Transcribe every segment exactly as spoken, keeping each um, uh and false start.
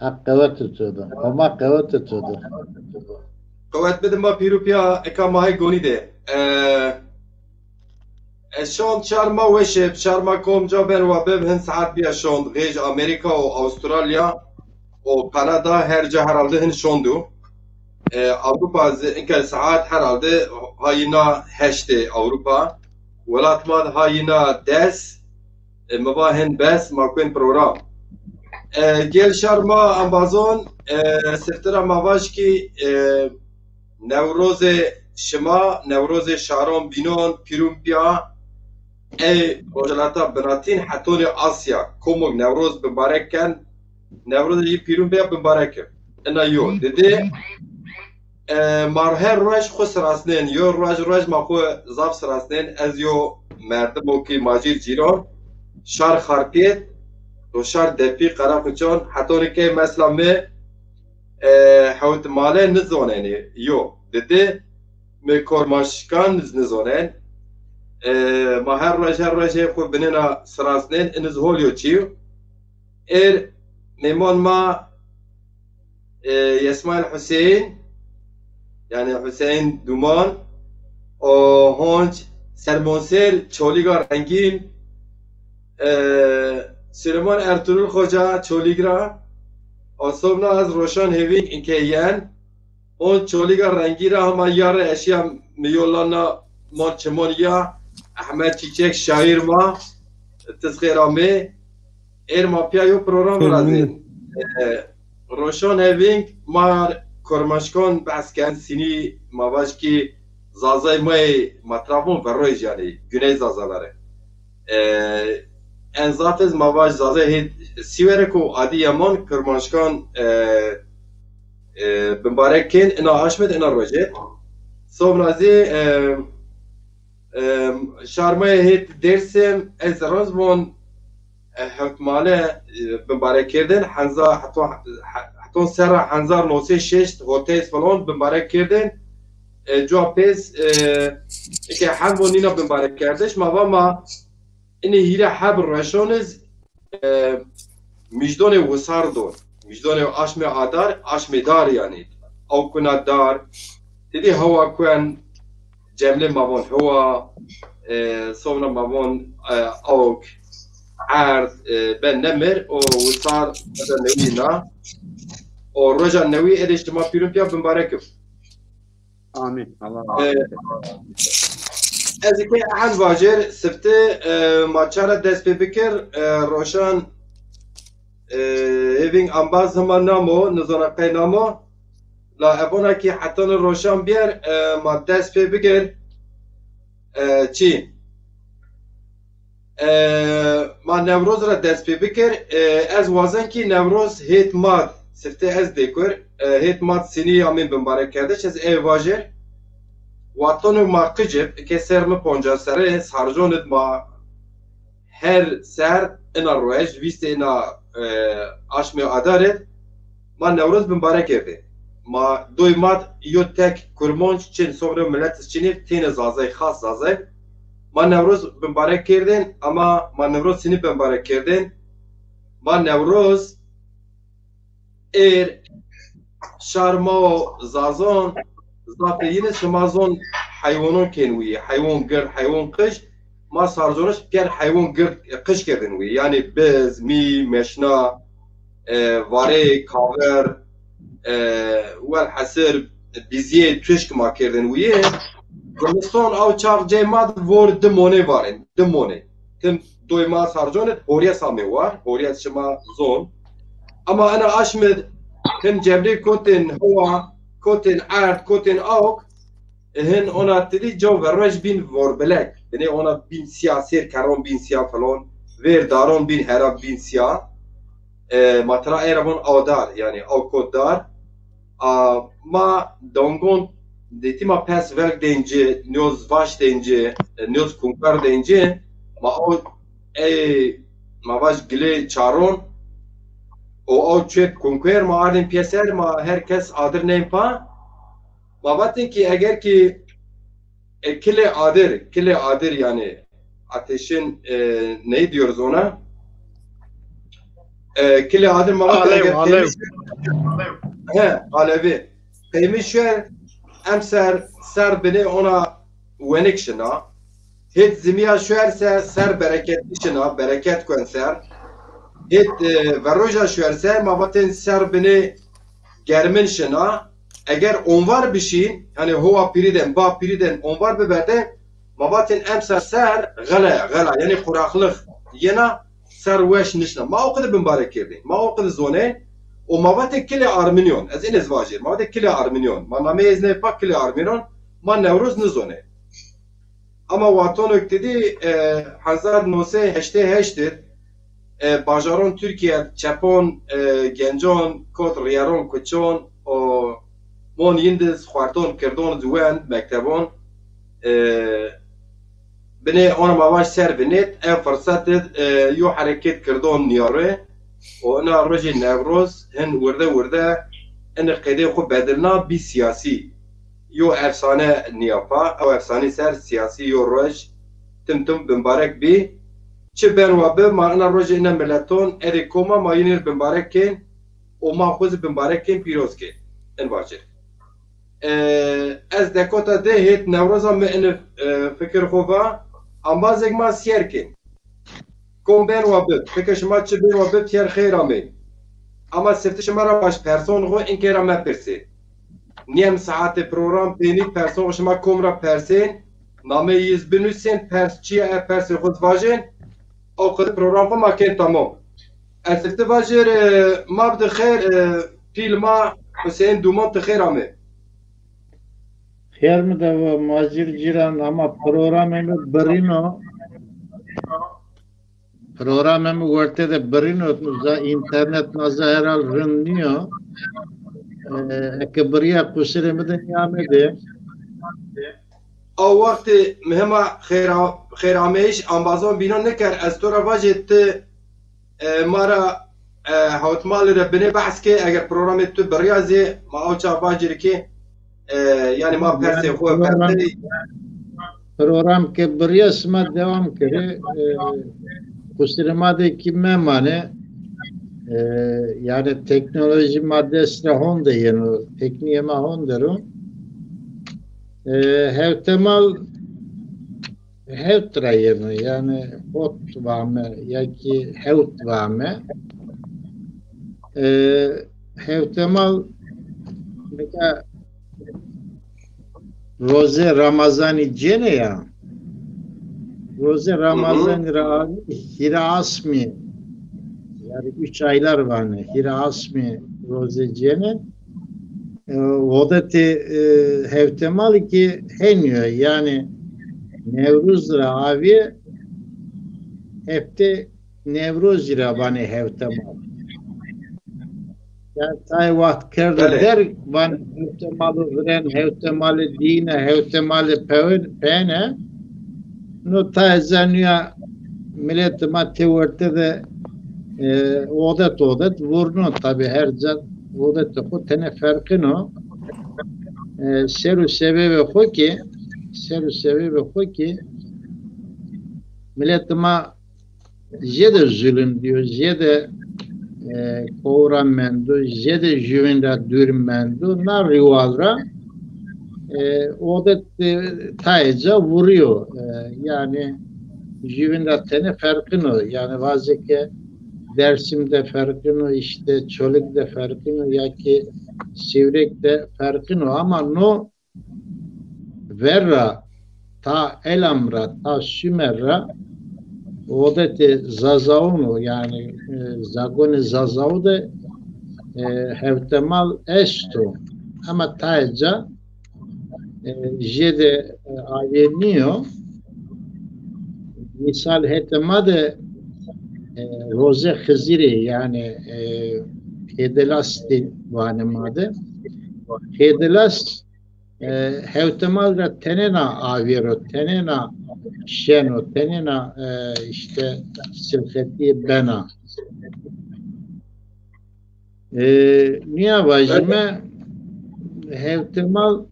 Heq qewet to de. Homa qewet to de. Qewet bidin ma pîrû pîya eka ma hey gonî de. E, ez şond şar ma weşe, şar ma kom ca ben wa bib hin saet bîya şond. Xêj Amerîka û Avustralya û Kanada her ca herhalde hin şondu. E, Avrupa zi inke saet herhalde hayina heştê Avrupa. Welat ma hayina des. E, mi va hin bes ma kuen program. E, gel şar ma embazon, e, siftira ma vaj ki, e, Newrozê şima, Newrozê şaron bînon, pîrûn pîya, ey Rojhelata Binatîn hetonê Asya, komok Newroz bimbarek ken, Newrozê yî pîrûn pîya bimbarek kin. Ina yo. Didi, e, ma her roj xwu sirasnên, yo roj roj ma xwu zaf sirasnên, ez yo merdimo ki macîr cîron, şar Xarpêt, do şar Depî, Qereqoçon, hetonê ke mesela mi, e, hewt male nizonenê, yo. Didi, mi Kormaşkan niz-, nizonen. E, ma her roj, her roj hê xwu binêna sirasnên, iniz hol yo çîyo. Êr mêmon ma, e, Yesmail Huseyîn, yanî Huseyîn Duman, o honc sermonser Çolîga Rengîn, e, Süleyman Ertuğrul Xoca Çolîg ra, o sobna ez Roşan Hêvîng inke yen, on Çolîga Rengî ra hema ya rê eşîya mi yo lana mon çimon ya, Ehmed Çîçek şaîr ma, tiz xêr amê. Êr ma pîya yo program virazên. E, Roşan Hevîng ma Kormaşkan behs ken, sînî ma vaj ki Zazay ma yê ma tira von verojî yanî, Güney Zazaları. E, en zaf ez ma vaj Zazay hê Sîwerek û Adîyaman Kormaşkan, e, e, bimbarek kên ina aşm id ina rojê. Sobna zî, e, e, şar ma yê hêt Dêrsim, ez rind von, e, hewt male, e, bimbarek kerdin, henza, heton, he-, heton serra hezar newsey şeşt hotey falan bimbarek kerdin. E, cuwa pês, e, eke hem von nîna bimbarek kerdiş, ma va ma inê hîrê heb reşon iz, e, mijdonê wisar don. Mijdonê aşmê adar, aşmê dar yanî. Aw kuna dar, tedî hewa kuen, cemlê ma von hewa, e, sovna ma von, e, awk, erd, e, ben nemir, o wisar, eda newî na. O roja newî edê şima pîrun pîya bimbarek ib. Amîn. Allah razı olsun. Ez eke ehend vajêr, sifte, e, ma çara dest pê bikir, e, Roşan, e, hêvîng embaz hema namo, nizona qey namo. La evona ki hetana Roşan bîyer, e, ma dest pê bikir. E, çi? E, ma Newroz ra dest pê bikir. E, ez wazen ki Newroz hêt mad, sifte ez dêkur, e, hêt mad sinî amên bimbarek kerdiş, ez ey vajêr. Watan û ma qicib, ke ser mi poncas serre, sarjon id ma her ser ina ruej, vîstê ina, e, aşmê adar id, ma Newroz bimbarek kerdê. Ma doy mad yo tek kurmonc çin, sovre milet çinî, têne Zazay, xas Zazay. Ma Newroz bimbarek kerdên, ama ma Newroz sinî bimbarek kerdên. Ma Newroz êr şar ma o Zazon, zafê yine şima zon heywanon kên wî, heywon gird, heywon qij, ma sarconiş ker heywon gird, qij kerdên wî. Yanî biz, mî, meşna, e, varê, kaver, e, welhesir, biziyê tuşk ma kerdên wî. Zimiston aw çax cey ma di vor di monê varên, di monê. Tim doy ma sarcon id, horiyet samê war, horiyet şima zon. Ama ena aşm id tim cemrê kotên hewa, kotên erd, kotên awk, hin ona tidî caw verruej bîn vorbilek. Binê ona bîn siya, sêr kerron bîn siya falan, vêr daron bîn hera bîn siya. E, ma tira ey ra von awdar, yanî awkotdar. A, ma dongon dêtî ma pes verg dên ci, nîyoz vaş dên ci, e, nîyoz kunkar dên ci, ma o ey ma vaj gilê çaron, o aw çuê kunkuer ma ardên pîyeser, ma her kes adir nên pa. Ma vatên ki eger ki, e, kilê adir, kilê adir yanî ateşin, e, ne diyoruz ona? E, Kilê Adir ma vat Alew, eger Alew. Qeymiş, he, Alevî. Qeymiş şuer emser ser binê ona wenik şina. Hêt zimîya şuer se ser bereketî şina, bereket kuen ser. Hêt, e, verroja şuer se ma vatên ser binê germin şina. Eger onvar bişîn, yanî howa pîrî den, ba pîrî den onvar biberde, ma vatên emser ser xela, xela, yanî quraxlix yena, ser weş nişna. Ma o qede bimbarek kerdên. Ma o qede zonên. O ma vatê Kilê Armînyon. Ez in ez vajêr. Ma vatê Kilê Armînyon. Ma nameyê ez nê pa Kilê Armînyon. Ma Newroz nizonê. Ama watonok didî, e, hezar no sey heştê heşt id, e, bajaron Tirkîye, çepon, e, gencon, kot rîyeron kuçon, o mon yindiz, xuerton, kirdon, wend, mektebon, e, binê ona ma vaj ser vinêt, ev firsat id, e, yo hereket kirdon nîyarê, o ina rojê Newroz hin wirde wirde ini qedê xwu bedilna bî siyasî. Yo efsane nîya pa, ew efsanî ser siyasî yo roj tim tim bimbarek bî. Çi ben wa bi, ma ina rojê ina mileton, erê koma ma yinêr bimbarek kên û ma xwu zî bimbarek kên, pîroz kên. In vajêr. E, ez dekota de hêt Newroza mi ini, e, fikir xwu va, ambazêk ma sîyer kên. Kom ben wa bib, fikir şima çi ben wa bib, tîyer xeyr amê. Ama sifte şima ra vaj, person xwu inkê ra mepirsê. Nîyem saetê program pênî person xwu şima kom ra persên, nameyê yiz binusên, pers çi ya, ev persê xwu vajên, o qede program xwu ma kên tamam. Ez sifte vajêr, e, ma bi di xeyr, e, pîl ma Huseyîn Dûman ti xeyr amê. Xêr mi de va Macir Cîran, ama programê mi birîno. Programê mi werte de birîno, za înternet na za herhal rind nîyo. E, eke birîya qusirê mi de nîyamedê. Ew wextê mi hema xêra-, xêrameyîş ambazon bînan niker. Ez to ra vajê ti, e, ma ra, e, hewtmalî ra binê behs kê, eger programê tu birîya zî ma ew ça vajîrî kê, e, yanî ma persê xwu, program, persê program ke birîya sima dewam kerê, e, qusirê ma de kî memane, e, yanî teknolojî ma dest ra honde yeno, teknîyê ma honde ro. E, hewtemal hewt ra yeno, yanî hot vame ya kî hewt vame. E, hewtemal nika rozê Ramazanî cêne ya. Rozê Ramazanî ra hîrê asmî, yanî üç aylar vane, hîrê asmî rozê cêne. E, odetê, e, hewtemalî kî henî yo, yanî Newruz ra avê hefte Newrozî ra vanê hewtemal. Yanî tayê waxt kerdo derg, vanê hewtemalê viren, hewtemalê dîne, hewtemalê pewen, pene. No tayê ca nîya miletê ma tê werte de, e, odet odet vurno. Tabî her ca odetê xo tenê ferqin o. E, ser û sebebê xo kî, ser û sebebê xo kî miletê ma jêde zulm dîyo, jêde, e, kowra mendo, jêde juvîn ra dûr mendo. Na rîwal ra, e, odet, e, tayê ca vurîyo. E, yanî juvîn ra tenê ferqin o. Yanî vazê ke Dersim de ferqin o, îşte Çolig de ferqin o, ya kî Sîwrêk de ferqin o. Ama no ver ra, ta Elam ra, ta Sumer ra odetê Zazaûn o, yanî, e, zagonê Zazaû de, e, hewtemal esto. Ama tayê ca, e, jêde, e, avê nîyo. Mîsal hetê ma de, e, rozê Xizirî, yanî, e, Hêdilastî vanê ma de. Hêdilast e, hewtemal ra tenêna avêro, tenêna şeno, tenêna, e, îşte silxetîye bena. E, nîya vajîme hewtemal,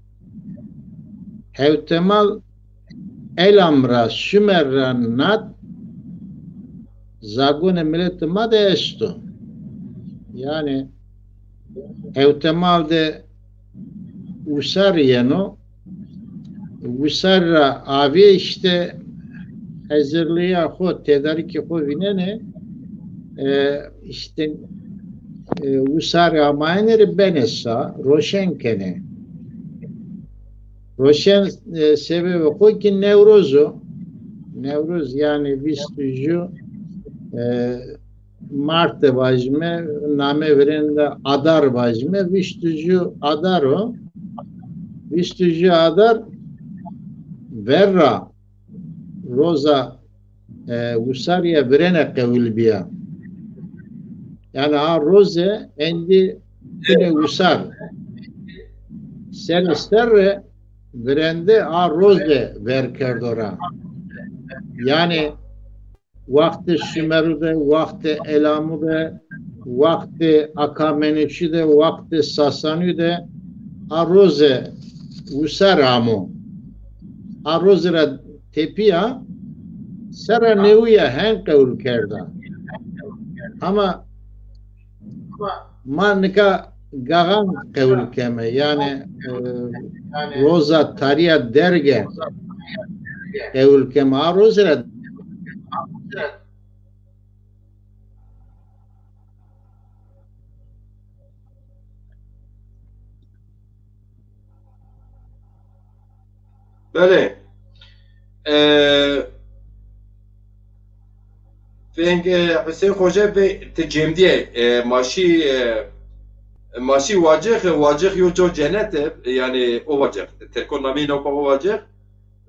hewtemal Elam ra, Sumer ra nat zagonê miletê ma de esto. Yanî hewtemal de wisar yeno. Wisar ra avê îşte hezirlîya xo, tedarîkê xo vînenê. E, îşte, e, wisarê amayenê rê benê sa, roşen kenê. Roşen, e, sebebê xo kî Newroz o. Newroz yanî vîst û ju, e, Mart de vajîme, name virên de Adar vajîme, vîst û ju Adar o. Vîst û ju Adar ver ra roza, e, wisarî ya virêne qewil bîya. Yanî a roze endî binê wisar. Serê serre virende a roze ver kerdo ra. Yanî wextê Sumeru de, wextê Elamu de, wextê Akamenîçî de, wextê Sasanî de a roze wisar amo. A roze ra tepîya serra newî ya hen qewul kerda. Ama ma nika gaxan qewul keme. Yanî, e, roza tarîya derge qewul keme. A roze ra Belê. E, veng, e, Husên Xoce ve ti cemdîye, e, ma şî, e, ma şî Wacix, Wacix yo co cenet e, yanî o Wacix. Tirkon namî no pa o Wacix.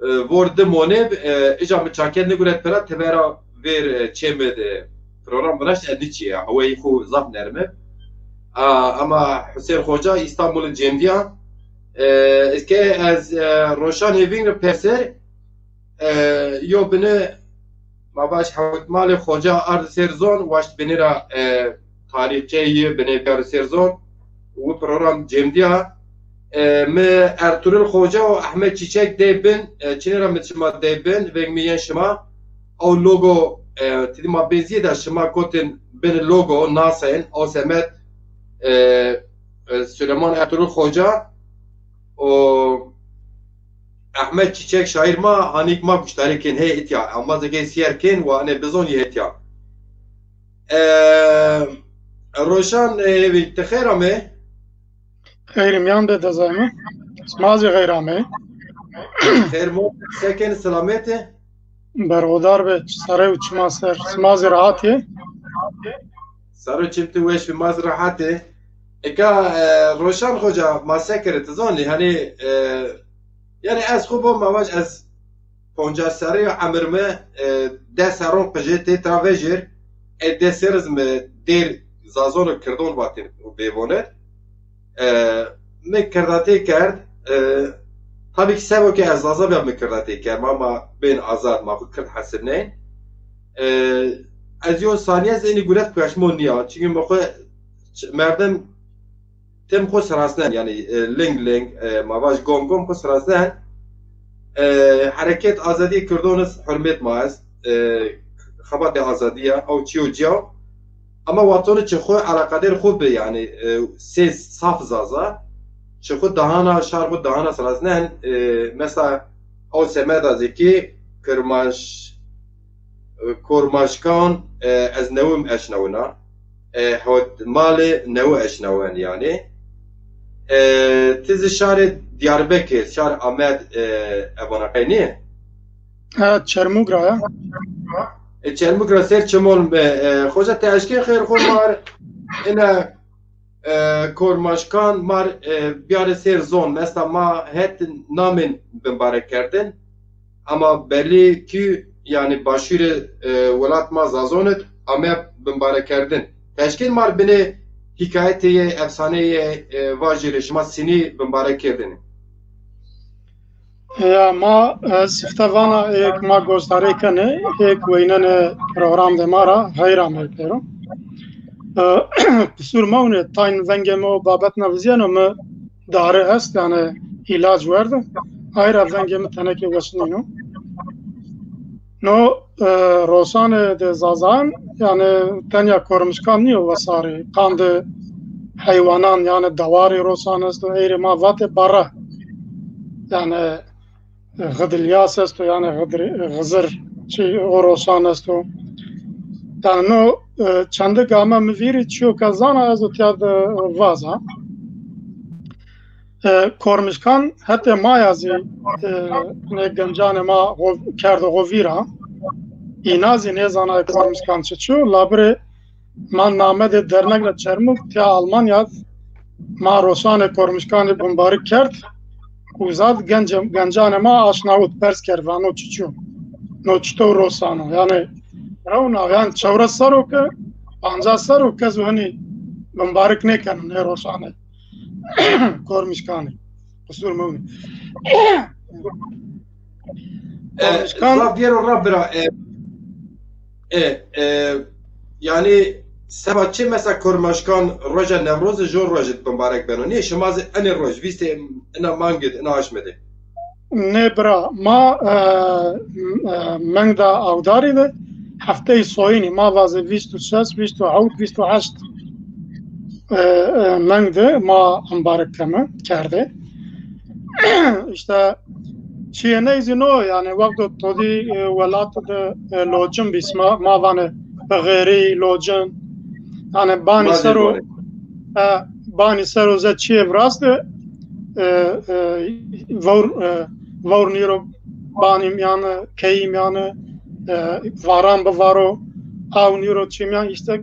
E, vor di monê, e, îca mi çaket niguret pira, tebera vêr, e, çêmi de program viraşt, e, niçî ya. Hewayî xo zaf nerm e. A, ama Husên Xoca Îstanbul cemdîya. E, ez ke ez, e, Roşan Hêvîn re perser, e, yo bini ma vaj hewtmalê Xoca ard ser zon, waşt bini ra, e, tarîxçeyî bini biyar ser zon. Wi program cemdîya. E, mi Ertuğrul Xoca û Ahmet Çiçek dey bin, e, çinê ra mi şima dey bin, veng mi yen şima. Ew logo, e, tidî ma bêzîyê de şima kotin bin logo, nasên, ew semed, e, e, Süleyman Ertuğrul Xoca û Ahmet Çiçek şaîr ma, hanîk ma guştarî kên, hey îtya, embazê ke sîyer kên, wa enê bizon yê îtya. E, Roşan, e, Hêvî, ti xêr amê? Xeyr mîyan be dezayme. Sima zî xeyr amê. Xeyr mo, se kenî, selamet ê? Berxudar be, sere û çima ser. Sima zî rehat ê? Ser û çim ti weş bî, ma zî rehat ê. Eka, e, Roşan Xoca, ma se kerê, ti zanî, hanî, e, yanî ez xo bo ma vaj ez poncas serrî yo emir mi, e, des serron qijê tê tira vejêr, e, des serr iz mi dêr zazon û kirdon vatên û vêvonir. E, mi kirdatê kerd, e, tabî ki sebo ke ez zaza bîya mi kirdatê kerd, ma, ma bên azad, ma xo kird hesibnên. E, ez yo sanîye zî enî guret peşmon nîya. Çimkî mi xo ç-, merdim tim xo sirasnen, yanî, e, ling ling, e, ma vaj gom gom xo sirasnen. E, hereket azadî kirdon iz hurmet ma est. E, xebatê azadî ya, ew çîyo cîya. Ama watoni çi xo eleqedêr xo bi, yanî, e, sê saf zaza. Çi xo dahana, şar xo dahana sirasnen, e, mesela ew semeda zî ki Kirmaş, e, Kormaşkan, e, ez newim eşnawina. E, hewt malê newi eşnawen yanî. E, ti zî şarê Diyarbekir, şar Amed, e, evana qey nî? Ha, Çermug ra ya. E, Çermug ra ser çimon be, e, xoca ti eşkên xêr xo mar, ina, e, Kormaşkan mar, e, biyarê ser zon. Mesela ma het namên bimbarek kerdin. Ama belî ki, yanî başûrê, e, welat ma zazon id ame bimbarek kerdin. Teşkên mar binê hîkayetê yê, efsaneyê, e, vajî rê şima sinî bimbarek kerdinî. Ya ma, e, sifte vana êk ma goşdarê kenê, êk weynenê program de ma ra, xeyr amey pêro. E, qisûr mewnê, tayn vengê mi û babet na vizîyeno, mi dare est, yanî îlac werdo. Ay ra vengê mi tenekê weş nîno. No e, roşanê de Zazan, yanî tenya Kormişkan nîyo wesarî. Qandê heywanan, yanî dewarî roşan esto, ey rê ma vatê barre. Yanî e, Xidilyas esto, yanî Xidir, Xizir, çi o roşan esto. Yanî no e, çende game mi vîrî çîyo ke zana ez o tiya de vaza. E, Kormişkan hetê maya zî e, nê gencanê ma xo, kerdo xo vîra. Îna zî nêzanayê Kormişkan çiçî yo, labirê ma namedê dernegê Çermûg tiya Almanya ma roşanê Kormişkanî bimbarik kerd. Uza de gencê, gencanê ma aşnawit, pers kerd, va no çiçî yo. No çito roşan o. Yanî rewna, yanî çewres serr o ke, pancas serr o kes o henî bimbarik nêkeno nê roşanê. Kormişkanî. Qusur mewnî. E, Kormişkan zaf vêro ra bira. E, e, e, yanî seba çi mesela Kormişkan roja Newrozî jo rojî bimbarek beno. Nê şima zî enê roj, vîstê ina mangî de, ina aşme de. Nê bira, ma e, e, mengda awdarî de hefteyê soyînî, ma vazê vîst û şeş, vîst û hewt, vîst û heşt e, e, meng de ma ambarek keme, kerde. Îşte çîyê ney zî no, yanî wexto to dî e, welat de e, locin bî, ma, ma vanê bixêrî, locin. Yanî banî ser o e, banî ser o ze çîyê virast e, e, e, vewr, e, vewr nîro banî mîyan, keyî mîyan, e, varan bivaro, aw nîro çî mîyan, îşte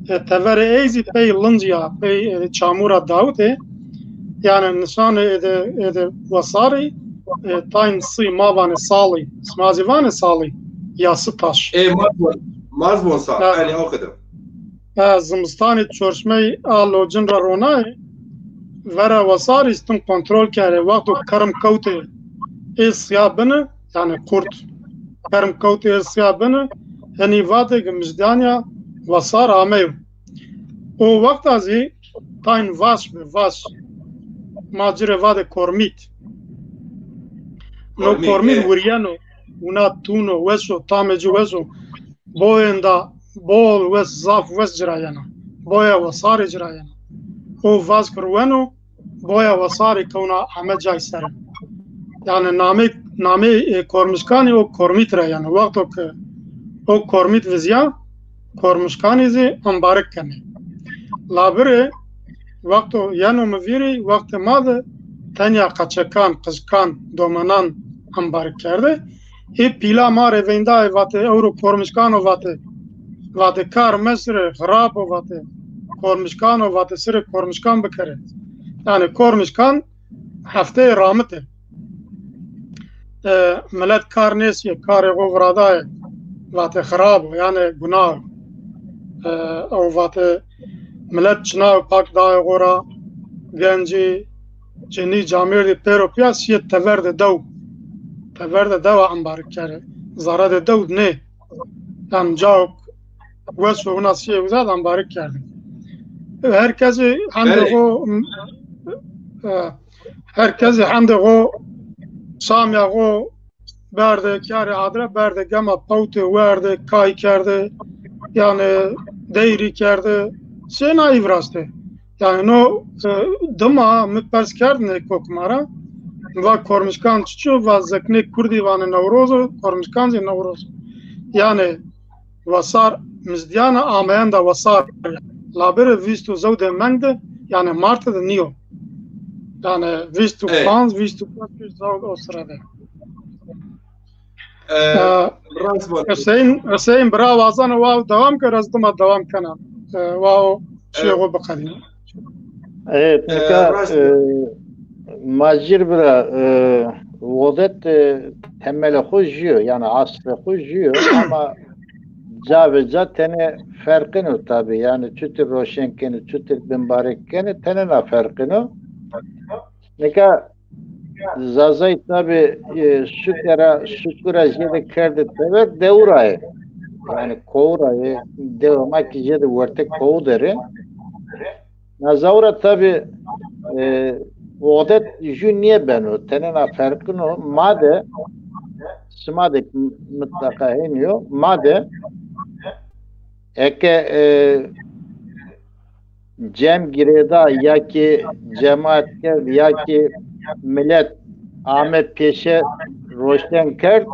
e, teverê ey zî pey lincî ya, pey e, çamûra dawitê. Yanî nişanê êdî, êdî wesarî e, tayn sî, ma vanê salî. Sima zî vanê salî. Yasî taş. Ê, ma zî von, ma zî von sa, ha, enê o qede. E, zimistanî çorşmey a locin ra ronayê, vera wesarî stim kontrol kerê. Wexto kerm kewtê ê siya bini, yanî kurt, kerm kewtê ê siya bini, henî vatê ke mijdanya wesar ameyo. O wexta zî tayn vaş bi, vaş. Ma ci rê vatê kormît. No kormît, kormît e, vurîyeno, wina tûn o, weş o, tamê ci weş o. Boyênda bol wes, zaf wes ci ra yena. Boya wesarî ci ra yena. O vaz ki ruweno, boya wesarî kewna heme cay ser. Yanî namê, namê e, Kormişkanî o kormît ra yena. Wexto ki o kormît vizya, Kormişkanî zî ambarik kenê. Labirê wexto yeno mi vîrî, wextê ma de tenya qeçekan, qijkan, domenan ambarik kerde. Ê pîla ma rê veynda ê, vatê ewro Kormişkan o, vatê, vatê kar mesire, xirab o, vatê Kormişkan o, vatê sirê Kormişkan bikerê. Yanî Kormişkan hefteyê ramite. E, milet kar nêsîye, karê xo viradayê, vatê xirab o, yanî gunah o. E, ew vatê milet çinayo pak dayê xo ra, gencî, cinî, camêrdî pêro pîya sîye teverdê dew. Teverdê dewa ambarik kerê. Zaredê dew nê. Yanî cawk wes o, wina sîye uza de ambarik kerdê. Her kesî hendê xo e, her kesî hendê xo, samya xo berde, karê adre berde, gema pewtê werde, kay kerde, yanî deyrî kerde, sêna î viraştê. Yanî no e, dima mi pers kerdinê kokima ra, va Kormişkan çiçî yo, va zeknê kurdî vanê Newroz o, Kormişkan zî Newroz o. Yanî wesar mizdiyana ameyenda wesar. Labirê vîst û zewdê meng de, yanî martê de nîyo. Yanî vîst û panc, vîst û panc, vîst û zewd o sire de. E, e, Hüseyin, Hüseyin bira wazeno wa dewam kero, ez dima dewam kena. E, wa o çîyê xo biqedîno. Evet, nika e, Macir bira, e, Vodet e, temelê xo jî yo, yanî aslê xo jî yo ama ca ve ca tenê ferqin o tabî. Yanî çutir roşen kenê, çutir bimbarek kenê, tenêna ferqin o. Nika Zazay tabî e, suke ra, suku ra jêde kerdê tever, dewu ra yê. Yanî kowu ra yê, dewa ma kî jêde wertê kowu der ê. Na zaw ra tabî e, odet jû nêbeno, tenêna ferqin o. Ma de sima de mutlaka hênî yo. Ma de eke e, cem girêda ya kî cemaet kerd ya kî milet ame pêşe roşen kerd.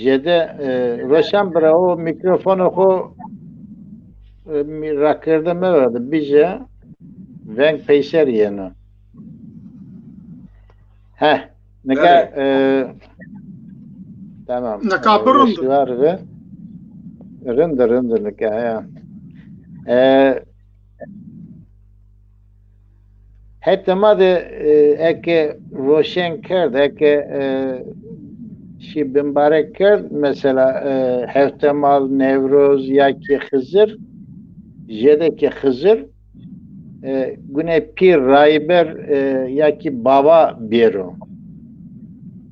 Jêde e, Roşan bira, o mîkrofonê xo e, mi-, rakirde meverde, bije veng peyser yeno. Heh, nika Belê. e, tamam. Nika E, pir rind. Weşî war be. Rind, rind nika, ya. E, Hetê ma de e, eke roşen kerd, eke e, şî bimbarek kerd, mesela e, Hewtemal, Newroz ya kî Xizir, jêde kî Xizir e, gune pîr, rayber e, ya kî bava bêro.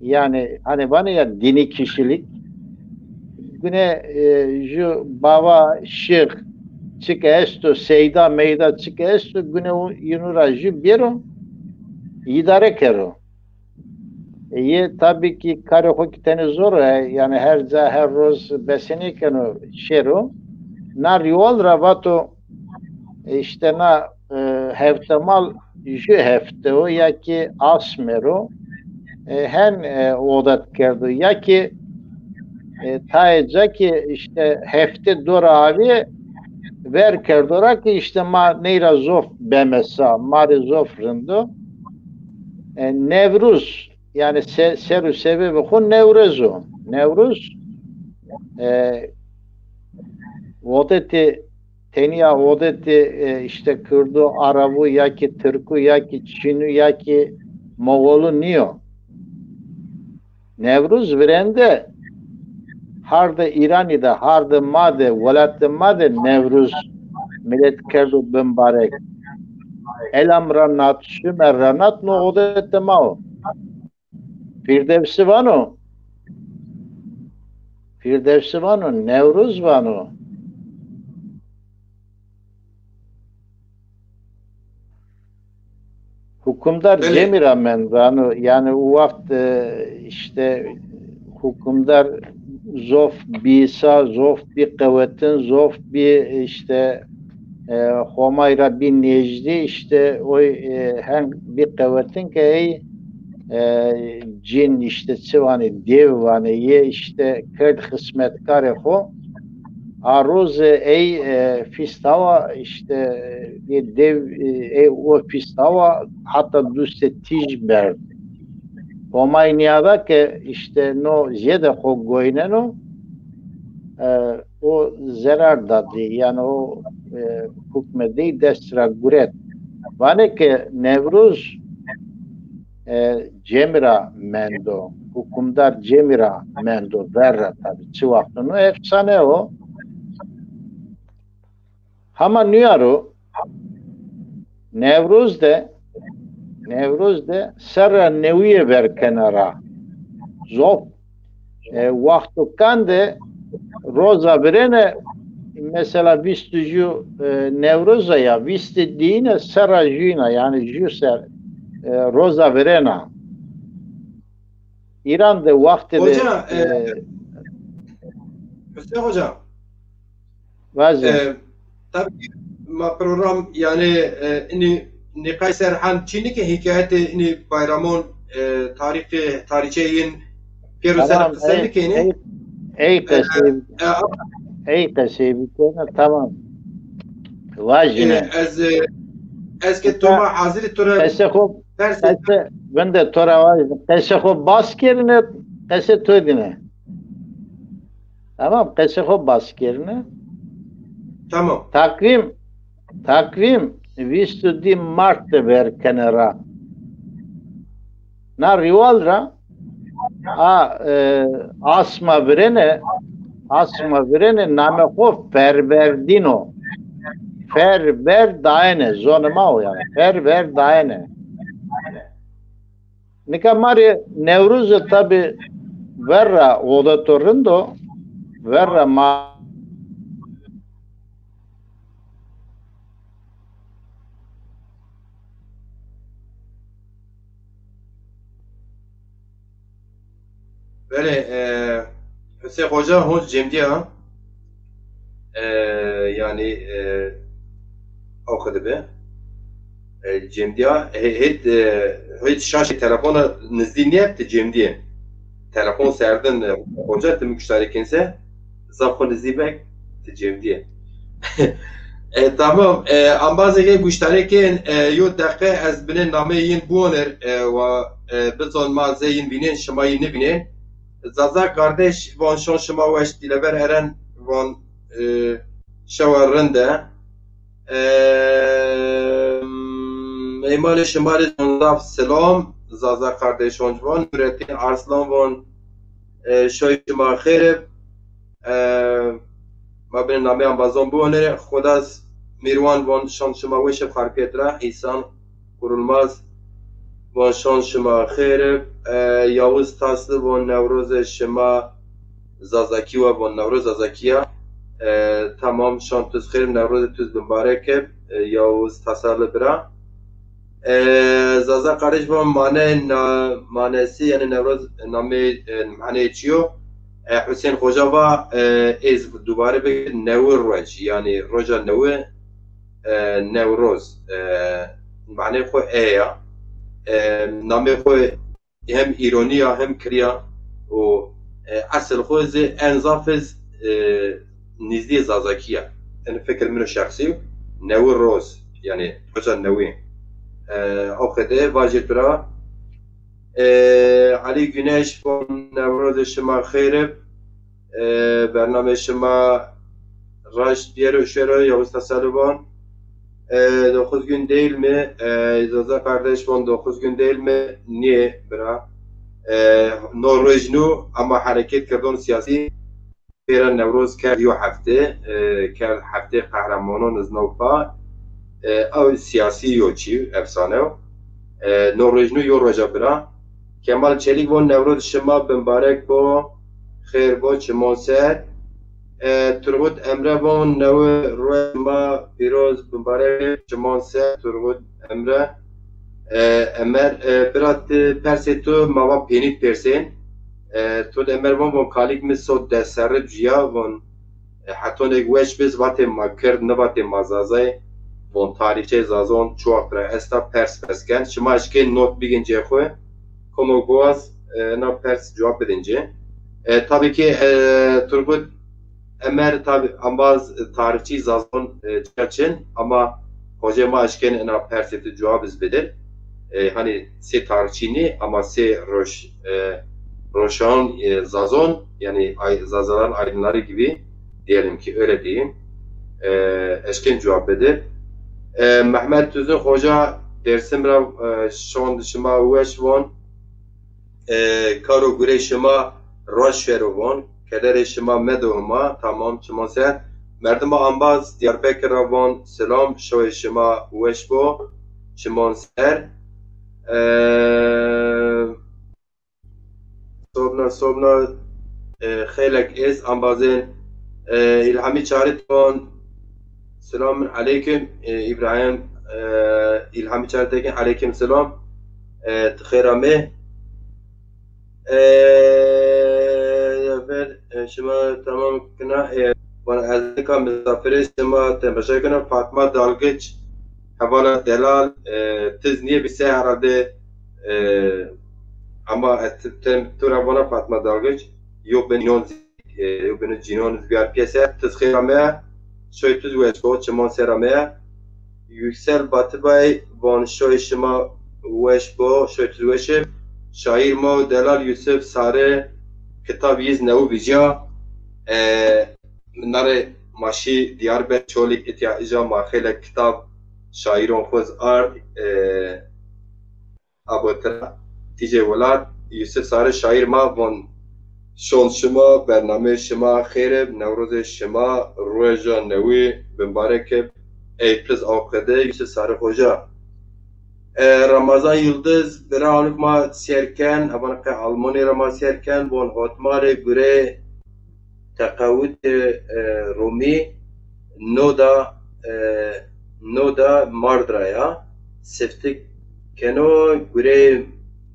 Yanî hani vanê ya dini kişilik. Gune e, ju bava, şix, çike esto, seyda meyda çike esto, gune o, yinu ra ju bêro, îdare kero. E, yê tabî kî karê xo kî tenê zor o, e, yanî her ca her roz bese nêkeno şêro. Na rîwal ra vato, e, îşte na e, Hewtemal ju hefte o ya kî asmer o, e, hen e, odet kerdo ya kî e, tayê ca kî îşte hefte dora avê ver kerdo ra kî îşte ma ney ra zof beme sa, ma rê zof rind o. E, Newruz, yanî se-, ser û sebebê xo Newrez o. Newruz e, odetê tenîya odetê e, îşte Kirdo, Arabo ya kî Tirko ya kî Çîno ya kî Moxolo nîyo. Newruz virende hardê Îranî de, hardê ma de, welatê ma de Newruz milet kerdo bimbarek. Elam ranat, Sumer ranat, no odetê ma o. Fîrdewsî vano. Fîrdewsî vano, Newruz vano. Hukimdar Belê. Cemî ra mendano. Yanî o waxt e, îşte hukimdar zof bî sa, zof bî qewetin, zof bî îşte e, Homay ra bî nêjdî, îşte oy e, heng bî qewetin ke ey e, cin îşte çi vanê, dêw vanê, yê îşte kerd xismetkarê xo. A roze ey e, fîst hawa îşte yê dêw e, ey o fîst hawa hata dustê tîj berd. Homay nîyada ke îşte no jêde xo goyneno, e, o zerar da dî, yanî o e, hukmê dey dest ra guret. Vanê ke Newroz e, Cemî ra mendo, hukimdar Cemî ra mendo, ver ra tabî, çi waxtino efsane o. Hama nîya ro Newroz de, Newroz de serra newîye ver kena ra. Zof e, waxto kan de roza virêne, mesela vîst û ju e, Newroza ya, vîstê dîyine serra juyîna, yanî ju ser e, roza virêna. Îran de waxtê de Hoca, e, e, Hüseyin Hoca, Vajî. E, tabî ki ma program, yanî, e, inî nîqaş ser hen çînî ke hîkayetê inî bayramon, e, tarîxê, tarîçeyên pêro ser Tamam, qise ey, bikenî. ey, ey E, qesey, e, ey qesey bikene, tamam. Vajîne. E, ez, e, ez ke Nika to ma hazirî to ra qese xo, persê qese, vinde to ra vajîne. Qese xo bas kerine, qese to dîne. Tamam, qesê xo bas kerine. Tamam. Takvîm, takvîm vîst û di Mart de ver kene ra. Na rîwal ra a, e, asma virêne, asma virêne namê xo Ferverdîn o. Fer ver dayene, zonê ma o yanî. Fer ver dayene. Nika ma rê Newroze tabî verra odeto rind o, verra ma Belê, e, Husên Xoca honc cemdîya, e, yanî, e, o qede bi. E, cemdîya, he-, hêt, e, hêt şaşê telefona nizdî nîyet, ti cemdîye. Telefon serdin, e, Xoca, ti mi guştarî kense, zaf xo nizdî bek, ti cemdîye. E, tamam. E, ambazê ke guştarê kên, e, yo deqe ez binê nameyê yin biwoner, e, wa, e, bizon ma zê yin vînên, şima yin nivînên. Zaza kardeş von şon şima weş, Dilever Eren von, e, şewa rind e. E, Eymanê şima rê zaf selam, Zaza kardeş honc von, Nurettin Arslan von, e, şoy şima xêr ib. E, ma binê namê ambazon biwonere. Xodas Mîrwan von şon şima weş ib, Xarpêt ra. Îhsan Kurulmaz von şon şima xêr ib. E, Yavuz Taslı von Newrozê şima Zazakî wa, von Newroz Zazakî ya. E, tamam, şon tuz xêr ib, Newrozê tuz bimbarek ib, e, Yavuz Tasarlı bira. E, Zaza kardeş va mane na, manesi, yanî Newroz namê, e, maneyê çi yo? E, Husên Xoca va, e, ez dubare bik, newi roj, yanî roja newi, e, Newroz. E, manê xo e ya. E, namê xo hem îronî ya hem kirî ya û, e, esil xo zî en zaf iz, e, nîzdî Zazakî ya. Yanî fikir min o şexsî, newi roz, yanî roja newî. E, o qede vajê tu ra. E, Elî Güneş von Newrozê şima xêr ib. E, bernamê şima raşt biyero şero, Yavuz Teselli von. E, dokuz gün değil mi? E, Zaza kardeş von dokuz gün değil mi? Niye bira? E, no roj nû ama hereket kerdon siyasî. Pêra Newroz kerd yo hefte, e, kerd heftê qehremanon iz naw pa. E, ew siyasî yo çî, efsane yo. E, no roj nû yo roja bira. Kemal Çelîk von Newroz şima bimbarek bo, xêr bo çimon ser. E, Turgut Emre von newi roj şima pîroz, bimbarek çimon ser Turgut Emre. E, Emer, e, bira ti persê tu ma va pênî persên. E, Turgut Emre von, von kalîk mi so des serre cuya von, e, hetonêk weş biz vatê ma kird, nivatê ma zazay. Von tarîxçê zazon çi wext ra esta, pers pers ken. Şima eşkên not bigin cê xwu. Komok biwaz, e, na pers cewab bidin cê. E, tabii ki, e, Turgut Emer tabi ambaz, e, tarîxçî zazon, e, çin, ama hocê ma eşkên ena persê tu cewab iz bidir. E, hani sê tarîxçî nî, ama sê roş, e, roşan, e, zazon, yani ay-, zazaların aydınları gibi diyelim ki, öyle diyeyim. E, eşkên cewab bidir. E, Mehmet Tuzun Hoca Dersim ra, e, şond şima weş von. E, karo gurê şima raş şero von, kederê şima medo hima, tamam, çimon ser. Merdima ambaz Diyarbekir ra von, selam, şoyê şima weş bo, çimon ser. E, sobna, sobna, e, xeylek ez ambazên, e, İlhami Çarit von, Selamun aleyküm, e, İbrahim, e, İlhami Çaritekin, aleyküm selam. E, ti xêr amê. E, ya ver, e, şima tamam kina, e, bana ez nika misafirê şima temaşe kina, Fatma Dalgıç, hevala delal, e, tiz niye bise herhalde, e, ama ez tem tu ra vana Fatma Dalgıç, yo bin non e, yo bino cînon iz biyar piyese. Tiz xêr ame, şoy tuz weş bo, çimon ser ame. Yüksel Batıbay von şoy şima weş bo, şoy tuz weş ib. Şair ma delal Yusuf Sarı kitab yiz newu viciya. E, nare maşî Diyarbekir Çolîg itiya ija ma xeylek kitab şairon xuz ard, e, Abo tira tîjê welat, Yusuf Sarı şair ma von, şon şima, bernameyê şima xêr ib, Newrozê şima, roja newî bimbarek ib, ey piz awqede Yusuf Sarı Hoca. E, Ramazan Yıldız, bira anuk ma sêr ken, aban qe Almanî ra ma sêr ken, von hotmarê gurê teqawutê, e, Rumî, noda, e, noda mard ra ya. Siftik keno gureyê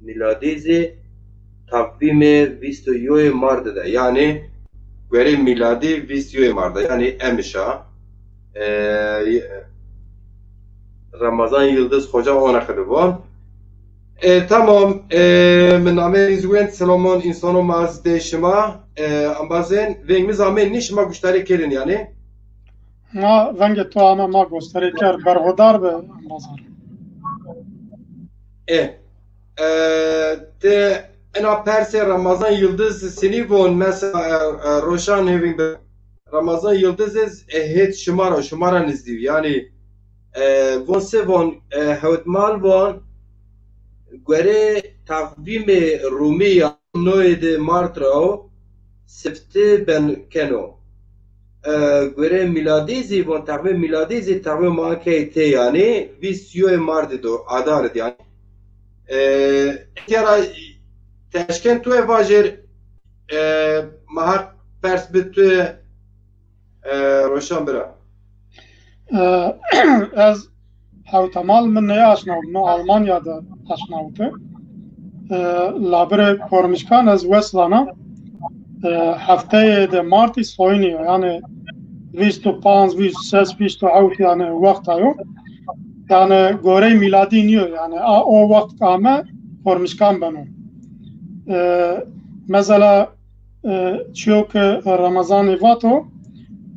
mîladî zî takvîmê vîst û yoyê Mardî de, yanî gorê mîladî vîst û yoyê Mardî de, yanî emişa, e, Ramazan Yildiz Xoca ona qede von. E, tamam, e, mi nameyê zî wend, selamon, însono ma ez dê şima, e, embazên, veng mi zî amên nî, şima guştarî kerdin yanî. Ma vengê to ame, ma guştarî kerd, berxudar be embazar. E, e, ti ena persê Ramazan Yildiz sinî von, mesela, e, e, Roşan hêvîn bi Ramazan Yildiz iz, e, hêt şima ra, şima ra nizdî yo. Yanî, e, von se von, e, hewtmal von, gorê takvîmê Rûmî ya noyê de Mart ra o, sifte ben keno. E, gorê mîladî zî von, takvîmê mîladî zî takvîmê ma key tê yanî, vîst yoyê Mardî do, Adar id yanî. E, tîya ra ti eşken tu ê vajêr, e, ma heq pers bi tu, e, Roşan bira. E, ez hewtemal mi nêaşnawit, mi Almanya de aşnawite. E, labirê Kormişkan ez wes zana, e, hefteyê de Martî soyinî yo, yanî vîst û panc, vîst, ses, vîst û hewt, yanî wexta yo. Yanî gorey mîladî nîyo, yanî a, o wext ame Kormişkan beno. E, mesela, e, çiyo ke Remezanî vato,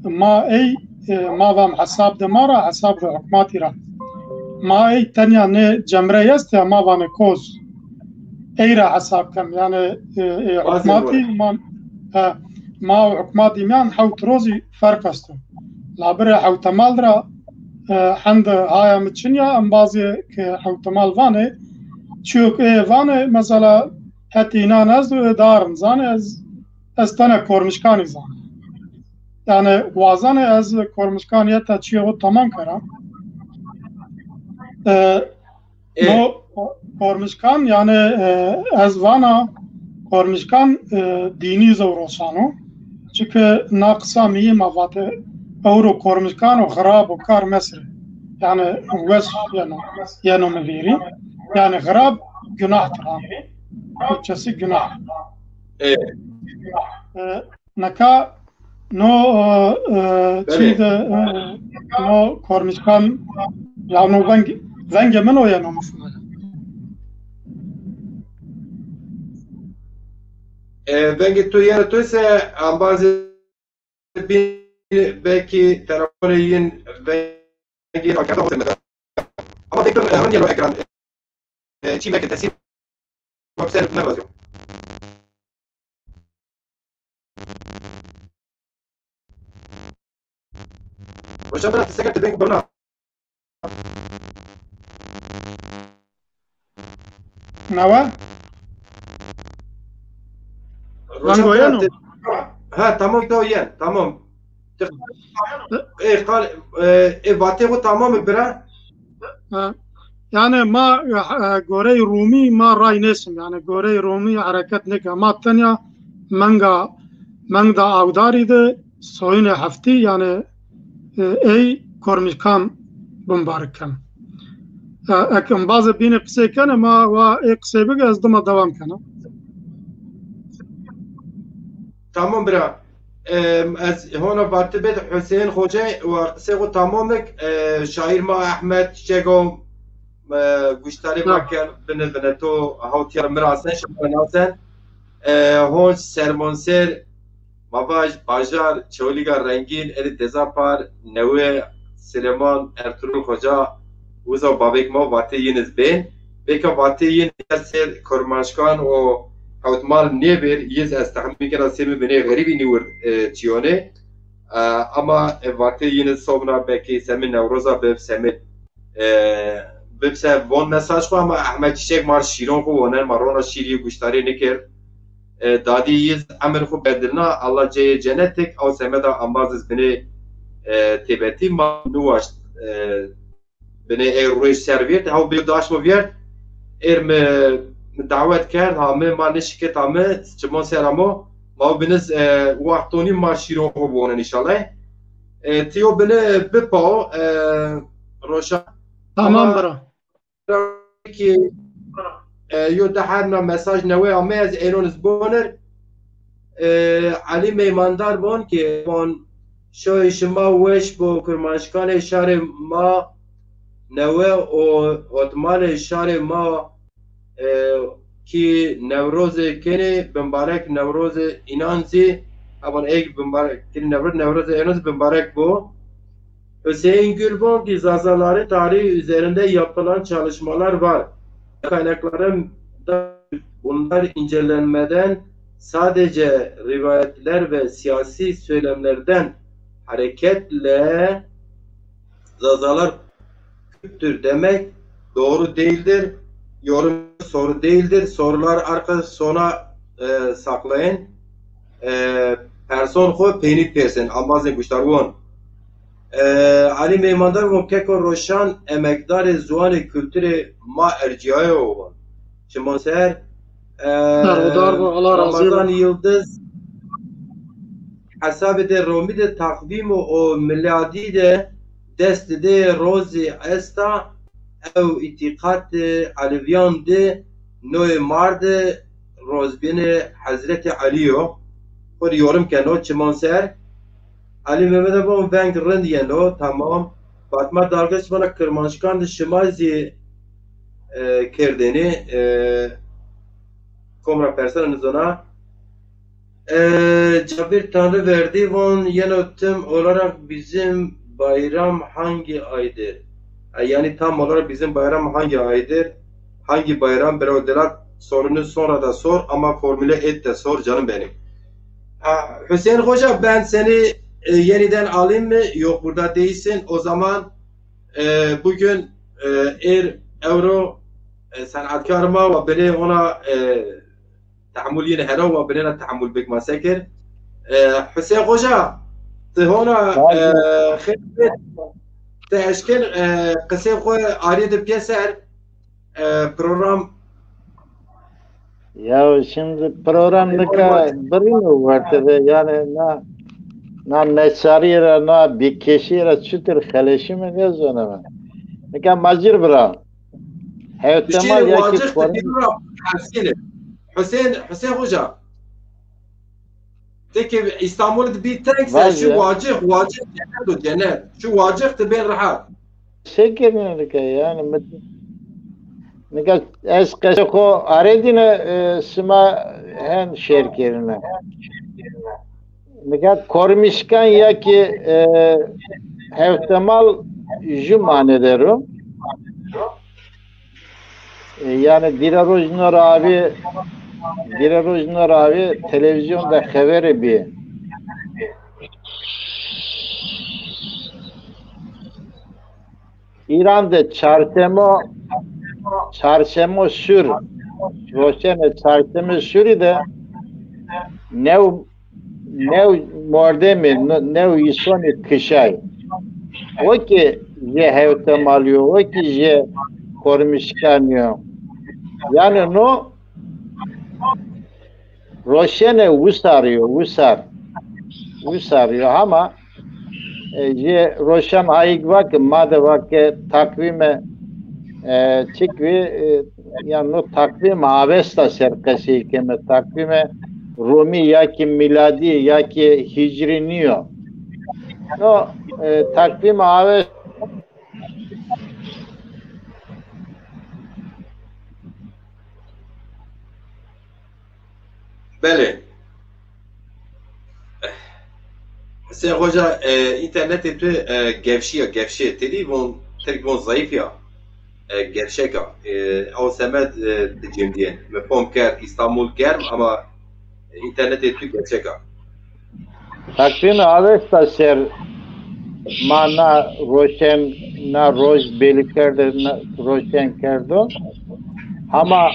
ma ey, e, ma vam hesab de ma ra, hesab de hukmatî ra. Ma ey tenya nê cemrey est ya, ma vanê koz. Ey ra hesab kem. Yanî, e, e, hukmatî ma, he, ma û hukmatî mîyan hewt rozî ferq esto. Labirê hewtemal ra, e, hende haya mi çin ya, embazê ke hewtemal vanê, çiyo ke ê vanê, mesela, hetê înan ez do, ê darin zanê, ez, ez tene Kormişkanî zanê. Yanî, wazanê ez Kormişkanî heta çiyê xo tamam kera. E, E, no Kormişkan, yanî, e, ez vana Kormişkan, e, dînî zewrosan o. Çike na qisa mi yê ma vate, ewro Kormişkan o xirab o, kar mesre. Yanî wes yeno, yeno mi vêrî. Yanî xirab gunah tira. Türkçesi günah. E, E, Nika no, e, e, Belê. Çî de, e, no Kormişkan, ya no veng, vengê min o yeno mi şima. E, vengê to yeno to se, embazê bîn belkî telefonê yin vengê akerda o se mesela. Ama tek bir, e, rindî yeno ekran. E, çî meke tesîr. Ser mevazyo. Roşan bira, ti seker ti beng birna. Nawa? Roşan bira, ti, ha, tamam, to yen, tamam. Ti, e, qal, e, e, vatê xo tamam e bira. Ha. Yanî ma, e, gorey Rûmî ma ray nêsim. Yanî gorey Rûmî hereket nêke. Ma tenya menga, mengda Awdarî de soyinê heftî, yanî, e, ey Kormişkan bimbarik ken. E, ek embazê bînî qisey kenê, ma wa ê qisey bike, ez dima dewam kena. Tamam bira. Em, ez hona vatibê de Huseyîn Xoce wa qisê xo tamam ik, e, şaîr ma Ehmed Çiçek o, e, guştarê ma kerd, bine bine to hawtîya mi rasen, şima nasen. E, hon sermonser, ma vaj, bajar, Çewlîga Rengîn, eri Dezapar, Newe, Silêman, Ertuğrul Xoca, uza babêk ma vatê yin iz bên. Bêka vatê yin ser Kormaşkan o hewtmal nêbêr, yiz ez texmîn kena sê mi binê xerîbî nîwird, e, çiyonê. E, ama, e, vatê yin iz sobna belkî semê Newroza bib, semê, e, bib se von mesaj xo, ama Ehmed Çiçek mar şîron xo wonen, ma rona şîrî guştarî nikir. E, dadî yiz emir xo bedilna, Allah ceyê cenetik, aw semeda ambaz iz binê, e, têbetî ma niwaşt, e, binê ey ruej ser vîyert, hew bê daş mi vîyert, êr mi, mi dawet kerd, ha mi, ma nişiket ha mi, çimon ser amo, ma biniz, e, wextonî ma şîron xo biwonin înşallah. E, tiyo bini bipo, e, Roşan. Tamam, ama bira. Ki, e, yo di heb na mesaj newe ame ez ênon iz bonir. E, Elî Meymandar von ki von şoyê şima weş bo, kurmanşkanê şarê ma newe û hotmalê şarê ma, e, ki Newrozê kenê, bimbarek Newrozê înan zî, evan ey bimbarek, ki Newroz, Newrozê êno zî bimbarek bo. Hüseyin Gül von ki Zazaların tarihi üzerinde yapılan çalışmalar var. Kaynaklarında bunlar incelenmeden sadece rivayetler ve siyasi söylemlerden hareketle Zazalar Kürttür demek doğru değildir. Yorum soru değildir. Sorular arka sona, e, saklayın. E, person xo peynî pêrsên, ambazên guştarwon. E, Elî Meymandar von keko Roşan emekdarê ziwanê kulturê ma ercîyayo von. Çiman ser, e, Berxudar bo, Allah razî bo. Ramazan Yildiz, hesabê de romî de takvîmo û miladî de dest de rozî esta, ew îtîqatê Elewîyan de noyê mar de rozbînê Hezretî Elî yo. Xo rê yorum keno, çiman ser. Elî Mehmede von veng rind yeno, tamam. Fatma Dalgıç vana Kirmanşkan de şima zî, e, kerdênî, e, kom ra persena nizona. E, Cabir Tanrıverdi von yeno tam olarak bizim bayram hangi aydır? E, yani tam olarak bizim bayram hangi aydır? Hangi bayram? Bravo Delat, sorunu sonra da sor ama formüle et de sor canım benim. Ha, Hüseyin Hoca, ben seni, e, yeniden alayım mı? Yok, burada değilsin. O zaman, e, bugün, e, er ewro, e, senatkar ma wa bile ona, e, Tehemul yine hera wa binena tehemul bik ma sekir. E, Hüseyin Hoca, ti hona, e, xeyr, ti eşkin, e, qisê xo arî de pîyeser, e, program. Ya şimdi program nika birîno werte de, yani na, na neçarî ra, na bîkeşî ra çutir xeleşîme nêzoneme. Nika macir bira. Hewtemal ya ki Hüseyin, Hüseyin Hoca. Ti ki Îstanbul de bî teng se, şu Wacix, Wacix cennet o, cennet. Şu Wacix ti bên rehat. Şey kerine nika yani, mit-, nika ez qesê xo arê dîne, e, sima hen şêr kerine. Nika Kormişkan ya ki, e, Hewtemal ju mane der o. E, yani dîre roj no ra avî, dîre roj no ra avî televîzyon de xevere bî. Îran de çarşemo, çarşemo sûr, roşenê çarşemê sûrî de new new mordemî, n-, new îsonî kişay. O ki jê Hewtemalî yo, o ki jê Kormişkanî yo. Yanî no roşenê wisarî yo, wisar. Wisarî yo. Hama, e, jê Roşan Ayik va ke, ma de va ke takvîme, e, çik vî, e, yanî no takvîm Avesta ser qesey keme, takvîme Rumî ya ki mîladî ya ki hîcrî nîyo. No, e, takvîm Avesta. Belê. Hüseyin Hoca, e, internetê tu, e, gevşîya, gevşê. Tedî von, Tirk von zayıf ya. E, gevşek a. E, ew semed, e, ti cêmdîyen. Mi fom kerd, Îstanbul germ ama internetê tu gevşek a. Takvîmê Avesta ser ma na roşen, na roj belî kerde, na roşen kerdo. Hama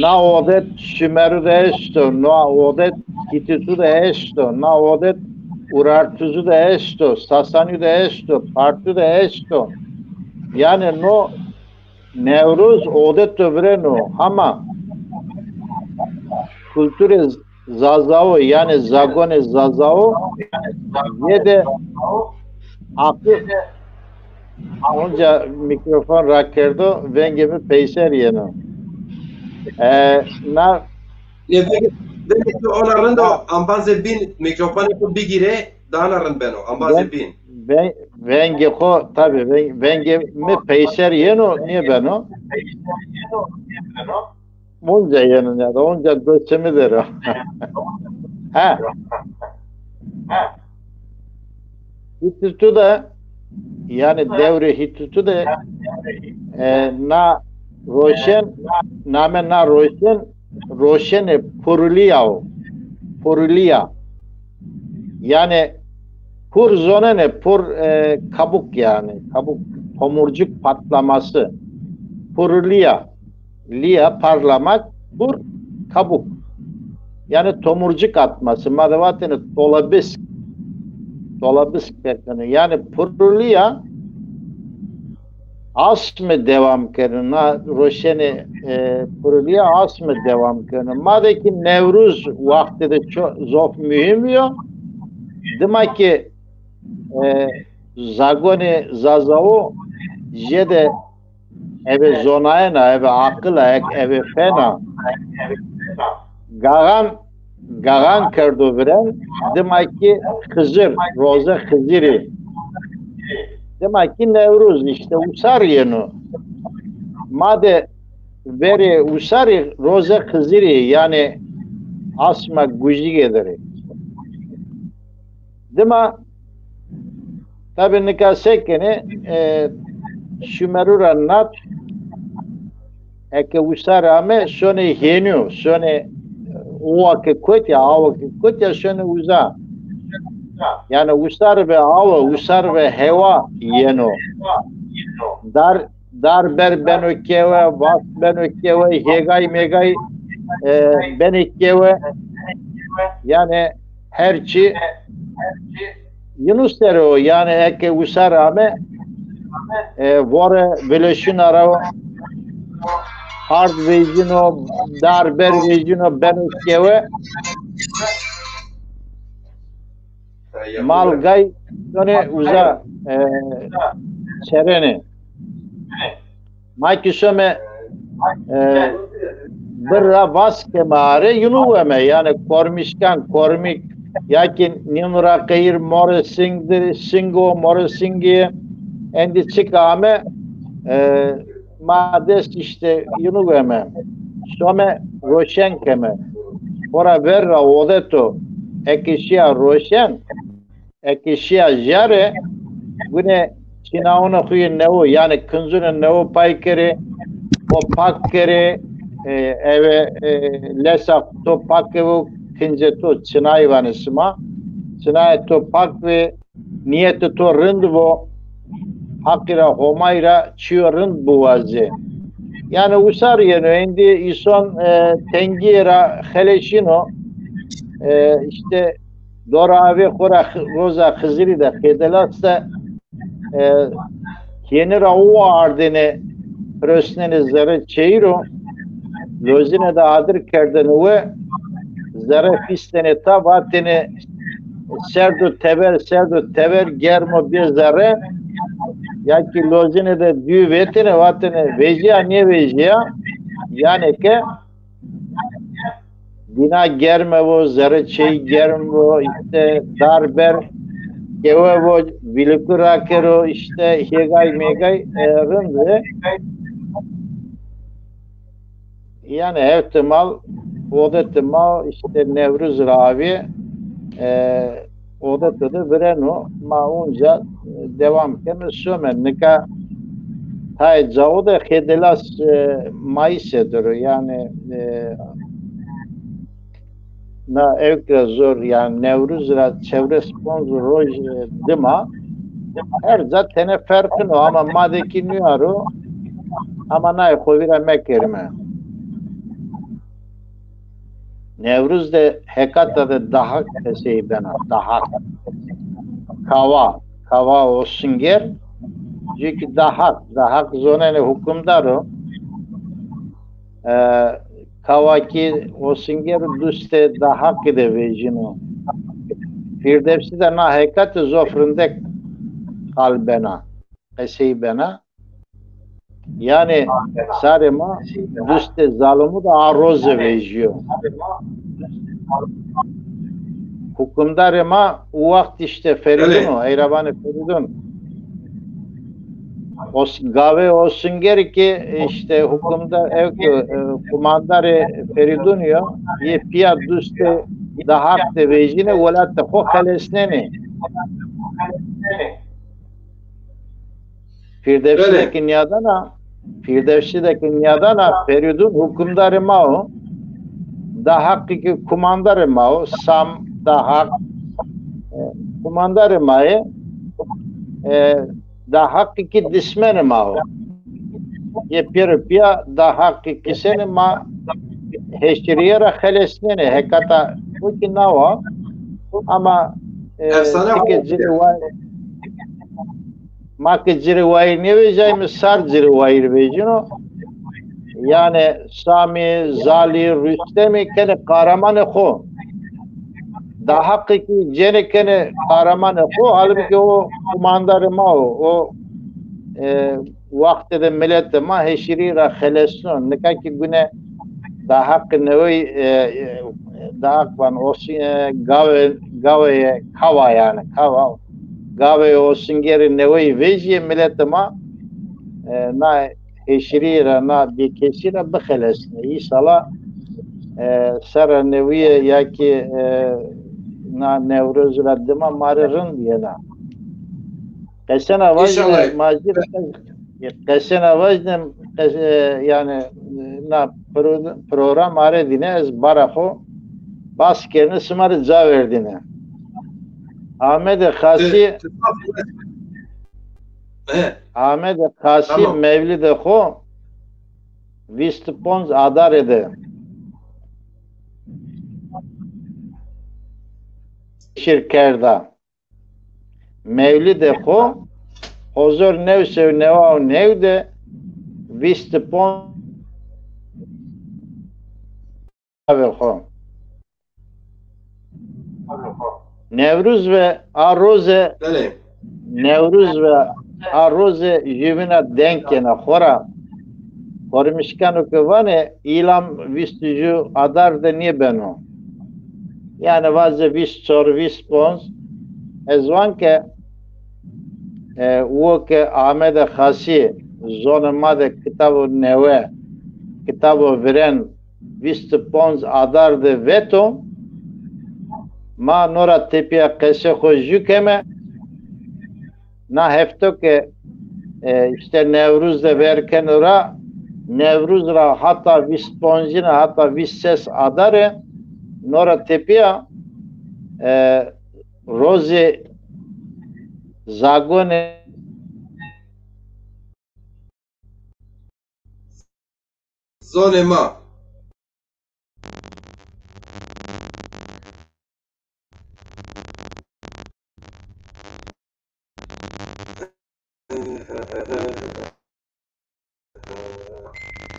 na odet Sumeru de esto, na odet Hititu de esto, na odet Urartuzu de esto, Sasaniyu de esto, Partu de esto. Yanî no Newroz odeto vireno, hama kulturê Zazao, yanî zagonê Zazao, yê de aqil, onca mîkrofon rakerdo, vengê mi peyser yeno. E, na Lê vengê, vengê to ona rind o, embazê bîn mîkrofonê xo bigîrê, dana rind beno, embazê bîn. Vengê xo, tabî, veng, vengê mi peyser yeno, nêbeno. Onca yeno ya da onca do çimi der o. Ha. Hîtîtu de, yanî dewrê Hîtîtu de, e, na roşen, name na roşen, roşenê purulîya o. Purulîya. Yanî pur zonenê, pur, e, kabuk yanî. Kabuk, tomurcuk patlaması. Purulîya. Lia, parlamak, pur, kabuk. Yanî tomurcuk atması. Ma de vatêne tolabisk. Tolabisk kerdene. Yanî purulîya asme devam kerdene. Na roşenê, e, purulîya asme devam kerdene. Ma de ki Newruz wextê de ço-, zof muhîm yo. Dima ki, e, zagonê Zazawo jêde eve zonayena, eve aqila, ek-, eve fena. Gaxan, gaxan kerdo viren, dima ki Xizir, roze Xizirî. Dima ki Newruz, îşte usar yeno. Ma de verê usarî roze Xizirî, yanî asma gujîge der ê. Dima, tabî, nika se kenê, e, Sumeru ra nat, eke usar ame, sonê hênî yo, sonê, e, owa ke kotîya, awa ke kotîya, sonê uza. Yanî usar ve awa, usar ve hewa yeno. Dar, dar ber beno kewe, vas beno kewe, hêgay mêgay, e, benê kewe. Yanî her çî yinu ser o. Yanî eke usar ame, e, vore vileşina ra hard vejîno, dar ber vejîno, beno kewe. Mal gay sonê uza, e, çerenê. Ma ki some, e, birr ra vas keme are, yinu weme, yanî kormişkan, kormik, ya ki nînu ra qeyir more singdir, singo, more singi, endî çik ame, e, ma dest îşte yinu weme. Some roşen keme. Xora ver ra odeto, eke şîya roşen, eke şîya jare, gune çinaunê xo yê newo, yanî kinzunê newo pay kerê, o pak kerê, e, eve, e, lesa to pak evo, kincê to çinayî vanê sima. Çinayê to pak ve, nîyetê to rind vo, Haqî ra, Homayî ra çîyo rind biwazê. Yanî usar yeno, endî îson, e, tengîye ra xeleşîno, e, îşte dora avê xo ra xi-, roza Xizirî de Xêdelas de, e, hênî ra owa ardêne, pirosnenê zerrê çêyî ro, lozîne de adir kerdêne we, zerre fîstêne ta, vatêne serdo teber, serdo teber, germo bê zerre, ya ki lozîne de dû vetêne, vatêne vejîya, nêvejîya, yanê ke dîna germe vo, zerre çêyî germ vo, îşte dar ber kewe vo, viliku rakero, îşte hêgay mêgay, e, rind ve. Yanî hewtê mal, odetê mal, îşte Newruz ra avê, e, odetê de vireno, ma onca, e, devam keme, some. Nika tayê cao de Xêdelas, e, Mayîse der o, yanî, e, na ewk ra zor, yanî Newruz ra çewres ponc roj, e, dima, her ca tene ferqin o, ama ma de kî nîyaro, ama nayê xo vîra mekerîme. Newruz de hekata de dahak qesey bena, dahak. Kawa, kawa o singer, cî ki dahak, dahak zonenê hukimdar o. E, kawa ki o singer dustê dahakî de vejîno. Fîrdevsî de na hekatî zof rindek qal bena, qesey bena. Yanî sarê ma dustê zalimu de a roze vejîyo. Hukimdarê ma o wext îşte Ferîdun o, Eyrabanê Ferîdun. Os, gavê Osingerî ki îşte hukimdar, ew ki, e, kumandarê Ferîdun yo, yê pîya dustê Dahak de vejîne, welatê xo xelesnenê. Fîrdevsî de ki nîyadana, Fîrdevsî de ki nîyadana, Ferîdun hukimdarê ma o. Dahakî ki kumandarê ma o. Sam, Dahak, e, kumandarê ma yê. E, Dahakî ki dismenê ma o. Yê pêro pîya Dahakî kisenê ma heşîrîye ra xelesnenê. Hekata o ki nawa. Ama, e, ti ke ci rê wa Ma ke ci rê wayîr nêvejayîme, sar ci rê wayîr vejîno. Yanî Samî, Zalî, Rustemî kenê qaramanê xo. Dahakî ki cenê kenê qaramanê xo, halbukî o kumandarê ma o. O, e, wextê de miletê ma heşîrî ra xelesno. Nika ki gune Dahakî newey, e, e, Dahak van, Osin-, e, gave, gaveyê kawa yanî, kawa. Gaveyê Osingerî neweyî vejîyê, miletê ma, e, na heşîrî ra, na bêkesî ra bixelesnê. Îsala, e, serra newîye ya ki, e, na Newroz ra dima ma rê rind yena. Qesena vajîne, ma ci rê qes-, qesena vajîne, qes-, e, yanî, na pro-, program arê dîne, ez bara xo bas kerine, sima rê ca verdîne. Amedê Xasî, Amedê Xasî mewlidê xo vîst û ponc Adarê de şir kerda. Mewlidê xo hozor new sey û newa û new de vîst û ponc xo. Newruz ve a roze, Newruz ve a roze jüvîna denk kena xora. Xormişkano ke vanê îlam vîst û ju Adar de nêbeno. Yanî vaze vîst çor, vîst ponc. Ez van ke, e, wo ke Amedê Xasî zonê ma de kitabo newe, kitabo viren vîst û ponc Adar de veto, ma no ra tepîya qesê xo jû keme. Na hefto ke, e, îşte Newruz de ver keno ra, Newruz ra hata vîst poncine, hata vîst ses Adare, no ra tepîya, e, rozê zagonê zonê ma.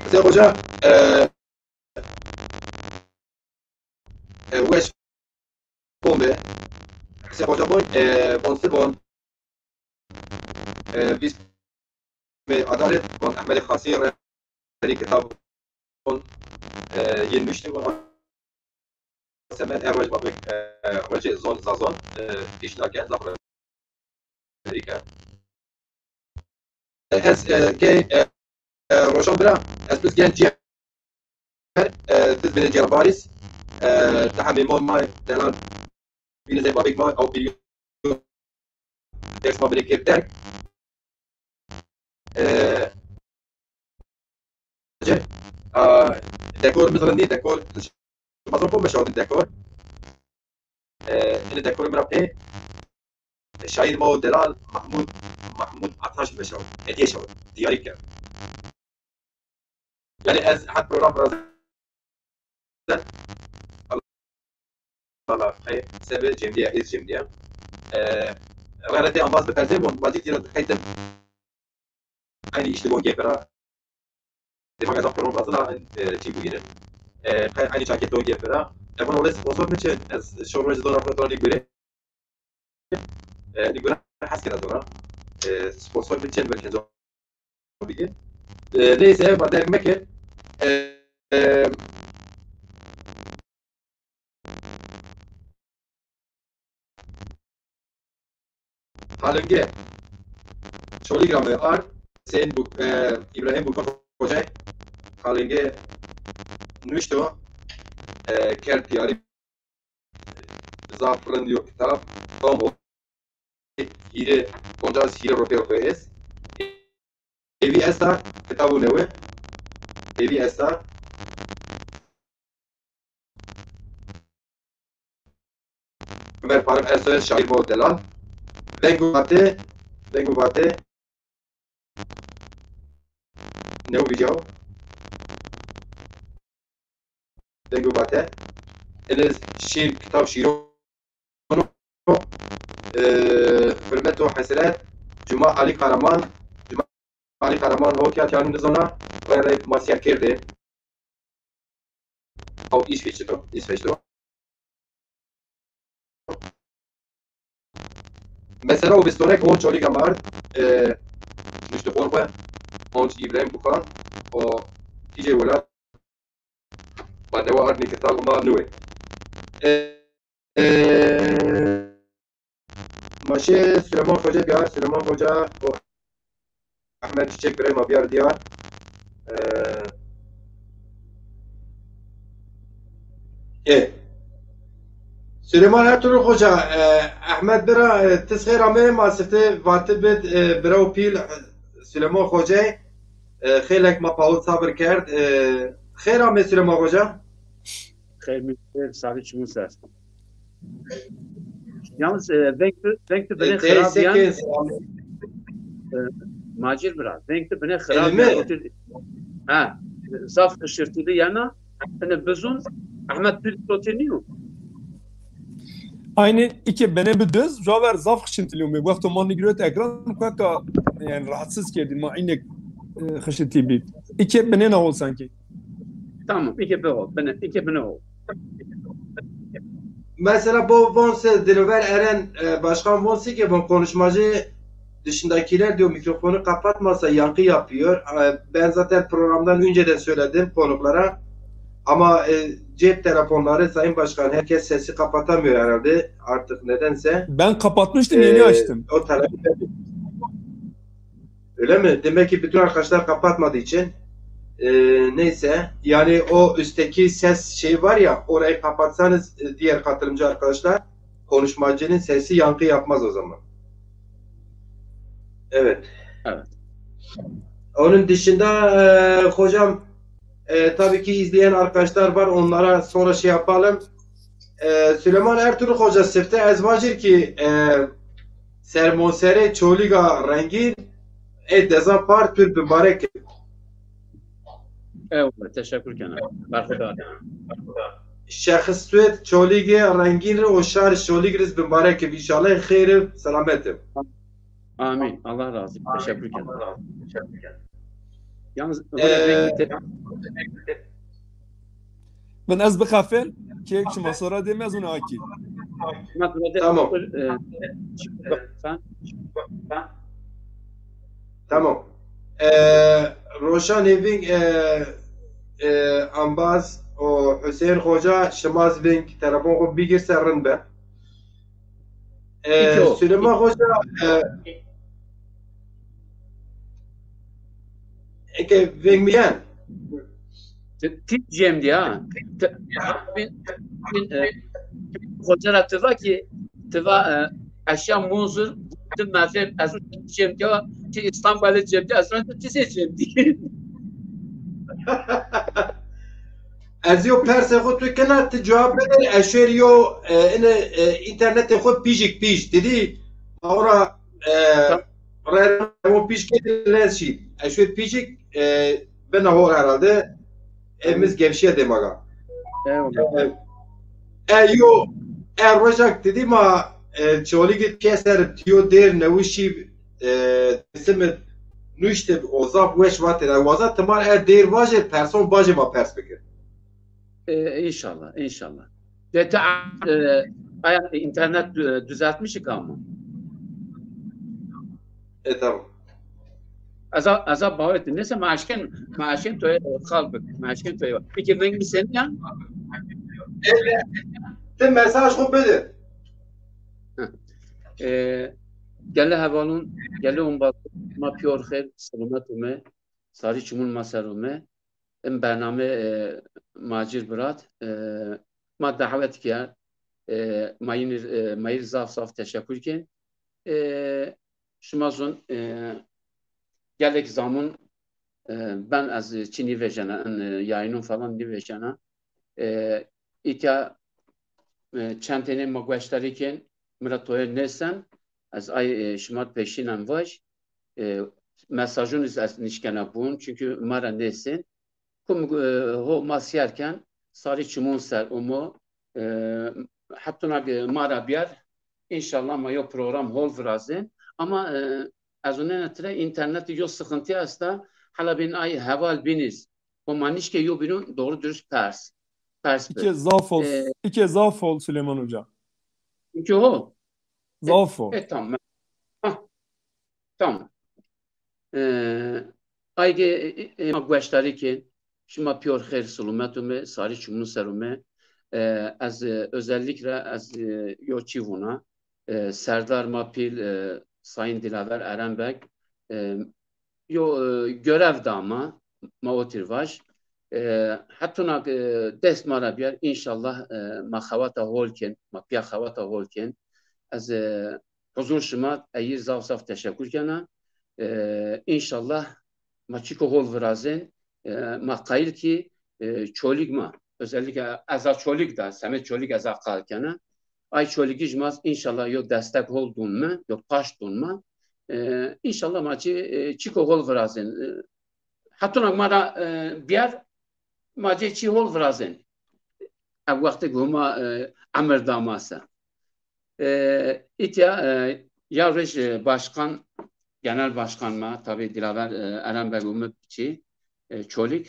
Qisê Xoca, e, e, weş bon be. Qisê Xoca bon, e, bon si bon. E, vîst me Adare, bon Ehmedê Xasî re, serî kitab bon, e, yên nuştî bon. Semed her roj babek, e, rojê zon, zazon, e, îşna ke, zaf rerî ke. Ez, e, key, e, e, Roşan bira, ez tu gen cî her, e, tu binê cî Parîs, e, daha mêmon ma, delal, bînê zey babek ma, ew bîrî ders ma binê kir derg. E, ce, a, dekor mi zirindî, dekor, şima zon ko meşawdin dekor. E, ini dekor mi ra pê, şaîr ma û delal Mahmud, Mahmud Ataş meşawd, hediye şawd, diyarî kerd. Yanî ez hat program ra Allah, Allah, hey, sebe cemdiye, ez cemdiye. E, rarete ambaz bi terze bon, vacî tira kaytem. Aynı işte bon gepera. Defa gazap program razına, e, çi bugüne. E, aynı çaket o gepera. E, bana öyle sponsor mu çe, ez şorojê dona, dona göre. E, nîgura hes kena dona. E, sponsor mi çend ver kenco bigî. E, neyse, ma derg meke. E, e, Halinge Çolîg ra mi ard, Hüseyin Buk, e, İbrahim Bukan Hocay. Halinge nuşto, e, kerd diyarî, zaf rind yo kitab. Tam o hîrê, poncas hîrê rokê xo est. Êvî esta, kitabû newe. Êvî esta. Ömer Faruk Ersoy, şair bo delal. Veng û vate, veng û vate. New video. Veng û vate. Ene şîr, kitab şîrono. E, Hurmet û Hesret, Cuma Ali Karaman, Cuma Ali Karaman ho kî ya tiyanû nizona, rey rey ma sîya kerdê. Ew Îsveç do, Îsveç do. Mesela o vistonek on Çolîga mard, e, nuştixor xwe, on İbrahim Bukan, o tîjê welat, ma dewa ard nê kitab ma nuwe. E, e, Ma şê Süleyman Hoca biyar, Süleyman Hoca û Ahmet Çiçek birê ma biyar diyar. Ee, e. Süleyman Ertuğrul Hoca, e, Ahmet bira, e, ti xêr amê, ma sifte vati bid, e, bira û pîl, e, Süleyman Hoca, e, xêlek ma pawit sabir kerd. E, xêr amê Süleyman Hoca. Xeyr mi, xeyr, saxî çimun ser. Yalnız, e, veng tu, veng tu binê xirab yan, e, Macir bira, veng tu binê xirab yan, otir, ha, zaf xişirtili yana, ene bizun, Ahmet bir otir niyo. Aynı iki bene bir düz, javer zaf xişirtili mi. Wexto ma nigirot ekran, kueka, yani rahatsız kerdin, ma inek, e, xişirtili bi. İki bene ne ol sanki. Tamam, iki be ol, bine, iki bine ol. Mesela bu von se Dilover Eren, e, başkan von se ki bu konuşmacı dışındakiler diyor mikrofonu kapatmasa yankı yapıyor. E, ben zaten programdan önceden söyledim konuklara. Ama, e, cep telefonları Sayın Başkan herkes sesi kapatamıyor herhalde artık nedense. Ben kapatmıştım, yeni, e, açtım. O talep Öyle mi? Demek ki bütün arkadaşlar kapatmadığı için, e, neyse. Yani o üstteki ses şeyi var ya, orayı kapatsanız, e, diğer katılımcı arkadaşlar, konuşmacının sesi yankı yapmaz o zaman. Evet. Evet. Onun dışında, e, hocam, e, tabii ki izleyen arkadaşlar var, onlara sonra şey yapalım. E, Süleyman Ertuğrul Hoca sifte ez vacir ki, e, sermonserê Çolîga Rengîn ê dezan par tu rê bimbarek. Eyvallah, teşekkür kena. Berxudar. Şexs tu ê Çolîgê Rengîn rê û şar Çolîg rê bimbarek ib. Înşallah xeyr ib, selamet ib. Amin. Allah razı olsun. Teşekkür kena. Yalnız, e, Min ez bixafel, kêk şima sora dê, ez ûna akî. Tamam. Tamam. E, Roşan Hêvîng, e, e, Ambaz û Hüseyin Hoca, şima zî veng telefon xo bigîr se rind be. E, Süleyman Hoca, e, eke veng mi yen. Ti, ti cem di ha. Ti, bin, bin, e, Hoca ra ti va ki, ti va, e, eşya Munzur, ti mefem, ez cem di ha, ti İstanbul'e cem di, ez ti se cem di. Ez yo persê xo tu kena, ti cewab bide, ez şêr yo, e, ine, e, internetê xo pîjik pîj. Didî, ma ora, e, re, o pîj ke lez şî. Ez şêr pîjik, e, bina hor herhalde. E, miz gevşiye demaga. Eyvallah. E, e, yo, e, rojak didî ma, e, Çolîgî pîyeser tiyo dêr newişî, e, Dêrsim id nuştib o zaf weş vatêne. Waza ti ma r e dêr vajê, person vajê ma pers bikir. E, inşallah, inşallah. De te, e, aya internet dü-, düzeltmişik ama. E, tamam. Ez a, ez a bawer ti nêse, ma eşkên, ma eşkên toye xal bik, ma eşkên toye. Peki veng mi seni yan? Ti mesaj xo bide. E, gele hevalun, gele umbaz, ma piyor xêr, selamet ume, sarî çimun ma ser ume. Im bername, e, Macir Birat, e, ma dawet kerd, e, ma yînî, e, ma yîr zaf zaf teşekkür kên. E, şima zon, e, gelek zamun, e, ben ez çi nîvejena, in, e, yayınun falan nîvejena. E, îtya, e, çend tenê ma gueştarî kên, mi ra toye nêsen, ez ay, e, şima peşînen vaj, e, mesajun iz ez nişkena bun, çünkü ma ra nêsên. Kum, e, ho ma siyar ken, sarî çimun ser umo, e, hetuna, e, ma ra biyar, înşallah ma yo program hol virazên. Ama, e, ez unena tire interneti yo sıkıntı esta, hala bin ay heval biniz. Ho ma nişke yo binun doğru dürüst pers. Pers bi. İke zaf ol, e, İke zaf ol Süleyman Hoca. Çünkü ho. Zaf ol. E, tamam. Ha. Tamam. E, ayge, e, e, ma gueştarî kên, şima piyor xêr selamet ume, sarî çimun ser ume. E, ez, e, özellikle ez, e, yo çi vuna. E, Serdar ma pîl, e, Sayın Dilaver Erenbeg, e, yo, e, görev da ma, ma otir vaj. E, hetuna, e, dest ma ra biyar, înşallah, e, ma xewata hol kên, ma piya xewata hol kên. Ez, e, huzur şima eyîr zaf zaf teşekkür kena. E, înşallah ma çîko hol virazên, e, ma qayil ki, e, Çolîg ma, özellikle ez a Çolîg da, semê Çolîg ez a qal kena. Ay Çolîgij ma înşallah yo destek hol dun mi, yo paşt dun ma. E, înşallah ma çi, e, çîko hol virazên. E, hetuna ma ra, e, biyar, ma cê çi hol virazên. Ev wextê ki Huma, e, emir da ma se. E, îtya, e, ya roj, e, başkan, genel başkan ma, tabi Dilaver, e, Eren Beg û mi çi, e, Çolîg,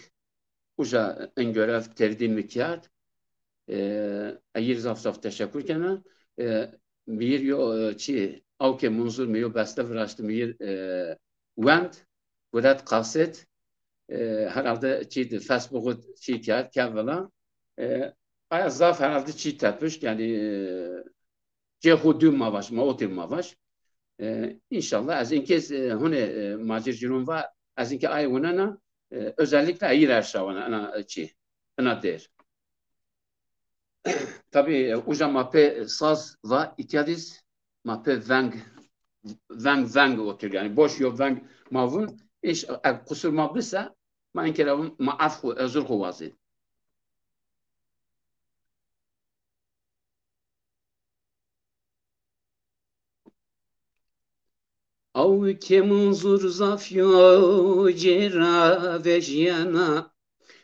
uca in görev tevdî mi kerd. E, eyîr zaf zaf teşekkür kena. E, miyir yo, e, çi, awke Munzur mi yo beste viraşti, miyir, e, wend, guret kaset, e, herhalde çî di, Facebook'u çî kerd, kevila. E, aya zaf herhalde çî tepişt, yani, e, cê xu dû ma vaş, ma otir ma vaş. E, înşallah ez inkez, e, hune, e, Macir Cîrun va, ez inke ay winena, e, özellikle eyîr erşawana, ena, e, çî, ena dêr. Tabi, e, uca ma pê saz va, îtya diz ma pê veng, veng, veng otir. Yani boş yo veng ma vun, iş, e, qusur ma bise, ma inkere vun, ma af xu, özür xu wazî. Aw ke Munzur zaf yo cêra vejyena,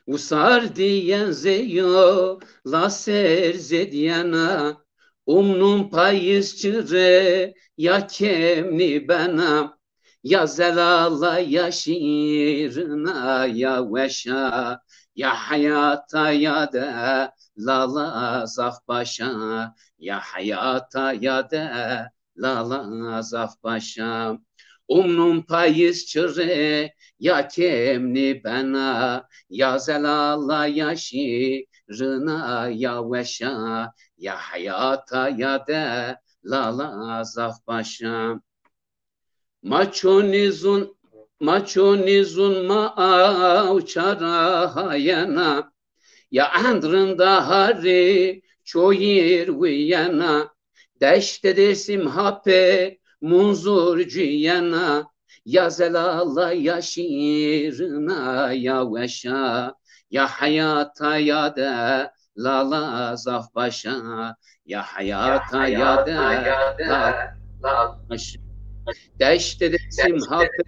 usar diyen zeyo la ser zedyena, umnum payiz çire ya kemni bena, ya zelala ya şîrina ya weşa, ya heyata ya de lala zaf başa, ya heyata ya de lala zaf başa. Umnum payiz çire ya kemni bena, ya zelala ya şîrina ya weşa, ya heyata ya de lala zaf başa. Ma çonî zun, ma çonî zun ma aw çara hayena. Ya end rinda harî çoyîr wîyena. Deştê Dêrsim ha pê Munzur cuyena. Ya zelala ya şîrina ya weşa. Ya heyata ya de lala zaf başa. Ya heyata ya de lala zaf başa. Deştê Dêrsim ha pê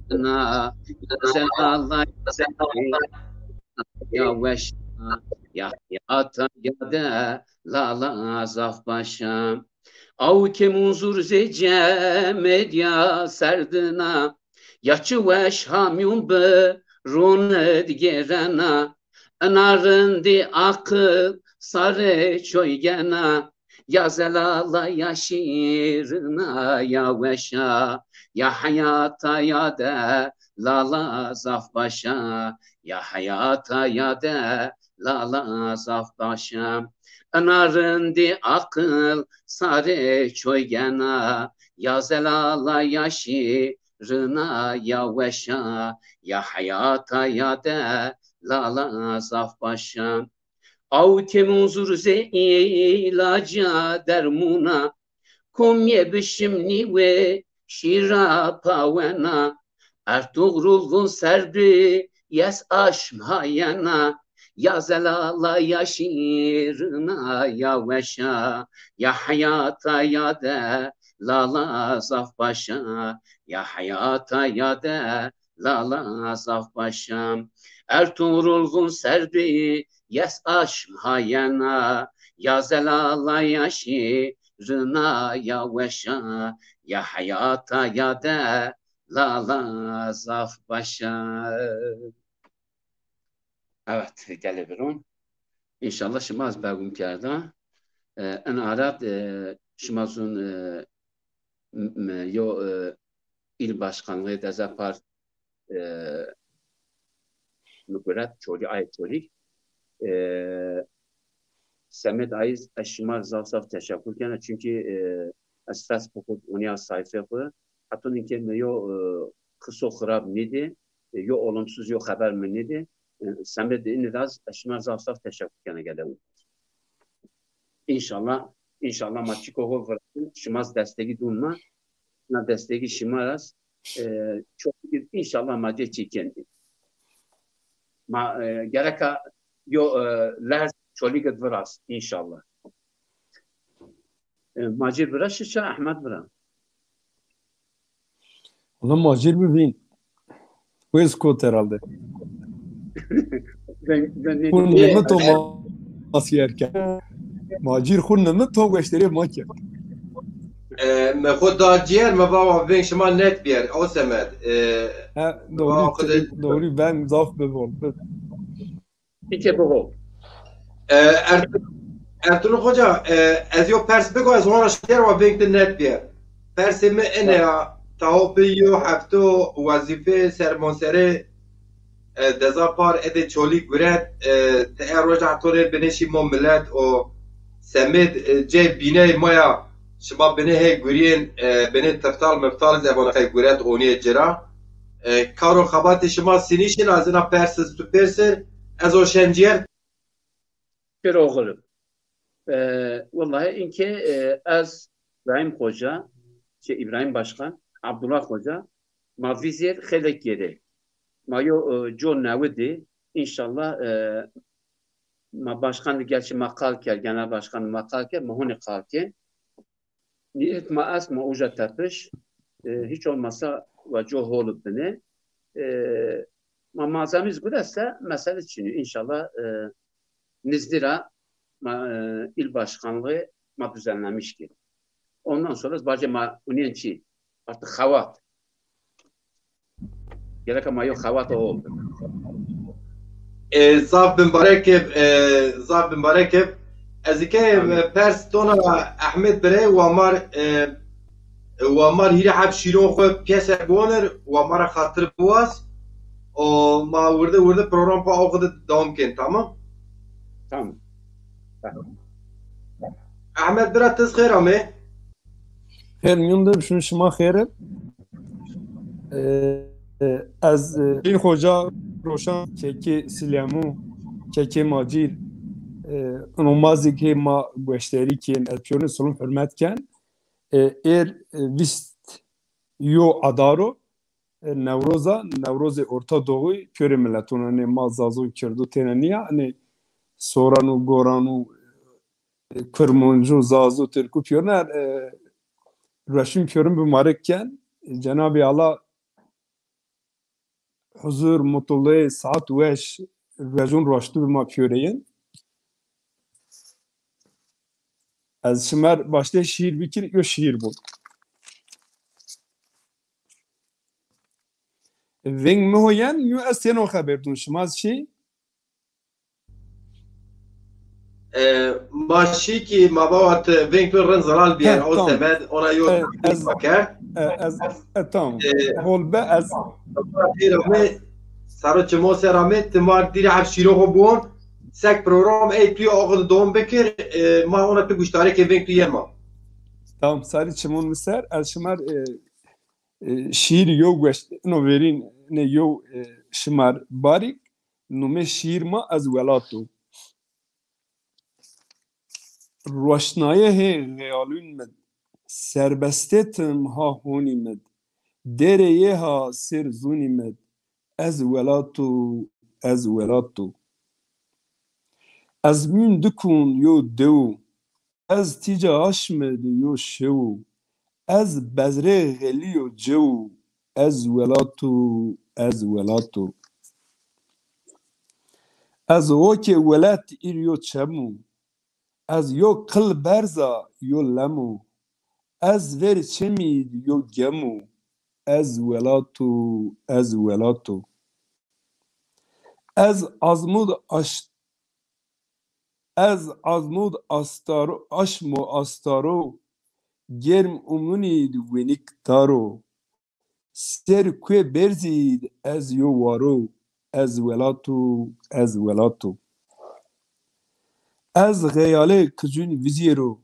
cuyena. Ya zelala ya weşa. Ya heyata ya de lala zaf başa. Aw ke Munzur zê cemedya serdina, ya çi weş hamyun bi rûnid gêrena, ina rindî aqil sarê çoy gena, Ya zelala ya şîrina ya weşa, ya heyata ya delala zaf başa, ya heyata ya delala zaf başa. Ina rindî aqil sarê çoy gena, ya zelala ya şîrina ya weşa, ya heyata ya delala zaf başa. Aw kêm û zûr zê îlaca dermûna, komyê bişim nîwê şîra pawena. Ertugrul vun ser bi yes aşm hayena. Ya zelala ya şîrina ya weşa, ya heyata ya delala zaf başa, ya heyata ya de lala zaf başa. Ertugrul vun ser bi yes aşm hayena, ya zelala ya şîrina ya weşa, ya heyata ya de lala zaf başa. Evet, gelê birûn. Înşallah şima ez begûm kerda. E, en arad, e, şima zûn, e, m-, m-, yo, e, îl başkanlığı Dezapar, e, mi guret, Çolî, ayê Çolî. E, Semed Ayîz, ez şima rê zaf zaf teşekur kena. Çunkî, e, ez Facebook'u ûniya sayfê xwu. Heta nîke mi yo, e, qiso xirab nîdî, e, yo olumsuz yo xeber mi nîdî. E, semedê înî ra ez şima rê zaf zaf teşekur kena gelew. Înşallah, înşallah ma çîko ho virasin, şima destegî dûn ma. Na destegî şima ra ez, e, çok, înşallah ma cê çî ken. Ma, e, gereka yo, e, lerz Çolîg id viraz, înşallah. E, Macîr bira şi ça, Ehmed bira? Wala Macîr bivîn. Wês kot herhalde. Ben, ben ne Xwu diyeyim? Nimit o ma asyer kerd. Macîr xwu nimit o, goşterê ma kerd. E, me xwu da ciyer, me va wa veng şima net biyer, o semed. E, He, doğru, doğru, ben zaf bibol. Peki, bihol. E, Ert-, Ertuğrul Hoca, e, ez yo pers biko, ez hona şêr wa veng ti net biye. Persê mi ene ya, taho bi yo hefto wezîfe sermonserê, e, Dezapar ede Çolîg guret, e, ti e roja heto rê binê şî mo milet o semêd, e, cê bîney ma ya, şima binê hê guriyên, e, binê tiftal miftal zî evan qey guret onîyê ci ra. E, kar û xebatê şima sinîşin, ez ina pers iz tu pêrsir, ez o şenciyer. Pêro oxilib. E, wellahî inkê, e, ez, Îbrahîm Xoca, şey, Îbrahîm Başkan, Abdullah Xoca, ma vîzêr xeylek gêrê. Ma yo, e, co newi dî, înşallah, e, ma başkan di gerçi ma qal kerd, genel başkan di ma qal kerd, ma honî qal kên. Niyet ma est, ma uca tepiş, e, hiç olmasa wa co hol binê. E, ma malzememiz gureste mesele çinî. İnşallah, e, nizdî ra ma, e, il başkanlığı ma düzenlemiş ki. Ondan sonra bacê ma unên çi? Artık xewat. Gereka ma yo xewata o. E, zaf bimbarek ib, e, zaf bimbarek ib. Ez ike, e, pers dona Ehmed birey, wa mar, e, wa mar hîrê heb şîron xwu piyese gonir, wa mara xatir biwas. O ma wirde wirde program pa o xwu de dewam kên, tamam? Tamam. Ehmed bira, tiz xêr amê. Xêr mîyon de bişun, şima xêr ib. E, e, ez, e, Hîn Xoca, Roşan, Kekê Silemu, Kekê Macîr, e, ino ma zî ke ma gueşterî kên, ez pîyorîn silom hurmet ken. E, êr, e, vîst yo adaro, e, Newroz a, Newrozê Orta Doğu, pîyorê mileton, hanî ma Zazo Kirdo têne nîya, hanî Soran û Goran û, e, Kurmanc û Zazo, Tirk û pîyorine, e, rueşin pîyorin bimarek ken. Cenabê Allah huzur, mutluluğê, saet weş, ruejûn roştu bi ma pîyoreyên. Ez şima r' baştê şîîr bikir, yo şîîr bo. Veng mi ho yen, yo ez têno xeber dun, şima zî şî? E, ma şî kî ma bawa ti veng tu rind zelal bîyer. He, o tamam. Semed ona yo E, ez, ma kerd. E, ez, e, tamam. E, Hol be ez. Sero çimo ser ame, ti ma dîre ev şîro xo buon. Sek program ey tu yo axo de dom bikir. E, ma ona tu guştarê ke veng tu yema. Tamam, sarî çimon mi ser, ez şimer, e, e, şîîr yo gueşt, no verîn ne yo, e, şimer barîk, numê şîîr ma Ez Welato. Roşnayehê xeyalûn mi d, serbestê tim ha honî mi d, dêrê yê ha sêr zûnî mi d, ez welato, ez welato. Ez mûn dikûn yo dew, ez tîca aşmid yo şew, ez bezrê xelî yo cew, ez welato, ez welato. Ez okê welat îr yo çem û, ez yo qil berza yo lem û, ez ver çemî yo gem û, ez welato, ez welato. Ez azmûd aşt Ez azmûd astaro, aşmo astaro, germ umûnîd wenik taro. Ser kuê berzîd ez yo waro, ez welato, ez welato. Ez xeyalê qicûn vizêro,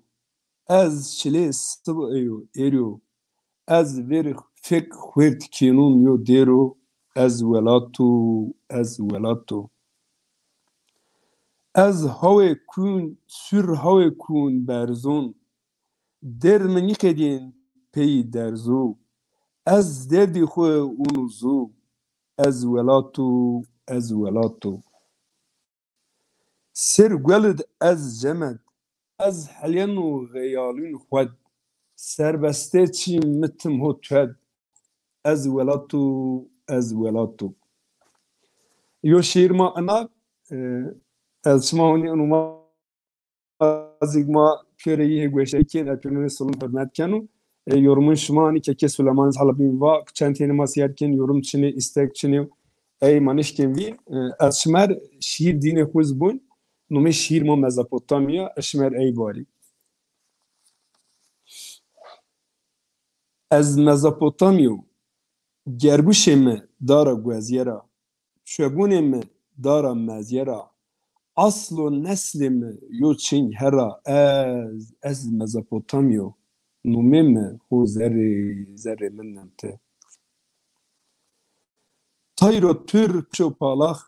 ez çilê sib eyo êryo, ez ver fek xuêrt kênûn yo dêro, ez welato, ez welato. Ez hawê kûn, sûr hawê kûn berzûn, dêr mi nîqedîn peyî derzû, ez derdî xwu ûnû zû, ez welato, ez welato. Ser guelid ez cemed, ez helyenû xeyalûn xwed, serbestê çî mi tim ho twed, ez welato, ez welato. Yo şîîr ma ina, e, ez şima honî inu ma zîg ma pêrê yî hê gueşteyî kên, ez pêrûnê solun hurmet kenu. E, yorumun şima hanî kekê Suleman Halabîn va, çend tênê ma sîyer kên, yorum çinê, îstek çinê, ey ma nişkên vî. E, ez şimer şîîr dînê xwu zî bûn, numê şîîr ma Mezopotamya, ez şimer ey barî. Ez Mezopotamyo, gerguşê mi dara guezyera, çuegunê mi dara mezyera, aslo neslê mi yo çing herra, ez, ez Mezopotamyo, numê mi ho zerrê, zerrê min nente. Tayro tur, pişo palax,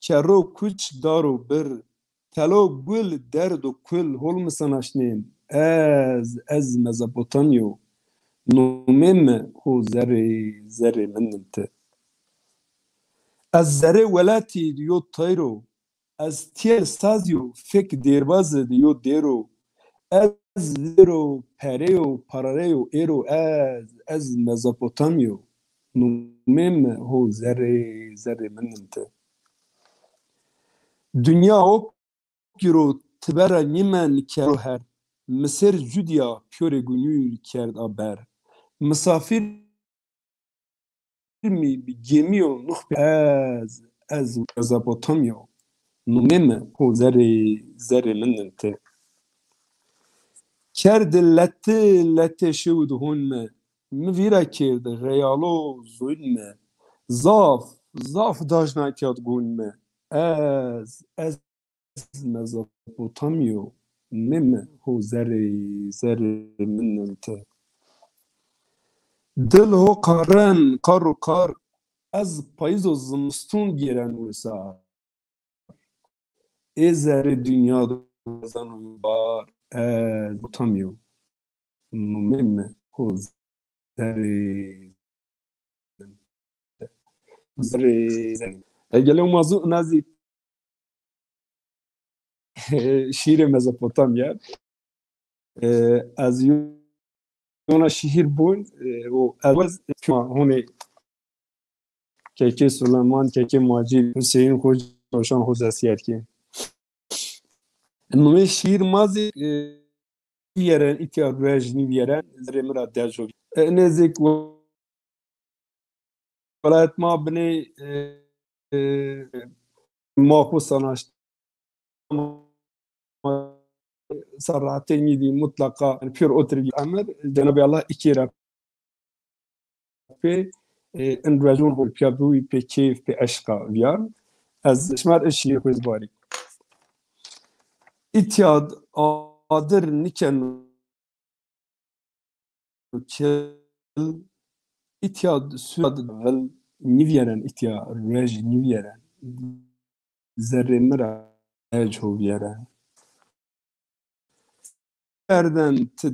kerro kuç, daro bir, telo gul, derdo kul, hol mi sanaşnên, ez, ez Mezopotamyo, numê mi ho zerrê, zerrê min ninte. Ez zerrê welatî di yo tayro, ez tiyel sazyo fek dêrbazid yo dêro, ez vêro pereyo parareyo êro, ez, ez Mezopotamyo, numê mi ho zerrê, zerrê min ninte. Dinya ok giro tibera nîmen kero her, mi ser cudya pîyorê gunûr kerd a ber. Misafir mi bi gemî yo nux pê, ez, ez Mezopotamyo, numê mi ho zerrê, zerrê min ninte. Kerd leti lete şewd hûn mi, mi vîra kerd xeyalo zûn mi. Zaf, zaf dajna kewt gûn mi. Ez, ez Mezopotamyo, numê mi ho zerrê, zerrê min ninte. Dil ho qaren, qar û qar, ez payîzo zimistûn gêren wisar. Ê zerrê dinya do zano bar, ez Mezopotamyo, numê mi ho zerrê, zerrê, zerrê. E, gele ma zû nazî şîîrê Mezopotamya. E, ez yona şîîr bûn, e, û ez ma honê Kekê Suleman, Kekê Macîd, Huseyîn Xoca, Roşan Xoca sîyer kên. Numê şîîr ma zî, e, vîyeren, îtya ruej nîvîyeren, zerrê mi ra derco. E, nêzîk welayet ma binê, e, e, ma xwu sanaşt serrahatê nî dî mutlaqa, yanî pêro otir vî emir, Cenabê Allah ikê ra pê, e, in ruejûn ho pîya biwî, pê keyf, pê eşqa vîyarn. Ez şima rê şîîrê xo zî barî. Îtya d adir nîkeno kil, îtya d suya d vil, nîvîyeren îtya ruej nîvîyeren. Zerrê mi ra dec ho vîyeren. Kerden ti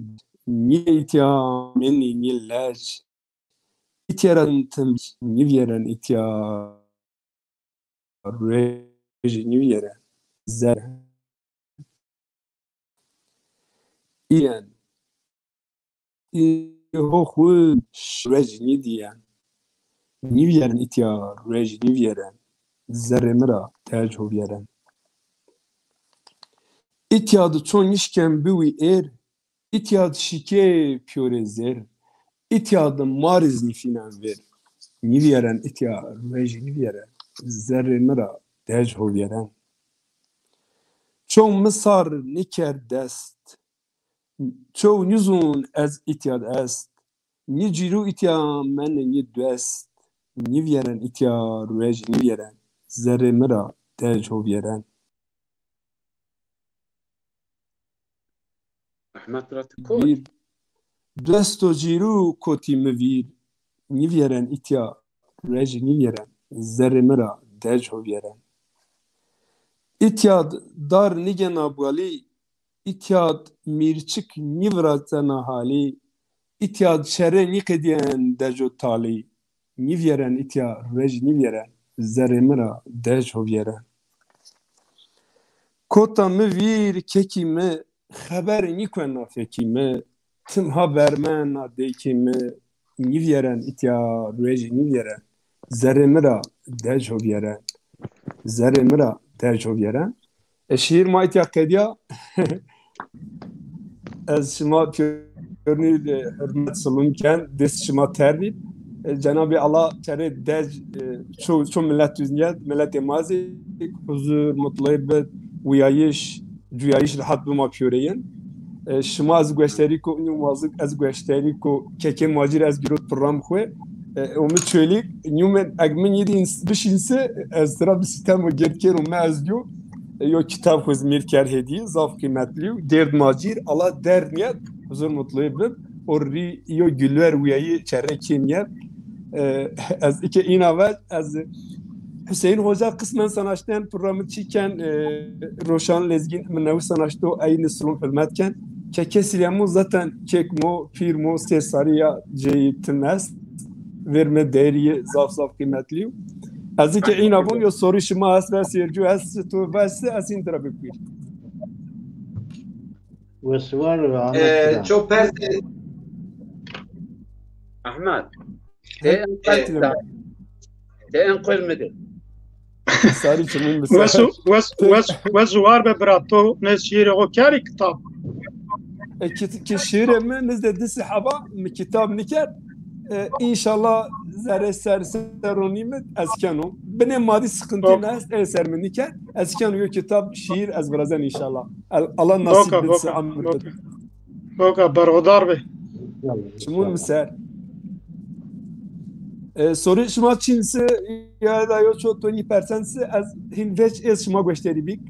nî îtya menî nî lec. Îtya ra tim nîvîyeren îtya ruej nîvîyeren. Zer. Îyen. Î ho xwu ruej nîdîyen. Nîvîyeren îtya ruej nîvîyeren. Zerrê mi ra dec ho vîyeren. Îtya di ço nîşken biwî êr, îtya di şikê pîyorê zêr, îtya di ma rî zî nîfînen vêr. Nîvîyeren îtya ruej nîvîyeren. Zerrê mi ra dec ho vîyeren. Ço mi sar nîkerd dest, ço nîzûn ez îtya di est. Nî cîrû îtya meni nî dwest. Nîvîyeren îtya ruej nîvîyeren. Zerrê mi ra dec ho vîyeren. Ehmed ra ti kot? Vîr. Dwesto cîrû kotî mi vîr. Nîvîyeren îtya ruej nîvîyeren. Zerrê mi ra dec ho vîyeren. Îtya d dar nîgena balî, îtya d mîrçik nîviraçena halî, îtya d çere nîqedîyen deco talî. Nîvîyeren îtya ruej nîvîyeren. Zerrê mi ra dec ho vîyeren. Kota mi vîr kekî mi, xeber nîkuena fekî mi, tim ha vermena deykê mi. Nîvîyeren îtya ruej nîvîyeren. Zerrê mi ra dec ho vîyeren. Zerrê mi ra dec ho vîyeren. E, şîîr ma îtya qedîya. Ez şima pîyorînî, e, hurmet silûm ken, dest şima ter bî. E, Cenabê Allah çerê dec, e, ço, ço milet duzîyed, miletê ma zî huzur, mutluyê bid, wîyayîş, cuyayîş rehet bima pîyorê yin. E, şima ez gueşterî ko, nî wazik ez gueşterî ko, kekê Macîr ez girot program xwu. E, o mi çolî, nî mi, eg mi nîdî ins-, bişînsi, ez tira bi sîtem û gird kêr û mi ez yo, e, yo kitab xwu zî mi rê kerd hedîye, zaf qîmetlî yo. Dêrd Macîr, Allah derd nîyed, huzur mutluyê bib. O rî yo gulver wîyayî çerre kêm yed. E, ez îke îna vaj, ez Hüseyin Hoca kısmen sanaşten programı çiken, e, Roşan Lezgin, mi newi sanaşto, eynî silûm hurmet ken. Kekê Silêmûn zaten kek mo, pîr mo, sê sarî ya ceyî tim est. Verme değeri zaf zaf kıymetli. Ez ki îna bun yo soru şima est ve seyirci est, tu ve est, ez îndira bipir. Wes war ve Ahmet. E, Bira. Çok pers. Ahmet. Te en qel, te en qel mi de. Sarî çimûn bi ser. Wes, wes, wes, wes war be bira, to ne şiîrê xo kerî kitab? E, ki, ki şiîrê mi nizde di sehaba mi kitab niker. E, înşallah zerê ser ser ronî mi ez keno. Binê madî sıkıntı ne est, ê ser mi niker. Ez keno yo kitab şiîr ez virazen înşallah. Allah nasip bitse amir. Boka berxudar be. Çimûn mi ser. E, sorê şima çin si ya da yo ço to nî persen si, ez hin veç ez şima gueşterî bîk.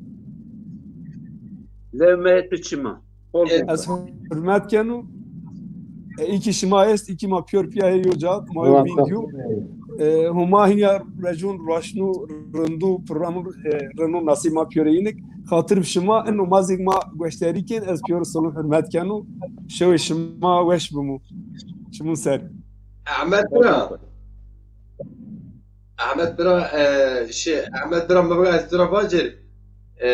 Lewmeyet bi çima. Ez hurmet kenu. E, iki şima est, iki ma piyor piya hê yo ca, ma yo vîdyo. E, Huma hinya recun raşnu rindu programı, e, rinu nasî ma piyorê inik. Xatir şima eno ma zî ma gueşterî kên, ez pîyor sonu hurmet kenu. Şewê şima weş bimu. Çimûn ser. Ahmet bira. Ahmet bira, e, şey, Ahmet bira, mi bira ez bira vacir. E,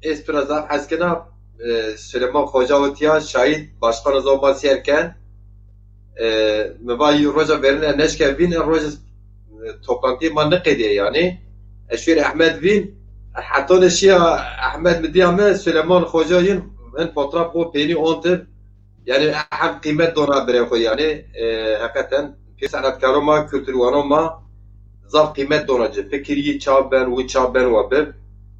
ez bira zaf hes kena, e, Süleyman Xoca û tiya şahid başkan zor ma sîyer ken. E, mi va yî roja verine neşke vîn, e, roja, e, toplantî ma niqedîye yanî. E, şûr Ehmed vîn, heta ne şiya Ehmed mi dîya mi, Süleyman Xoca yin, hin fotoğraf o peynî ontir. Yanî hem qîmet dona birê xo yanî, e, heqeten pê senetkaro ma, kulturwano ma zaf qîmet dona ci. Fikir yî ça ben, wi ça ben wa bib.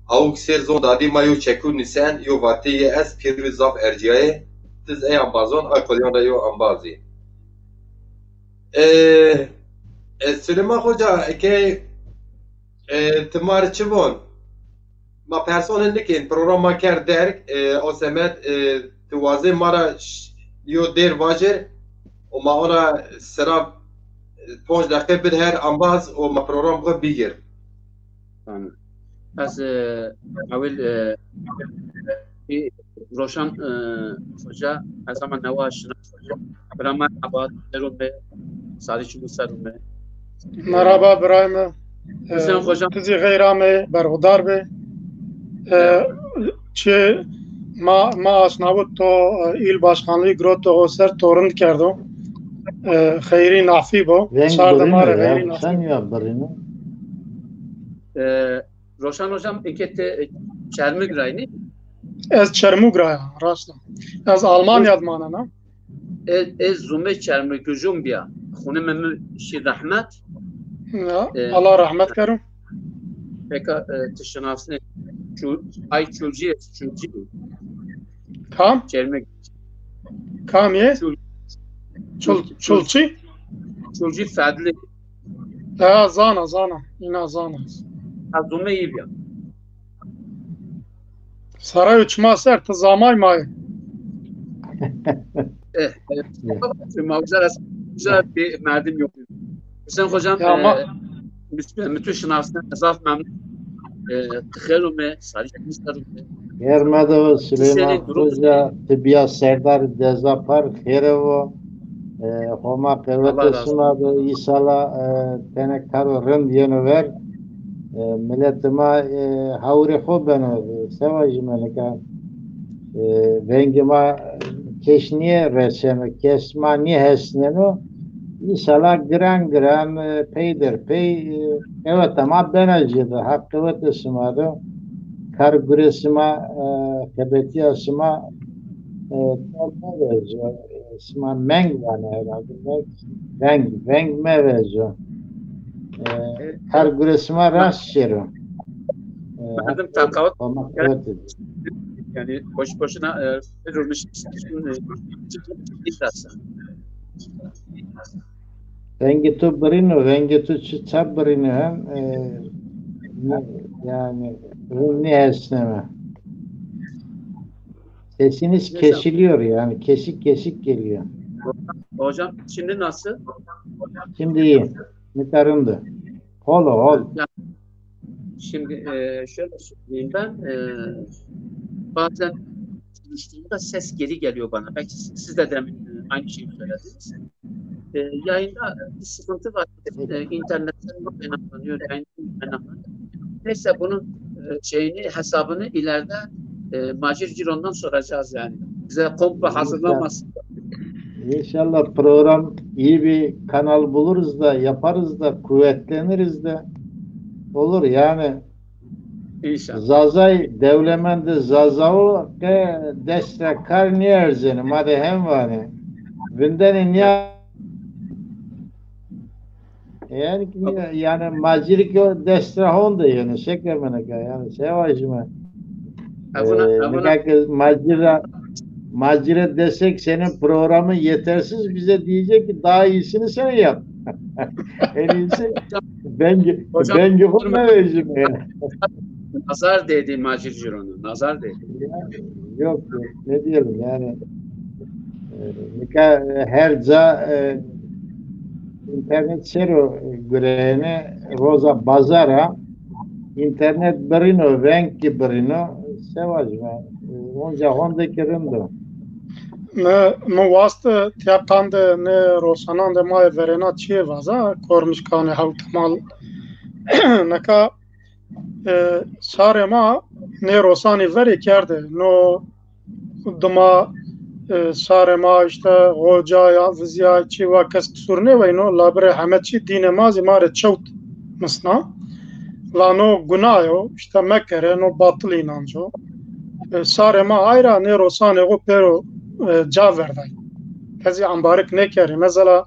Awik sêr zon dadî ma yo çekû nîsen, yo vatê yê ez pêrû zaf ercîyayê. Tiz ey ambazon, ay qolîyan ra yo ambazî. E, e, Silêman Xoca, eke, e, ti ma rê çi von? Ma person hin nikên, program ma kerd derg, e, o semed, e, ti wazê ma ra ş-, yo dêr vajir, û ma ona sera, e, ponc deqe bid her ambaz û ma program xo bigir. Tamam. Ez, e, ewil, e, bir Roşan, e, Hoca, ez ama newa şinas Hoca. Bira merhaba, ser ûme, sarî çimû ser ûme. Merhaba birayê mi. Hüseyin Hocam. Ti zî xeyr amê, berxudar bê. E, çi ma, ma aşnawit to, e, îl başkanlığı girot to, o ser to rind kerdo. E, xeyrî nafî bo. Veng çar de ma re birîno ya, xeyrî nafî. Sen ya birîno. E, Roşan Hocam, eke ti, e, Çermik ra yî, nê? Ez Çermûg ra ya, rast a. Ez Almanya de manena. Ez, ez zumê Çermûgijûn bîya. Xunimê mi şî rehmet. Ya, e, Allah rahmet kero. Peka, e, ti şinasnê. Çu-, ay Çulcî, ez Çulcî. Kam? Çermûg. Kam yê? Çul-, Çul-, Çul-, Çulçî? Çulcî Fedlî. Ha, zana, zana. Îna zana. Ha, zumê yî bîya. Sarayo çima ser, ti zamay ma yê. Eh, eh, ma güzel, güzel bir merdim yok. Hüseyin Hocam, ya, e, ma- mütü, mütü şinasne, zaf memnun. E, xêr ûme, sarî ser ûme. Xêr medo Silêman Hoca, ti bîya serdar Dezapar, xêre vo. E, Homa qewete sima do, îsala, e, tenê karo rind yeno ver. E, miletê ma, e, hawrê xo beno, e, se vajîme nika, e, vengê ma kes nîye reseno, kes ma nîhesneno. Îsala giran giran, e, pey der pey, e, qeweta ma bena jêde, Haq qewete sima do. Kar gurê sima, e, xebetîya sima, e, kar mevejo. E, sima meng vanê herhalde. Veng, veng, veng mevejo. E, kar gurê sima rast şêro. E, merdim taqawet, Homa qewete. Yani boş boşuna, e, durmuş, e, Vengê to birîno, vengê to çi ça birîno hem, e, ne, yani, rind nêhesneme. Sesiniz kesiliyor yani, kesik kesik geliyor. Hocam, şimdi nasıl? Şimdi iyi. Nika rind o. Hol o, hol. Şimdi, e, şöyle söyleyeyim ben, e, bazen konuştuğumda ses geri geliyor bana. Belki siz, siz de demin, e, aynı şeyi söylediniz. E, yayında bir sıkıntı var. E, internetten mi kaynaklanıyor, yayından kaynaklanıyor. Neyse, bunun, e, şeyini, hesabını ileride, e, Macir Ciron'dan soracağız yani. Bize komplo hazırlamasın. İnşallah program iyi bir kanal buluruz da, yaparız da, kuvvetleniriz de. Olur yani. İnşallah. Zazay, dewlemendê Zazao ke dest ra kar nêerzenê, ma de hem vanê. Vindenê nîya Yani ki, yani Macir ki dest ra honde yani, şeker meneka yani, se vajime. Evuna, e, evuna. Nika ki Macir ra, Macire desek senin programın yetersiz, bize diyecek ki daha iyisini sen yap. En iyisi ben, hocam, ben gibi durma. Ne vereceğim yani. Nazar değdi Macir Ciron'a, nazar değdi. Yani, yok, yok, ne diyelim yani. E, nika, e, her ca, e, internet sero, e, gureyene, roza bazar a, internet birîno, veng ki birîno, se vajime, e, onca honde ki rind o. Mi, mi wast, e, tiya qandê nê rosanan de ma yê verêna çiyê vaza, Kormişkanê Hewtemal. Neka, e, şarê ma nê rosanî verê kerde. No dima, e, şarê ma işte xoca ya, vizya çi wa kes qisur nêweyno, labirê heme çi dînê ma zî ma rê çewt misna. La no guna yo, işte mekere, no batil înanc o. E, şarê ma ayra nê rosanê xo pêro, e, ca verday. Ez zî ambarik nêkerî. Mesela,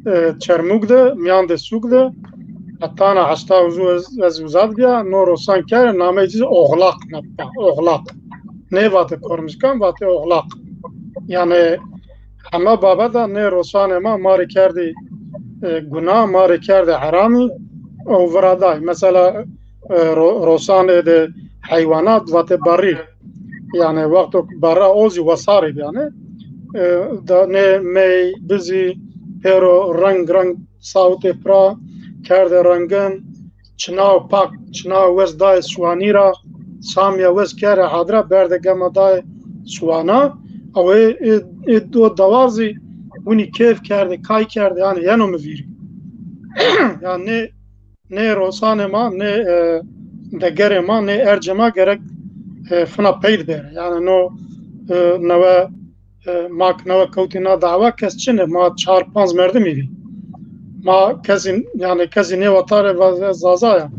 e, Çermûg de, mîyandê sûk de, Hetana heşta û zu ez, ez uza de bîya, no rosan kerdê, nameyê ci Oxlaq netta, Oxlaq. Nêvatê Kormişkan, vatê Oxlaq. Yanî heme babeta nê rosanê ma, ma rê kerdî, e, guna, ma rê kerdî heramî, ew viraday. Mesela, e, ro-, rosanê de heywanat vatê berrî. Yanî wexto ke berra o zî wesarî bî yanî. E, da nê mey, bizî, pêro reng reng sawitê pira, kerdê rengin, çinaw pak, çinaw wes dayê siwanî ra, samîya wes kerdê hadra, berdê gema dayê siwana. Ew ê, ê, ê do dewar zî winî kêf kerdê, kay kerdê, yanî yeno mi vîrî. Yanî nê, nê rosanê ma, nê, e, degerê ma, nê ercê ma gerek, e, fina pey de bêrê. Yanî no, e, newe, e, ma ke newe kewtî na dawa, kes çin ê, ma çar panc merdimî bî. Ma kesî, yanî kesî nêwata rê va-, ez Zaza ya.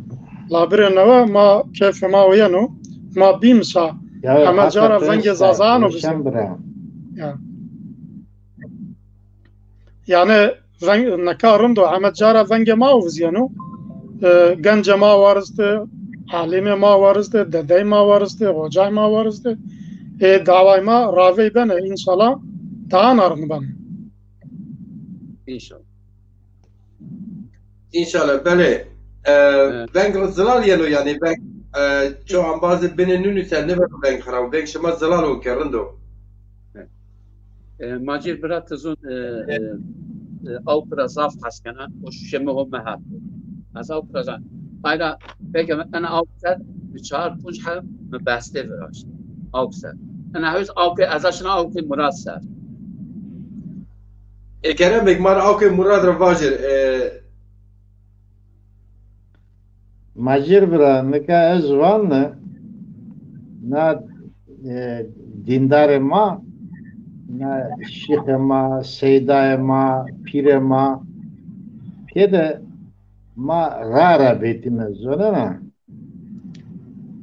Labirê newe ma kêfê ma weyeno, ma bîmsa. Ya, heme ca ra vengê Zazayan o bizî. Ya. Yanî veng, nika rind o, heme ca ra vengê ma o vizîyeno. E, gencê ma waristê, alimê ma waristê, dedey ma waristê, hocay ma waristê. Ê daway ma ravey benê, înşallah daha na rind benê. Înşallah. Înşallah, belê. E, veng zilal yeno yanî, veng, e, ço embazê binê nûnî ser nêbeno veng xirab. Veng şima zilal o ke rind o. E, Macîr bira, ti zûn, e, e, e, awk ra zaf hes kena, o şuşê mi ho mi het. Ez awk ra zaf. Ayra peke mi ena awk ser, mi çar punc heb mi bestê viraşt. Awk ser. Ena hewz awkê, ez a şina awkê Murad ser. E, kerem bik, ma ra awkê Murad ra vajir. E, Macîr bira, nika ez vana, na, e, dîndarê ma, na şîxê ma, seydayê ma, pîrê ma, pê de ma ra ra vetîme, zonena.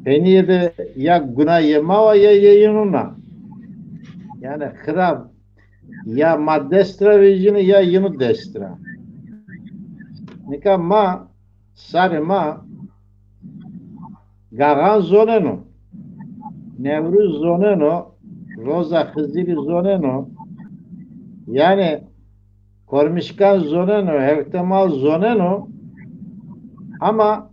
Peynîye de ya guna yê ma wa ya yê yînûn a. Yanî xirab ya ma dest ra vejîne ya yînû dest ra. Nika ma, sarê ma, Gaxan zoneno, Newruz zoneno, Roza Xizirî zoneno, yanî Kormişkan zoneno, Hewtemal zoneno, ama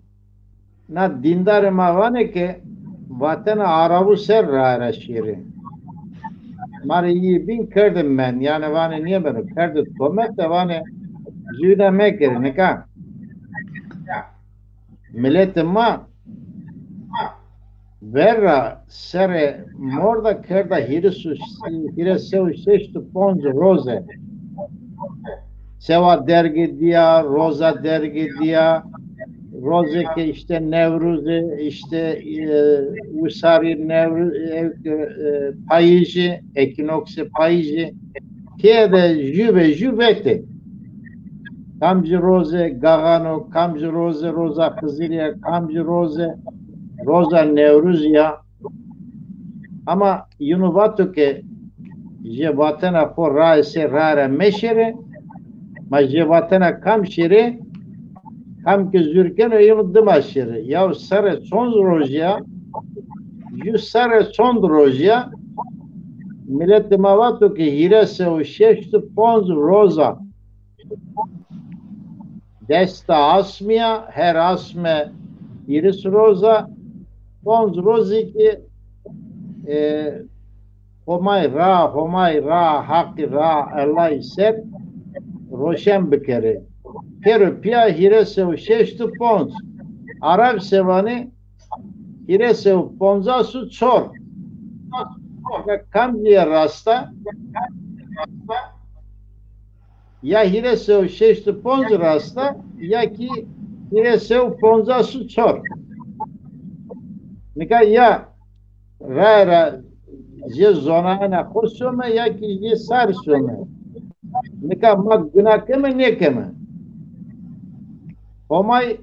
na dîndarê ma vanê ke vatena Arabû ser raye ra şêrê. Ma rê yî bîn kerdê men, yanî vanê nêbeno, kerdê tomet de vanê zûna mekerê nika. Miletê ma ver ra serê morda kerda hîris û, hîrê se û şeşt û ponc roze. Sewa dergê dîya, roza dergê dîya, rozê ke îşte Newruzê, îşte, e, wisarî Newru-, e, e, payîjî, ekînoksê payîjî, keye de jû ve jû vetê. Kamcî roze Gaxan o, kamcî roze Roza Xizirî ya, kamcî roze Roza Newruzî ya. Ama yînû vato ke jê vatena xo raye ser raye ra meşêrê, ma jê vatena kam şêrê, kam ke zûr keno yînû dima şêrê. Yaw serre çond rojî ya, jû serre çond rojî ya, miletê ma vato ke hîrê se û şeşt û ponc roza desta asmî ya, her asme hîris roza, ponc rozî kî, e, Homay ra, Homay ra, Haqî ra, Ellay ser roşen bikerê. Pêro pîya hîrê se û şeşt û ponc. Arab se vanê hîrê se û poncas û çor. Kamcîye rast a? Ya hîrê se û şeşt û ponc rast a, ya kî hîrê se û poncas û çor. Nika ya raye ra jê zonayena xo some, ya kî jê sarî some. Nika ma guna keme, nêkeme. Homay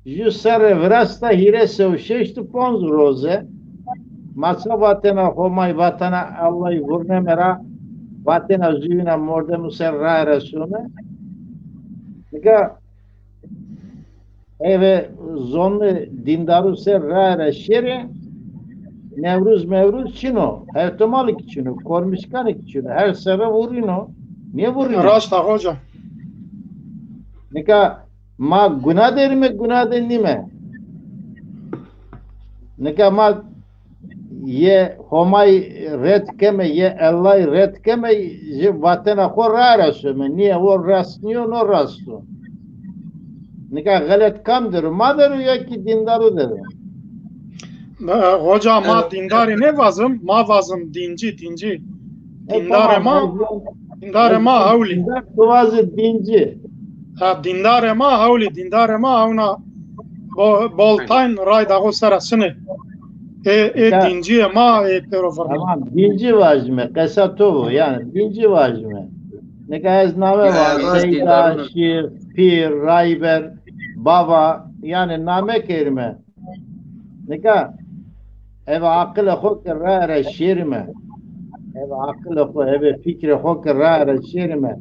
jû serre virasta hîrê se û şeşt û ponc roze. Ma ça vatena Homay, vatena Ellay vurneme ra, vatena zûna mordemû ser raye ra some. Nika Eve zonê dîndarû ser raye ra şêrê, Newruz Mewruz çin o, Hewtemalî kî çin o, Kormişkanî kî çin o, her serre vurîno, nêvurîno. Rast a hoca. Nika ma guna derîme, guna de nîme. Nika ma yê Homayî red keme, yê Ellay red keme, ji vatena xo raye ra some. Nîye, o rast nîyo, no rast o. Nika xelet kam der o? Ma der o ya kî dîndarû der o? E, hoca, ma dîndarî nêvazim, ma vazim dîncî, dîncî. E, dîndarê ma, dîndarê ma hewlî. Dîndar, tu vazî dîncî. Ha, dîndarê ma hewlî, dîndarê ma hewna bo-, boltayn ray daxo sera sinê. Ê, ê dîncîyê ma, ê pêro virnê. Tamam, dîncî vajîme, qesa to bo, yanî dîncî vajîme. Nika ez name va, Seyda, Şîx, Pîr, Rayber, Bava, yanî name kerîme. Nika eve aqilê xo ke raye ra şêrîme. Eve aqilê xo, eve fikrê xo ke raye ra şêrîme.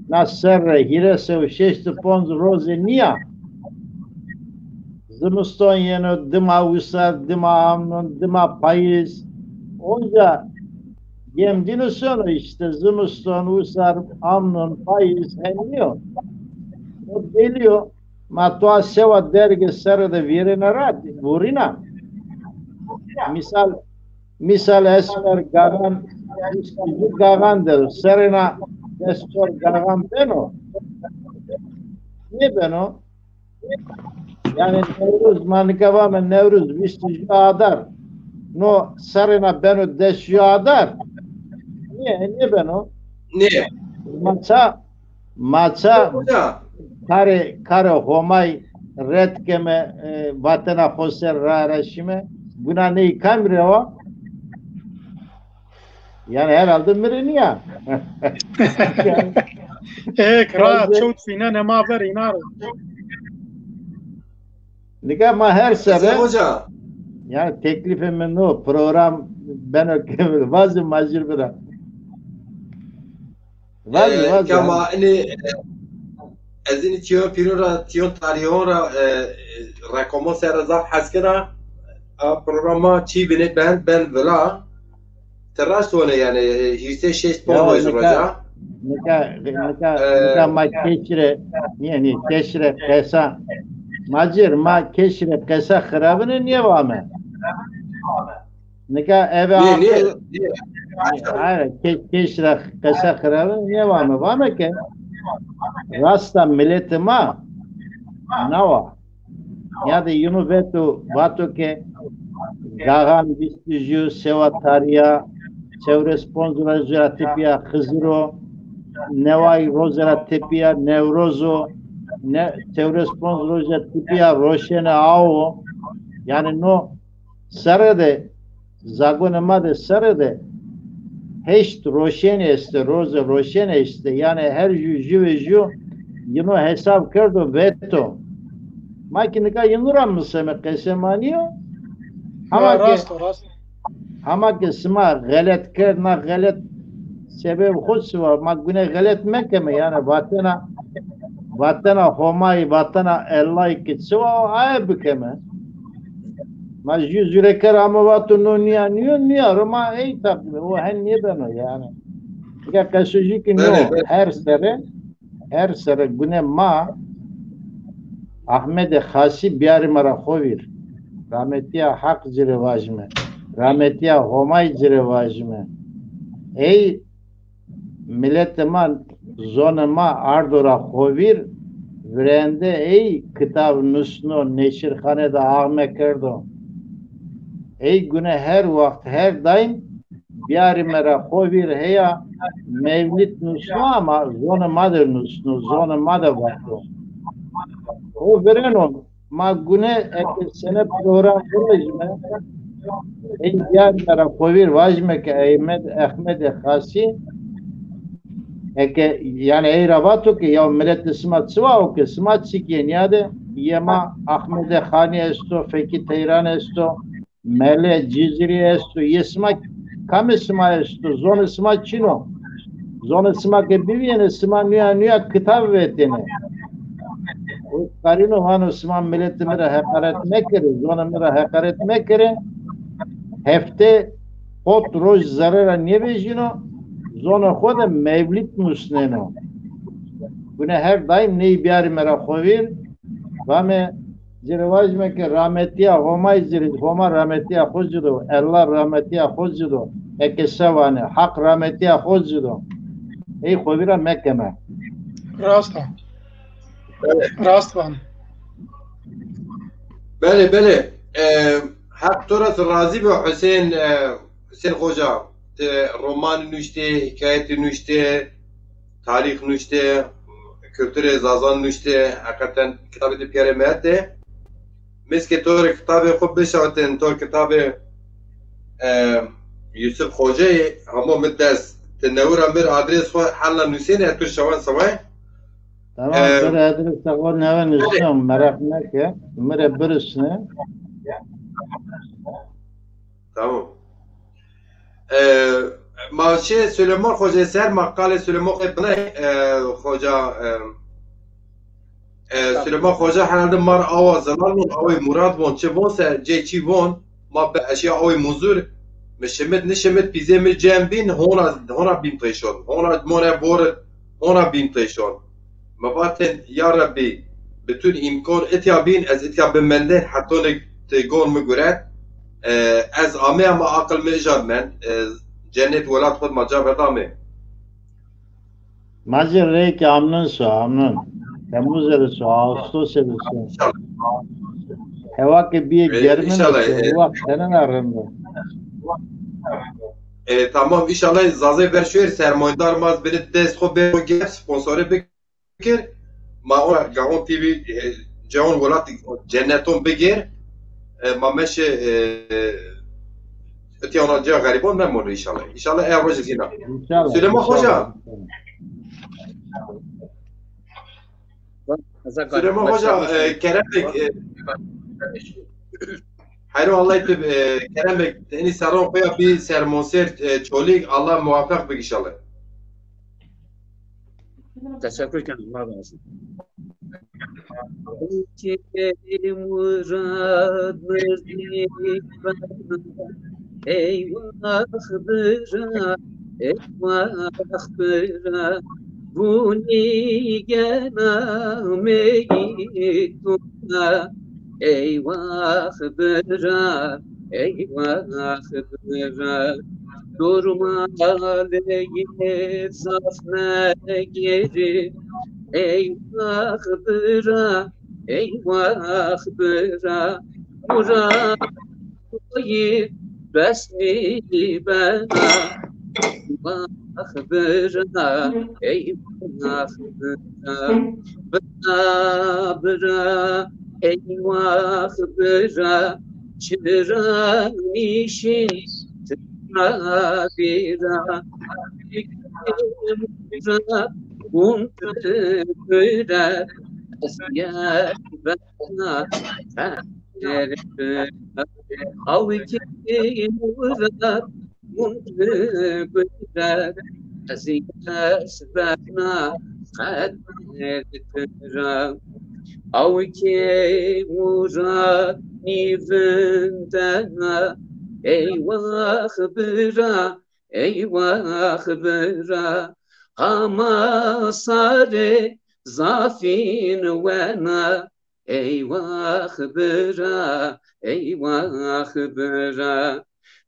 Na serre hîrê sew şeştî ponc roze nîya. Zimiston yeno, dima wisar, dima amnon, dima payîz. Onca gemdîno sono îşte, zimiston, wisar, amnon, payîz, hen nîyo. O belî yo. Ma toa sewa dergê serre de vêrena ra, vurîna. Mîsal, mîsal Esmer Gaxan, vîst û di Gaxan der o, serêna des çor Gaxan beno? Nêbeno. Yanî Newruz, ma nika vame Newruz, vîst û di Adar. No serêna beno des û di Adar? Nê, nêbeno. Nê. Ma ça Ma ça karê, karê Homay red keme, e, vatena xo ser raye ra şîme? Guna ney kamî rê wa? Yanî herhalde mi rê nîya. Ê, raya çewt fînenê ma ver înan ro. Nika ma her serre, yanî teklîfê mi no, program beno ke vazî ma ci rê bira. Vazî, e, vazî, yanî. Ama inî, e, ez inî tîyon pîron ra, tîyon tarîhon ra, e, e, rekomon ser ra zaf hes kena. A programa çî binê ben, ben vila. Ti rast wene yanî, e, hîrê sey şeşt ponc roj roja. Nika, nika, e, nika ma keşî rê, nîye, nîye, keşî rê qesa, ma ci rê, ma keşî rê qesa xirabine nêvame. Nika eve aqil, hayır, ke-, keşî ra qesa xirabine nêvame. Vame ke rasta miletê ma nawa. Nîyade yînu veto, vato ke Gaxan vîst û ju sewa tarîya, çewres ponc roje ra tepîya Xizir o, neway roje ra tepîya Newroz o, ne-, çewres ponc roje ra tepîya Roşenê Aw o. Yanî no serre de, zagonê ma de serre de heşt roşenî estê, roze roşenî estê. Yanî her ju, ju ve ju yîno hesab kerdo veto. Ma kî nika yînu ra miseme, qesê ma nîyo. Hama ke, rast o, rast. Hama ke sima xelet kerd, na xelet sebeb xo çi wa, ma gune xelet mekeme, yanî vatena, vatena Homayî, vatena Ellay ke çi wa, o aye bikeme. Ma jû jûreker ame vato no nîya nîyo, nîya ro ma ey taqîbe, o hen nêbeno yanî. Nika qeso jû kî no, her serre, her serre gune ma Ahmedê Xasî biyarîme ra xo vîr. Rametîya Haq ci rê vajîme. Rametîya Homay ci rê vajîme. Ey miletê ma, zonê ma ardo ra xo vîr, virende ey kitav nusno, neşirxane de axme kerdo. Ey gune her waxt, her daîm biyarîme ra xo vîr heya mewlîd nusno ama zonê ma de nusno, zonê ma de vato. O vireno, ma gune eke sene program vurejîme, ey biyarîme ra xo vîr vajîme ke Ehmed, Ehmedê Xasî, eke, yanî ey ra vato ke ya miletê sima çi wa o ke sima çik yê nîyade, yê ma Ahmedê Xanî esto, Fekî Teyran esto, Mele Cizirî esto, yê sima, kamê sima esto, zonê sima çin o. Zonê sima ke bivîyêne, sima nuya nuya kitab vetêne. Qarîno vano sima miletê mi ra heqaret mekerê, zonê mi ra heqaret mekerê. Hefte hot roj zere ra nêvejîno, zonê xo de mewlîd nusneno. Gune her daîm ney biyarîme ra xo vîr. Vame ci rê vajîme ke rametîya Homayî ci rê, Homa rametîya xo ci do, Ella rametîya xo ci do. Eke se vanê, Haq rametîya xo ci do. Ey xo vîra mekeme. Rast a. Rast van. Belê, belê. E, Heq to ra razî bo Husên, e, Husên Xoca. Ti roman nuştê, hikayetî nuştê, tarîx nuştê, kulturê Zazan nuştê. Heqeten kitabê ti pîyerê mi hetê. Miskê to rê kitabê xo bişawitên, to kitabê, e, Yusuf Xoceyê hamo mi dest. Ti newira mi rê adres xo hela nusênê, ez tu rê şawen seway. Tamam, e, bir adres xo neve nusnam, meraq meke. Mi rê birisne. Tamam. E, ma şê Suleyman Xoca ser, ma qalê Suleyman Xoca binay, e, Xoca, e, e, Suleyman Xoca herhalde mar awa Zelal von, awê Murad von, çi von se, cê çî von, ma be eşya awê Muzur, mi şimit, nişimit, pîzê mi cem bîn, hona, hona bîn teyşon, hona mone borit, hona bîn teyşon. Mi vatên, ya Rebbî, bütün îmkan itya bîn, ez itya bimendên, hetonê ti gor mi guret, e, ez amê ama aqil mi ija mend, e, cennet welat xo ma ca verdamê. Ma ci reyke amnun so, amnun. Temmuz eri so, Ağustos eri so. Hewa ke bîye E, germin inşallah, so, e, bu waqt tenena rind o. E, tamam, inşallah Zazê ver şuer sermayedar ma binit dest xo bê gel, sponsorê bikir. Ma ona Gaon T V, e, Ceon Welat cenneton bigir. E, ma meşe, e, itiya ona ciya gariban memono inşallah. İnşallah e rojê zîna. İnşallah. Süleyman İnşallah. Hoca. Süleyman Hoca, e, Kerem Bey, e, Hayro Allah, e, Kerem Bey, eni serron koya bir sermonser, e, Çolîg, Allah muvaffak bik inşallah. Teşekkür ederim. Allah razı olsun. Eyvah bira, eyvah bira, gunî gena meyîtûna. Eyvah bira, eyvah bira, durma leyê zaf megerî. Eyvah bira, eyvah bira, Murad Koyî bes nîbena. Eyvah bira, eyvah bira. Bira, bira, eyvah bira. Çira nîşin, çira bira. Bira, guntu bira. Ez yer bena. Awkê Murad, Murad, ez yas bena qeder tu ra. Awkê Murad nîvindena, eyvah bira, eyvah bira. Hama sarê zafîn wena, eyvah bira, eyvah bira.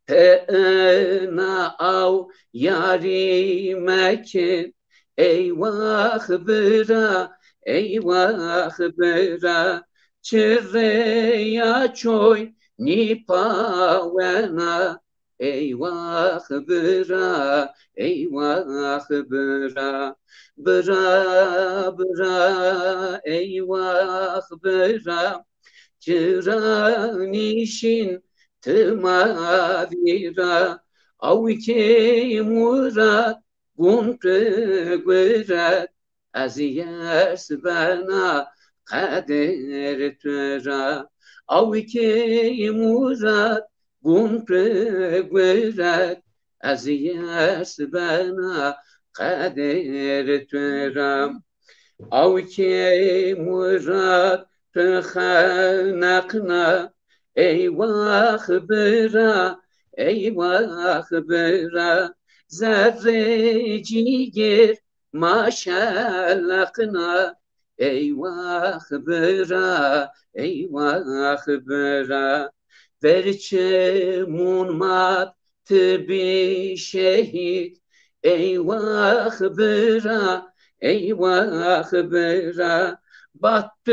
Pena aw yarî mekin, eyvah bira, eyvah bira. Çirreya çoy nîpawena, eyvah bira, eyvah bira. Bira, bira, eyvah bira. Çira nîşin ti ma vîra. Awkê Murad, guntu guret. Ez yas bena qeder tu ra. Awkê Murad, guntu guret. Ez yas bena qeder tu ra. Awkê Murad tu xeneqna, eywax bira, eywax bira. Zerrê cîgêr ma şeleqna, eywax bira, eywax bira. Ver çimûn ma ti bî şehîd, eywax bira, eywax bira. Bat tu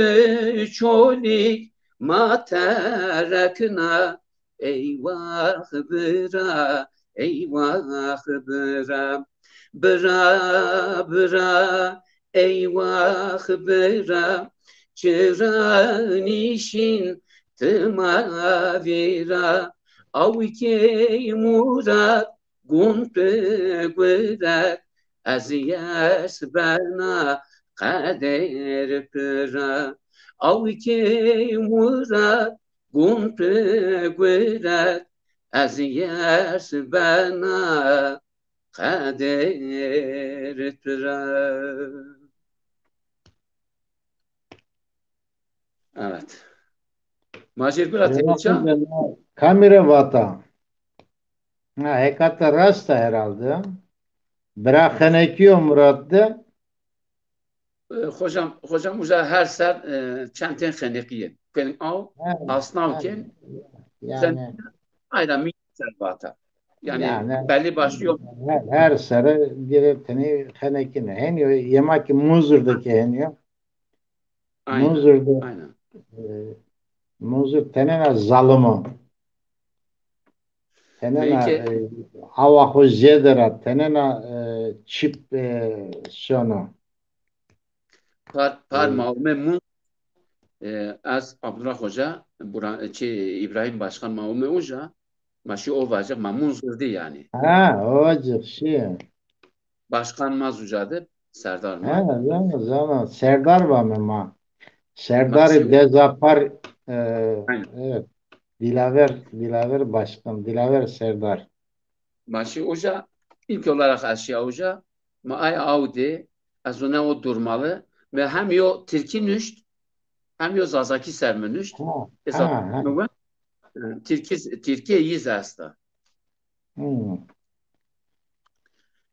Çolîg ma terekna, eywax bira, eywax bira. Bira, bira, eywax bira, çira nîşîn ti ma vîra. Awkê Murad gun tu guret, ez yers bena qeder pira. Awkê Murad gun tu guret, ez yers bena qeder pira. Evet. Majid bira, ti çi? Kamî ra vata? Ha, hekate rast a herhalde. Bira xenekîyo Murat de. E, hocam, hocam uca her ser, e, çend tên xeneqîye. Kên aw, asnaw kên. Yani, ayra mi ser vata. Yani, belli başlı yok. Her, her sere biri tenê xenekîne. Henî yo, yema ki Muzur de ki henî yo. Aynen, Muzur de, aynen. E, Muzur tenena zalim o. Tenena, e, awa xo jêde ra, tenena, e, çip, e, sono. Par, par ma ome Mun, e, ez Abdullah Hoca, Bura-, çi, İbrahim Başkan ma ome uca, ma şî o vaje, ma Munzur dî yani. Ha, o vaje şî. Başkan ma zuca de, serdar ma. Ha, zana, zana. Serdar vame ma. Serdarê Dezapar, e, evet. Dilaver, Dilaver Başkan, Dilaver Serdar. Ma şî uca, ilk olarak ez şîya uca, ma ay aw dî, ez ona o durmalı, ve hem yo Tirkî nuşt, hem yo Zazakî ser mi nuşt. Ha, e, ha, ha. E, Tirkî, Tirkî yiz esta. Hmm.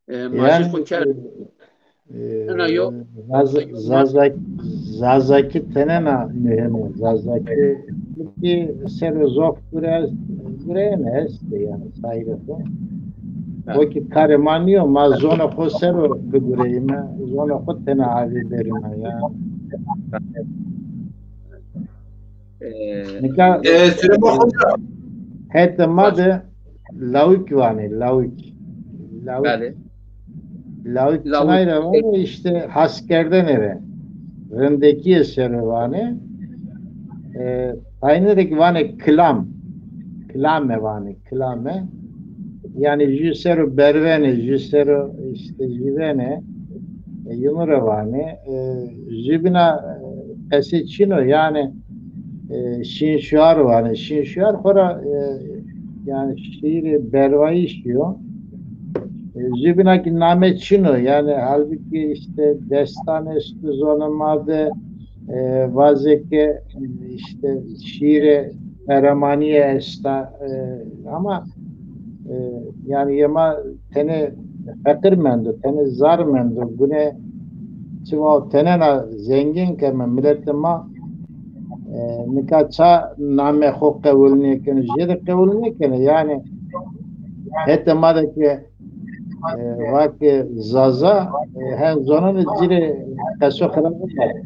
E, ma jî xo kerd. E, ena yo. Zaz-, Zazak-, Zazakî tenena muhîm o. Zazakî ki ser o zof gure-, gureyene este yani sayre xo. Ha. O ki karê ma nîyo, ma zonê xo ser o bigureyîme, zonê xo tena avê berîme yani. E, nika, e, Süleyman Hoca. Hetê ma de lawik vanê, lawik. Lawik. Belê. Lawik. Lawik çinay ra vanê, işte haskerdene re. Rindekîye ser o vanê. E, tayîne de ki vanê kilam. Kilame vanê, kilame. Yani jü ser o bervenê, jü ser o işte jüvenê. E, yumure vanê. E, jübîna, e, qesê çin o, yani, e, şîn şuar vanê. Şîn şuar xora, e, yani şîîrê bervayîşî yo. E, jübîna ki name çin o, yani halbukî işte destan esto zonê ma de, e, vazê ke işte şîîrê qeremanîye esta, e, ama, e, yani yê ma tenê feqir mendo, tenê zar mendo, gune çi va tenena zengîn keme, miletê ma, e, nika ça namê xo qewul nêkeno, jêde qewul nêkeno, yani hetê ma de ke, e, va ke Zaza, e, hen zonenê ci rê qeso xirab nêkeno.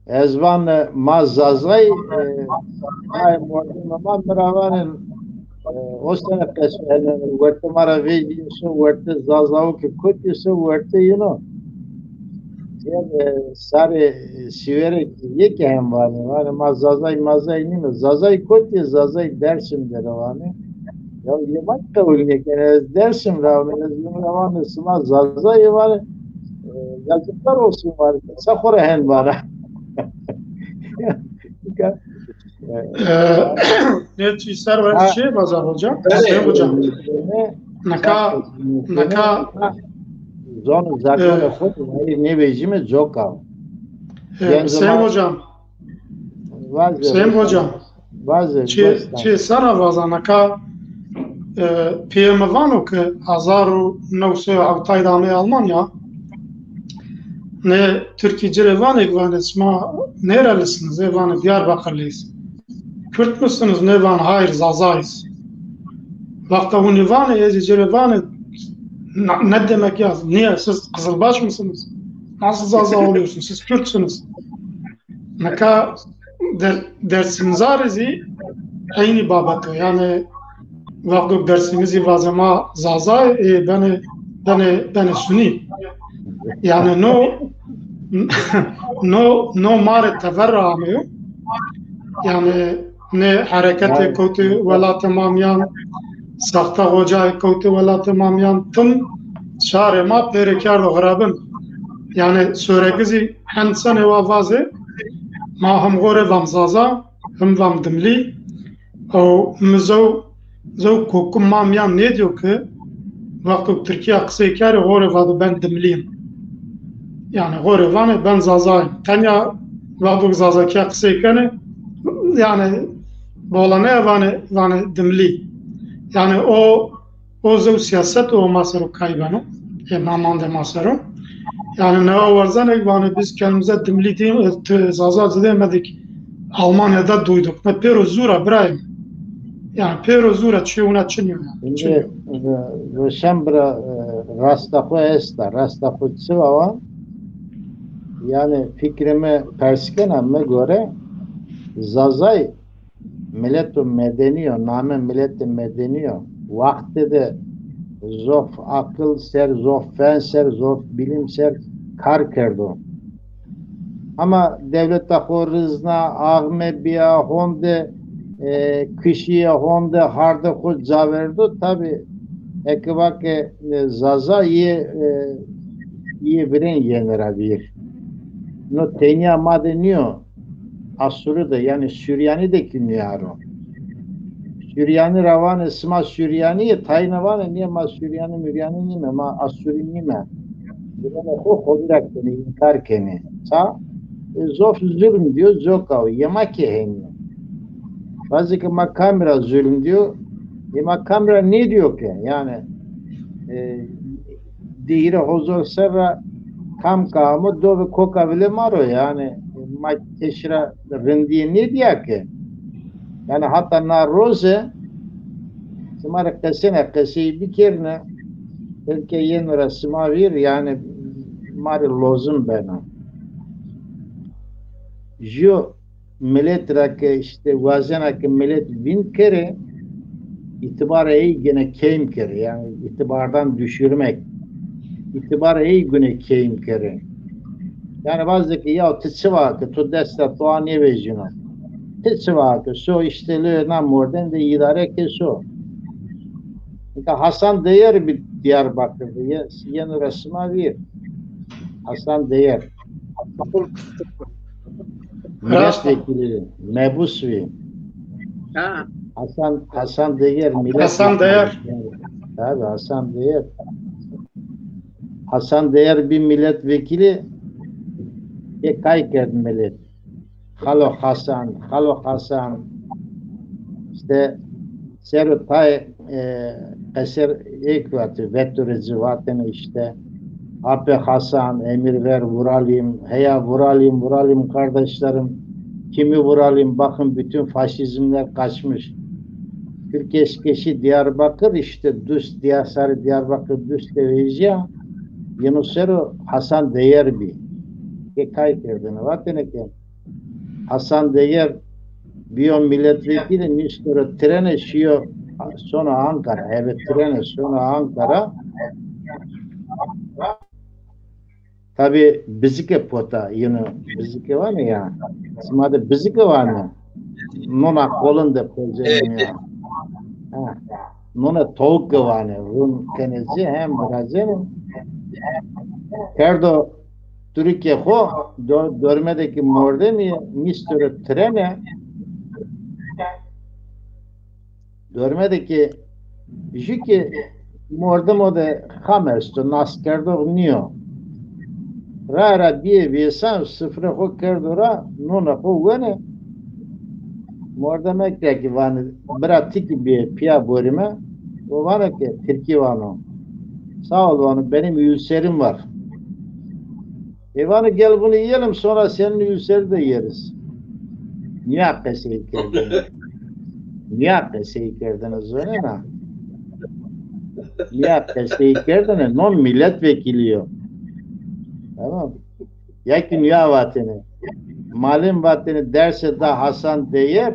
Ez van, e, ma Zazay, e, ay mordemê ma mi ra vanê, e, o sene qeso henenê, wertê ma ra vejîyo, so wertê Zazawo ke kotî, so wertê yino. Yen, e, sarê, e, Sîwêrê yê ke hem vanê, vanê ma Zazay mazay nîme. Zazay kotî, Zazay Dersim der o vanê. Ya yê ma qewul nêkenê, ez Dersim ra ame, ez yîn ra vanê sima Zazay, vanê, e, yazıklar olsun vanê, se xo ra hen vana. E, nê çî ser ver çi, Bazar Hoca? Evet. Hüseyin Hoca. Nika, nika, Zon û zagonê xo wayîr nêvejîme coka. E, Hüseyin hocam. Vaze, Hüseyin hocam. Vaze, çi, çi sana vazanaka e, piyê mi vano ki hezar û new sey û hewtay de amey Almanya. Ne Tirkî ci rê vanê ki vanê sima nêrelisiniz, ê vanê Diyarbakırlıyız. Kürt müsünüz? Ne van hayır, Zazayız. Wexta hûnî vanê, ez ê ci rê vanê, ne, ne demek ya? Niye? Siz Kızılbaş mısınız? Nasıl Zaza oluyorsunuz? Siz Kürtsünüz. Nika der, Dersimzarê zî eynî babet o. Yanî wexto Dersimî zî vaze ma Zaza ê, benê, benê, benê Sunî. Yanî no no no ma rê tever ra ameyo. Yanî nê hereketê kewtê welatê ma mîyan, saxta xocayê kewtê welatê ma mîyan, tim şarê ma pêrê kerdo xirabin. Yanî Soregî zî hend senê wa vazê, ma him xo rê vam Zaza, him vam Dimlî. Ew mi zew, zew kokim ma mîyan nêdîyo ki wexto Tirkîya qisey kerê xo rê vado ben Dimlîyim. Yanî xo rê vanê ben Zazayim. Tenya wexto Zazakîya qisey kenê, yanî bolanaya vanê, vanê Dimlî. Yanî o O zew sîyaset o ma ser o kay beno. E, ma mande ma ser o. Yanî newa werzenê vanê biz kendimize Dimlî diyeyim, e, Zaza demedik, Almanya'da duyduk. Ne pêro zûr a birayê mi. Yanî pêro zûr a, çi wina çin yo yanî. Şimdi, e, Roşan bira, e, rasta xo esta, rasta xo çi wa wa? Yanî fikrê mi pers kena, mi gore Zazay mileto medenî yo, name miletê medenî yo. Wextê de zof aqil ser, zof fen ser, zof bilim ser kar kerdo. Ama dewleta xo rizna, axme bîya, honde, e, kişîye, honde harde xo caverdo. Tabî eke vake, e, Zaza yê, e, yê virên yenê ra vîr. No tenya ma de nîyo. Asuri de, yanî Suryanî de kî nîyaro. Suryanî ra vanê sima Suryanî yê, tayîne vanê nîye, ma Suryanî Muryanî nîme, ma Asuri nîme. Bilenê xo xo vîra kenê, înkar kenê. Ça? E, zof zulm dîyo, coka o, yê ma kî henî yo. Vazê ke ma kamî ra zulm dîyo, yê ma kamî ra nêdîyo ke, yanî, e, di hîrê hozor serra kam ke amo do ve koka vilê ma ro, yanî ma keşî ra rindîye nêdîya ke. Yanî hata na roze sima rê qesêne, qesey bikerîne, belke yeno ra sima vîr, yanî ma rê lozim beno. Jû milet ra ke îşte wazena ke milet vînd kerê, îtîbarê ey gene keym kerê. Yanî itibardan düşürmek. Îtîbarê ey gune keym kerê. Yanî vazê ke ya ti çi va ke, to dest ra toa nêvejîno. Ti çi va ke, so îşte lê na mordem de îdare ke so. Nika Hasan Deyer bî Diyarbakir de, ye-, yeno ra sima vîr. Hasan Deyer. Milletvekili, mebus vî. Ha. Hasan, Hasan Deyer, millet. Hasan Deyer. Tabii, Hasan Deyer. Hasan Deyer bî milletvekili, e, kay kerd millet. Xalo Hasan, Xalo Hasan. İşte sero tay, e, qeser êk vatê, vetorê ci vatêne işte. Apê Hasan, emir ver vuralım, heya vuralım, vuralım kardeşlerim. Kimi vuralım? Bakın bütün faşizmler kaçmış. Türk eşkeşi Diyarbakır işte dust, Diyar sarı Diyarbakır dust de vejîya. Yeno sero Hasan Deyer bî. Ke kay kerdêne. Vatêne ke Hasan Deger bîyo milletvekili, nişto ro trene şîyo, sono Ankara. Eve trene sono Ankara. Tabi bizike pota, yeno bizike vanê ya. Sima de bizike vanê. Nona kolin de poceno ya. Ha. Nona tawuk ke vanê, run kenê ci hem virazeno. Kerdo turikê xo, do-, dorme de ki mordemî nişto ro trene. Dorme de ki jû ki Mordemo de xam esto, naskerdox nîyo. Ra ra bîyê vêsan, sifre xo kerdo ra, nona xo wene. Mordemek ra ki vanê, bira ti kî bê, pîya borîme. O vano ke, tirkî vano. Sağ ol vano, benim ülserim var. E vano gel bunu yiyelim, sonra senin ülseri de yeriz. Nîya qesey kerdêne? Nîya qesey kerdêne zonena? Nîya qesey kerdêne? No milletvekili yo. Tamam. Ya ki nîya vatêne. Malim vatêne derse da Hasan Değer.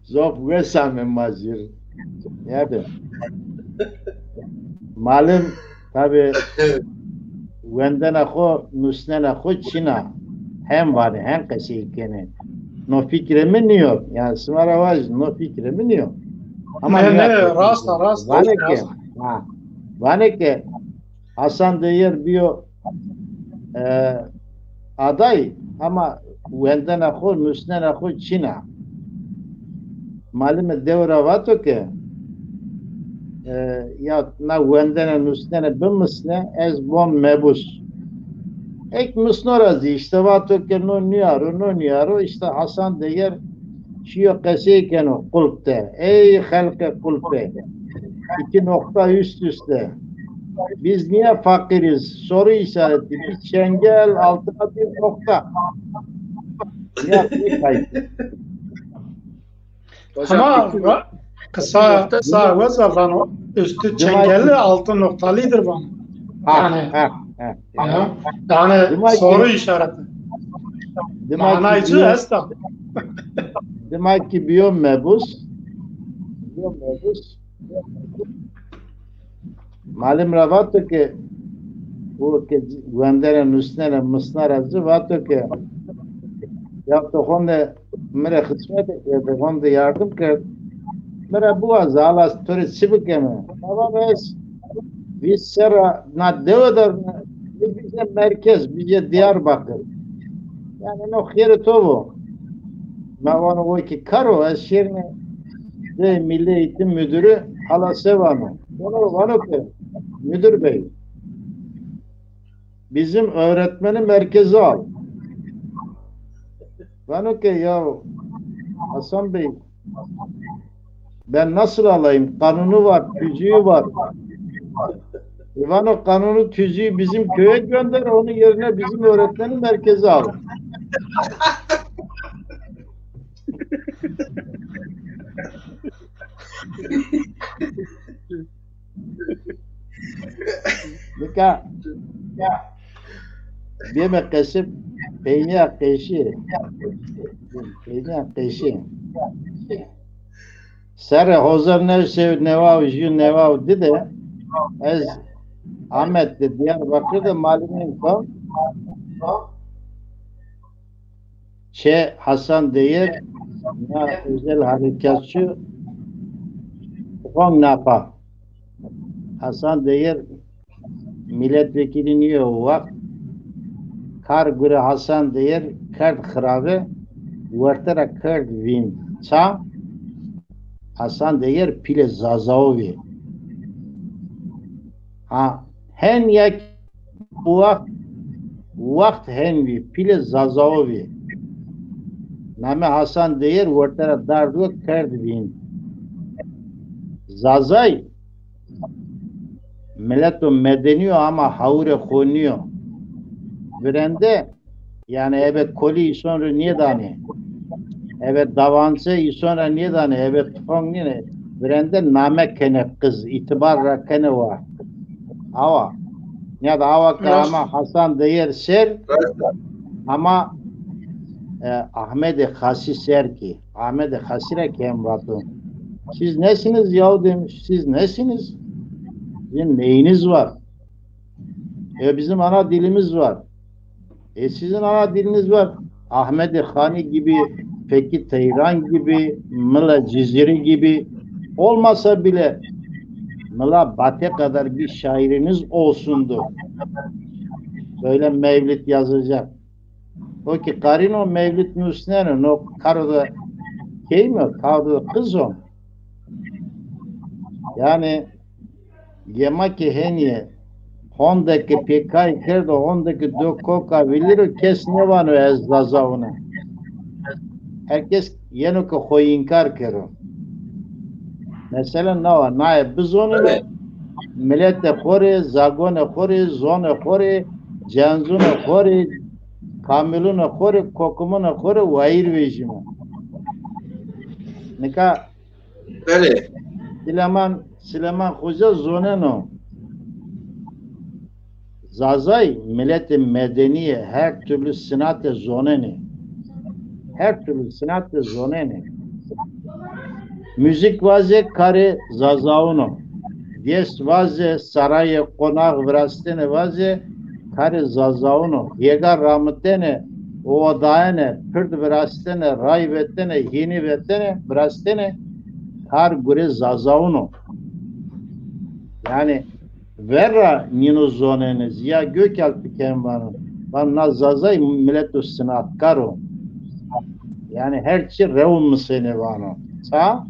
Zof wes ame ma cir. Nîyade. Malim tabi wendena xo, nusnena xo çin a. Hem vanê, hem qesey kenê. No fikrê mi nîyo. Yanî sima ra vajî, no fikrê mi nîyo. Ama ne, ne, rast a, rast a, vanê ke, ha, vanê ke Hasan Değer bîyo, e, aday, ama wendena xo, nusnena xo çin a. Malime dew ra vato ke, e, ya na wendena nusnena bimisne, ez bon mebus. Ek misno ra zî îşte vato ke no nîyaro, no nîyaro, îşte Hasan Değer şîyo qesey keno qulp de. Ey xelqê qulpe. İki nokta üst üste. Biz niye fakiriz? Soru işareti. Bir çengel altına bir nokta. Niye bir kayıt? Hocam, ama iki ra-, kısa, kısa weza vano, üstü çengelli, altı noktalıdır vano. Ha, yani, ha, ha. Aha. Yani soru işareti. Dima ki manayı esta. Dima ki biyo mebus. Biyo mebus. Malim ra vato ke, o ke wendene, nusnene, misna ra ci vato ke, ya to honde mi rê xizmete kerde, honde yardim kerd. Mi ra biwaze, ala to rê çi bikeme? Baba, ez vîst serra na dewe der, bîje merkez, bîje Diyarbakır. Yani no xêrê to bo. Ma vano o ki karo, ez şêrîne de Milli Eğitim Müdürü, hala se vano. Vano, vano ki, müdür bey, bizim öğretmeni merkeze al. Vano ki, ya Hasan Bey, ben nasıl alayım? Kanunu var, tüzüğü var. E, vano kanunu, tüzüğü bizim köye gönder, onun yerine bizim öğretmeni merkeze al. Nika bême qesib, peynîya qeşî. Peynîya qeşî. Serrê hozar new sey û newa û jû, newa û di de ez Amed de, Diyarbakır de malimên xo. Çê Hasan Değer, na özel harekatçı Hong Napa. Hasan Değer milletvekili nîyo o waxt. Kar gure Hasan Değer kerd xirabe, werte ra kerd vîn. Ça? Hasan Değer pîlê Zazaovî. Ha, hen ya ki waxt, waxt hen vî, pîlê Zazaovî. Name Hasan Değer werte ra dard we kerd vîn. Zazay mileto medenî yo ama hawirê xo nîyo. Virende, yanî ebe kolî îson rê nêdanê. Ebe davanse îson ra nêdanê, ebe tufong nênê. Virende name kenê qiz, îtîbar ra kenê wa. Awa. Ya da awa ke ama Hasan Değer ser, ama, e, Ahmedê Xasî ser kî. Ahmedê Xasî ra kî hem vato. Siz nesiniz yahu demiş, siz nesiniz? Sizin neyiniz var? E, bizim ana dilimiz var. E, sizin ana diliniz var. Ahmedê Xanî gibi, Fekî Teyran gibi, Mila Cizîrî gibi olmasa bile Mila Bate kadar bir şairiniz olsundu. Böyle mevlid yazacak. O ki qarîno mevlid nusneno, no karo de keyme, karo de qiz o. Yanî yema ke henî honde ke pêkay kerdo, honde ke do koka vilîro, kes nêvano ez Zaza wune. Her kes yeno ke xo înkar kero. Mesela nawa, naye bizonime, miletê xo rê, zagonê xo rê, zonê xo rê, cenzunê xo rê, kamilunê xo rê, kokumunê xo rê wayîr vejîme. Nika Belê. Silêman, Silêman Xoca zoneno. Zazay miletê medenî yê, her türlü sinate zonenê. Her türlü sinate zonenê. Müzik vaze karê Zazaun o. Dês vaze, sarayê qonax virastene vaze karê Zazaun o. Hêga ramitene, odaene, pird virastene, ray vetene, hînî vetene, virastene, kar gurê Zazaun o. Yanî verra nîno zonenê, Ziya Gökalp ken vano. Vano na Zazay mileto sinatkar o. Yanî her çî rew misenê vano. Ça?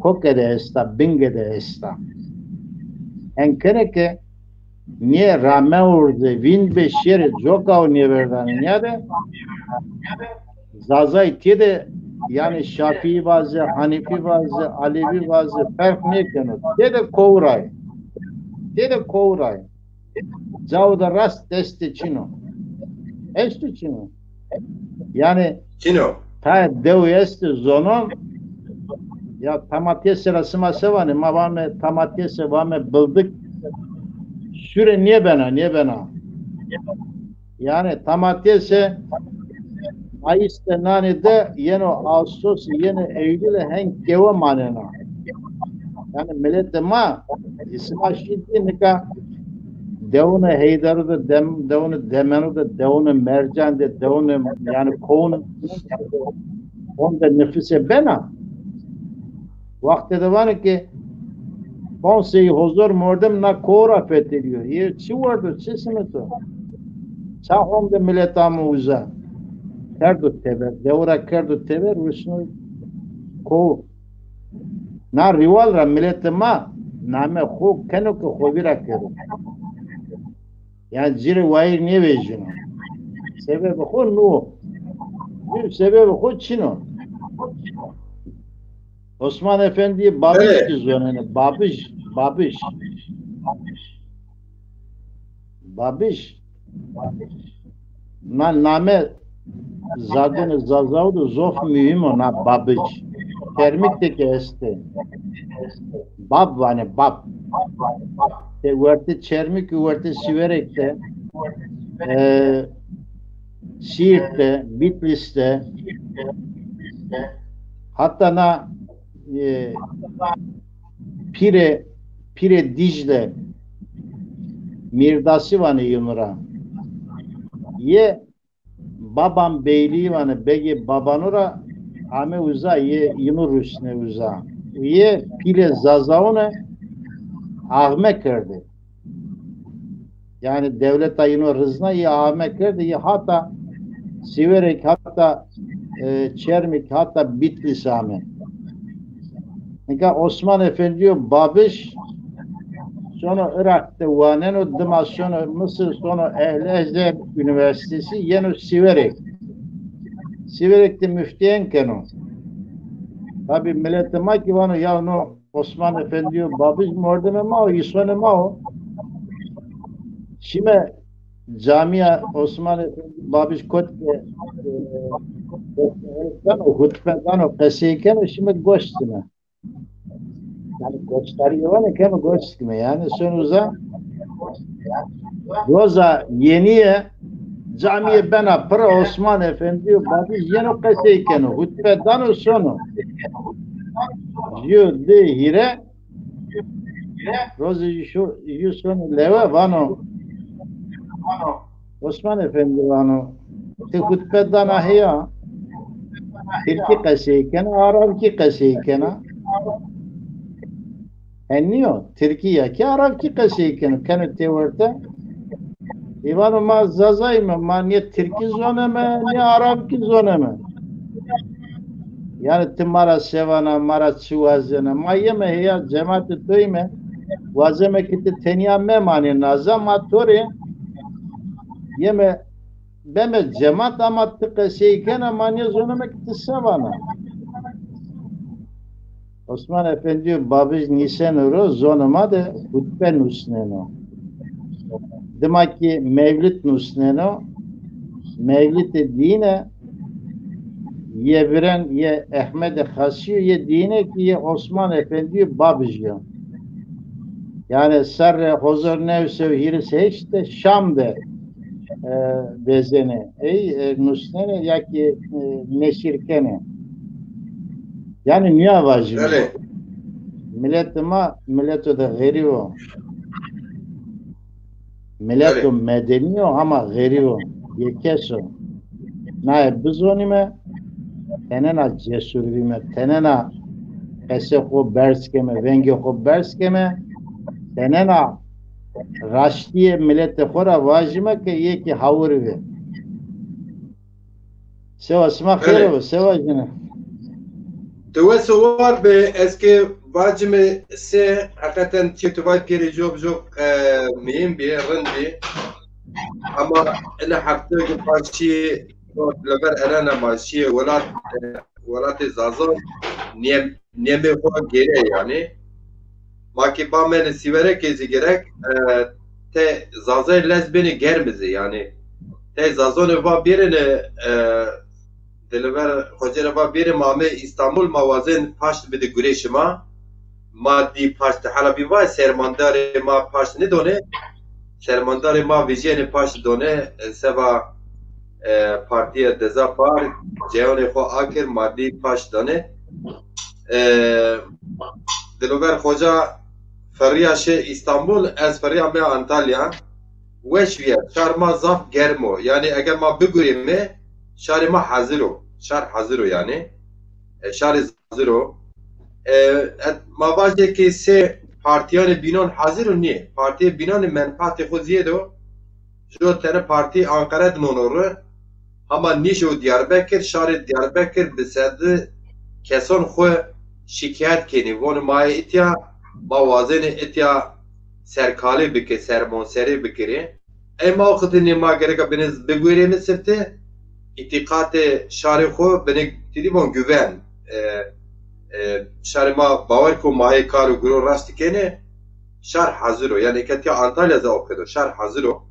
Koke de esta, binge de esta. Enkene ke nê rame urde, vînd be şêrê coka o nêverdanê nîyade, Zazay têde, yanî Şafîî vaze, Hanîfî vaze, Alevî vaze, ferq nêkeno. Têde kowray. Têde kowray. Cao de rast destê çin o. Esto çin o. Yanî çin o. Tayê dew estê zonon, ya tamatêse ra sima se vanê? Ma vame tamatêse, vame bildik. Sure nêbena, nêbena. Yanî tamatêse Mayıs de nanê de yeno Ağustos, yeno Eylül, hen kewe manena. Yanî miletê ma, sima şî dî nika dewunê Heyderu de, dem, dewunê Demenu de, dewunê Mercan de, dewunê, yanî kowunê honde nifuse bena. Wextê de vanê ke ponc sey hozor mordem na kow ra fetelîyo. Yê çi werdo, çi simito? Ça honde milet amo uza? Kerdo teber, dew ra kerdo teber, rusno kow. Na rîwal ra miletê ma name xo keno ke xo vîra kero. Yanî ci rê wayîr nêvejîno. Sebebê xo no. Sebebê xo çin o. Osman Efendî Babij kî zonenê. Babij, Babij. Babij. Na name zagonê Zazau de zof muhîm o, na Babij. Çermik de kî estê. Bab vanê, Bab. Te wertê Çermik û wertê Sîwerek de, e, Sîrt de, Bitlîs de, hatta na, e, Pîrê, Pîrê Dîcle, Mîrdasî vanê yînu ra. Yê Baban Beylî vanê, begê Babanu ra ame uza, yê yînu rusnê uza. Yê pîlê Zazaune axme kerdê. Yanî dewleta yînu rizna, yê axme kerdê, yê hata Sîwerek, hata, e, Çermik, hata Bitlîs ame. Nika Osman Efendîyo Babij sono Iraq de waneno, dima sono Misir, sono Ehl Ezher Üniversitesi, yeno Sîwerek. Sîwerek de muftîyen keno. Tabî miletê ma kî vano ya no Osman Efendîyo Babij mordemê ma o, îsonê ma o. Şîme camîya Osman Efendî Babij kot ke, e, dano, hutbe dano, qesey keno, şîme goş dime. Yanî goşdarî vanê, keme goş dime. Yanî son uza, roza yenîye camîye bena pira, Osman Efendîyo Babij yeno qesey keno, hutbe dano sono. Jû, di, hîre, rozê jû, jû sono lewe, vano, Osman Efendî, vano, ti hutbe dana heya, tirkî qesey kena, arabkî qesey kena? Henî yo, tirkî ya kî arabkî qesey keno, keno têwerte. Ê vano ma Zazayîme, ma nê tirkî zoneme, nê arabkî zoneme. Yanî ti ma ra se vana, ma ra çi wazena? Ma yeme heya cematê to yîme, wazeme ke ti tenya memanê naza, ma to rê yeme beme cemat, ama ti qesey kena, ma nêzoneme ke ti se vana. Osman Efendîyo Babij nîseno ro, zonê ma de hutbe nusneno. Dima kî mewlid nusneno, mewlidê dîne, yê virên yê Ehmedê Xasî yo, yê dîne kî yê Osman Efendîyo Babij yo. Yanî serrê hozor new sey û hîris heşt de Şam de e, vezenê. Ey e, nusnenê ya kî e, neşir kenê. Yanî nîya vajîme. Belê. Miletê ma mileto de xerîb o. Mileto Belê. medenî yo ama xerîb o. Yekes o. Naye bizonîme, tenena cesur bîme, tenena qesê xo berz keme, vengê xo berz keme, tenena raştîyê miletê xo ra vajîme ke yê kî hawir vê. Sewa sima xêr o, sewa jine. Ti wes û war be, ez ke vacime se, heqeten çi tu vaj pêrê job job e, muhîm bî, rind bî. Ama ina hefte ke paşî lever elena ma şîye welat, e, welatê Zazan nîyem nîyemê xo gêrê yanî. Ma kî bamêne Sîwerekê zî gerek, e, te Zazayê lez bênê germî zî yanî. Te Zazanê va bêrêne, e, Dilber Xoce ra va bêrê ma amê Îstanbul, ma wazên paşt bidê gurê şima. Ma dî paşt, hela bî va sermandarê ma paşt nêdonê. Sermandarê ma vijyêne paşt done, e, seba e, partîye Deza Par, ceyonê xo akir, ma dî paşt danê. E, Dilover Xoca ferrîya şi Îstanbul, ez ferrîya me Antalya. Weş vîye, şar ma zaf germ o. Yanî eger ma bigurîme, şarê ma hazir o. Şar hazir o yanî. E, şarê hazir o. E, et, ma vajê ke sê partîyanê bînan hazir o nîyê. Partîyê bînanê menfaatê xo zîyêd o. Jo tene partî Anqere di nono ri. Hama nîşo Diyarbekir, şarê Diyarbekir bi sedi kesan xo şikayet kenî. Vonê ma yê itya, ma wazenê itya serkalê bike, sermonserê bikirê. Ey ma o qidinê ma gereka binê bigurêne sifte, îtîqatê şarê xo binê tîdî von güven. E, e, şarê ma bawer ko ma yê kar û guro raşt kenê, şar hazir o. Yanî eke tiya Antalya zî o qedo, şar hazir o.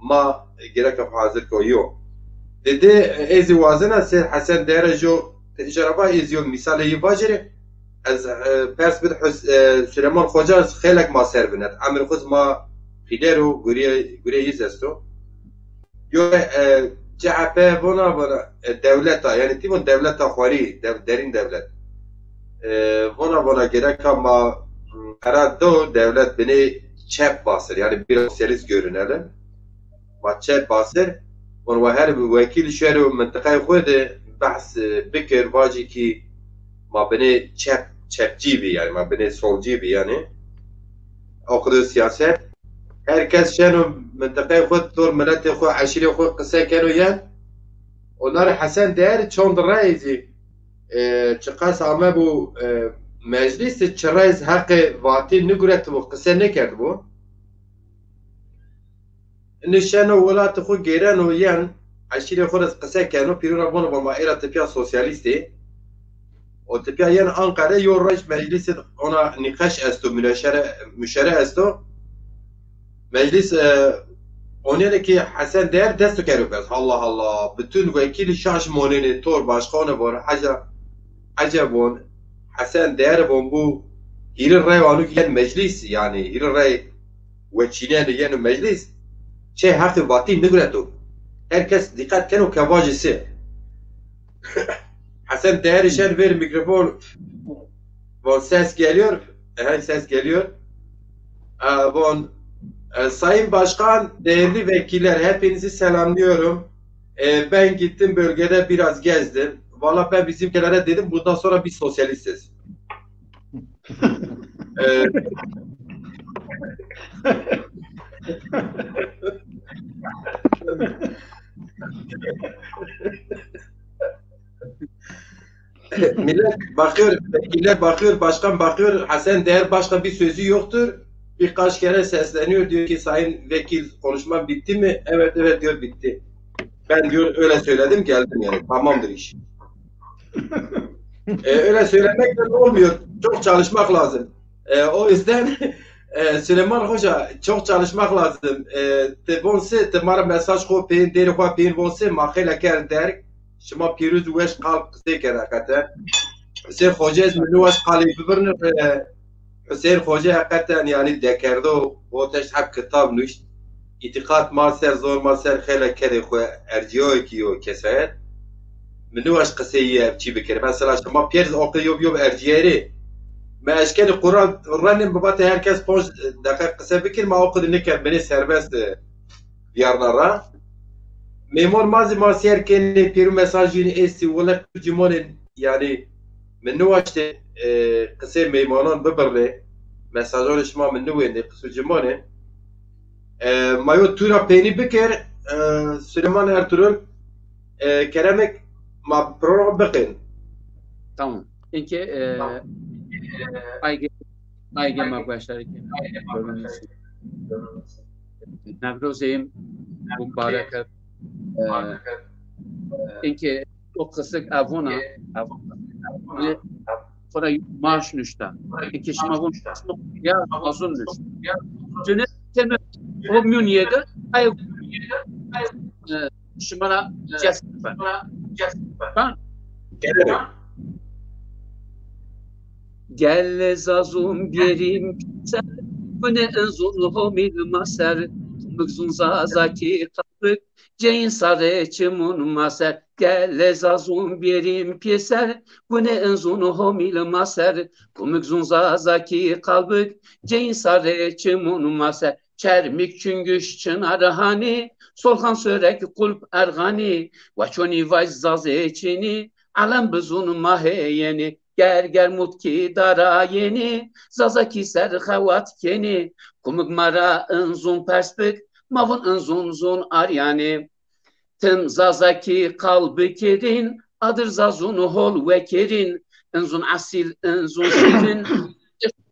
Ma gereka xo hazir ko yo. Dede, e, ê zî wazena se Hesen Dere jo, te îcara va ê zî yo mîsalê yî vajêrê. Ez, e, pers bid Hus-, e, Süleyman Xoca xeylek ma ser vinet. Emir xo zî ma pîler o, gurê, gurê yî zî esto. Yo, e, C H P vona, vona, e, dewleta, yanî tî von dewleta xwerî, dev-, derîn dewlet. E, vona, vona gereka ma, m, qerar do dewlet binê çep basir, yanî biraz sosyalist görünelim. Ma çep basir, von wa her wekîl şero mintiqayê xo de behs, e, bikir, vacî kî ma binê çep, çepcî bî, yanî ma binê solcî bî, yanî. O qedo siyaset. Her kes şeno mintiqayê xo, tor miletê xo, eşîrê xo qise keno yen. Onarê Hesen Değer çond rey zî, e, çiqas ame bu, e, meclis de çi rey zî heqê vatî niguretibû, qise nêkerdibû. Nişeno welatê xo gêreno yen, eşîrê xo ra qise keno, pîro ra vono, va ma ê ra tipîya sosyalîst ê. O tipîya yen Anqere, yo roj meclîsî ona nîqeş esto, müneşere, müşere esto. Meclis, e, onêne ki Hesen Değer desto kero pers. Allah Allah, bütün wekîlî şaş monêne, tor başkanê von, heca, eceb von, Hesen Değer von bu, hîrê rey anuk yen meclis, yanî hîrê rey weçînenê yeno meclis, çê heqê vatî nigureto. Her kes dîqet keno ke vajê se. Hesen Değer şer ver mikrofon. Von ses geliyor. Ehe, ses geliyor. E, von, e, Sayın Başkan, değerli vekiller, hepinizi selamlıyorum. E, ben gittim bölgede biraz gezdim. Valla ben bizimkilere dedim, bundan sonra biz sosyalistiz. E, Millet bakıyor, vekiller bakıyor, başkan bakıyor. Hasan Değer Başkan bir sözü yoktur. Birkaç kere sesleniyor, diyor ki, "Sayın Vekil, konuşma bitti mi?" "Evet, evet," diyor, "bitti." Ben, diyor, öyle söyledim, geldim yani. Tamamdır iş. E, öyle söylemekle olmuyor. Çok çalışmak lazım. E, o yüzden e, Süleyman Hoca, çok çalışmak lazım. E, ti von se, ti ma ra mesaj xo peyên, dêrê xo peyên von se, ma xeylê kerd derg. Şima pîroz û weş qal qisey kerd heqeten. Hüseyin Xoce ez mi niwaşt qalê bibirnî, e, Hüseyin Xoce heqeten yanî dekerdo, o teşt heb kitab nuşt. Îtîqat ma ser, zor ma ser xeylê kedê xo ercîyayo ki yo kesayet. Mi niwaşt qiseyî ev çî bikir. Mesela şima pêr oqê yo bi yo ercîyerê. Mi eşkenî Quran renê, mi vatê her kes ponc deqe qise bikir, ma o qidî nikerd, binê serbest, e, vîyarna ra. Mêmon ma zî ma sêr kenê, pêro mesajîn estî, wele cimonên, yanî mi niwaştê, e, qisê mêmonan bibirnê, mesajanê şima mi niwêndê, qisû cimonên. E, ma yo tûra peynî bikir, e, Süleyman Ertuğrul, e, keremek ma program biqên. Tamam. Înke, e, aygê, aygê ma gueştarî kên. Newrozê mubarek. E, înke o qisik evona, evona, xora maaş nuşta. Înke şima von ya azun nuşta. Cüne teme o miyun yedi, ay, e, şima ra cest ben. Tamam. Gelê zazûn bêrîn pîser, gunê inzûn homîl ma ser, kumik zûn zazakî qalbik, ceyîn sarê çimûn ma ser. Gelê zazûn bêrîn pîser, gunê inzûn homîl ma ser, kumik zûn zazakî qalbik, ceyîn sarê çimûn ma ser. Çermik, Çingüş, Çınar, Hani, Solxan, Sörek, Kulp, Erxani, wa çonî vaj zazê çinî, elem bizûn ma hê yenî, ger ger mutkî dara yenî, zazakî ser xewat kenî, kumik ma ra inzûn pers bik, ma vûn inzûn zûn aryanî. Tim zazakî qal bikerîn, adir zazûn hol wekerîn, inzûn esîl, inzûn şîrin,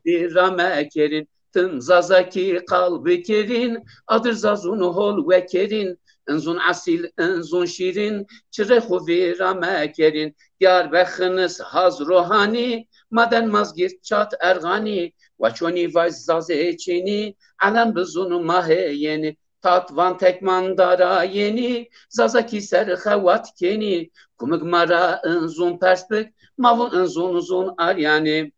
vîra mekerîn. Tim zazakî qal bikerîn, adir zazûn hol wekerîn, inzûn esîl, inzûn şîrin, çirê xwu vîra mekerîn. Diyarbekir, Xinis, Hazr û Hanî, Maden, Mazgîrt, Çat, Erxanî, wa çonî vaj zazê çinî, elem bizûn ma hê yenî. Tatvan, Tekman, dara yenî, zazakî ser xewat kenî, kumik ma ra inzûn pers bik, ma vûn inzûn zûn aryanî.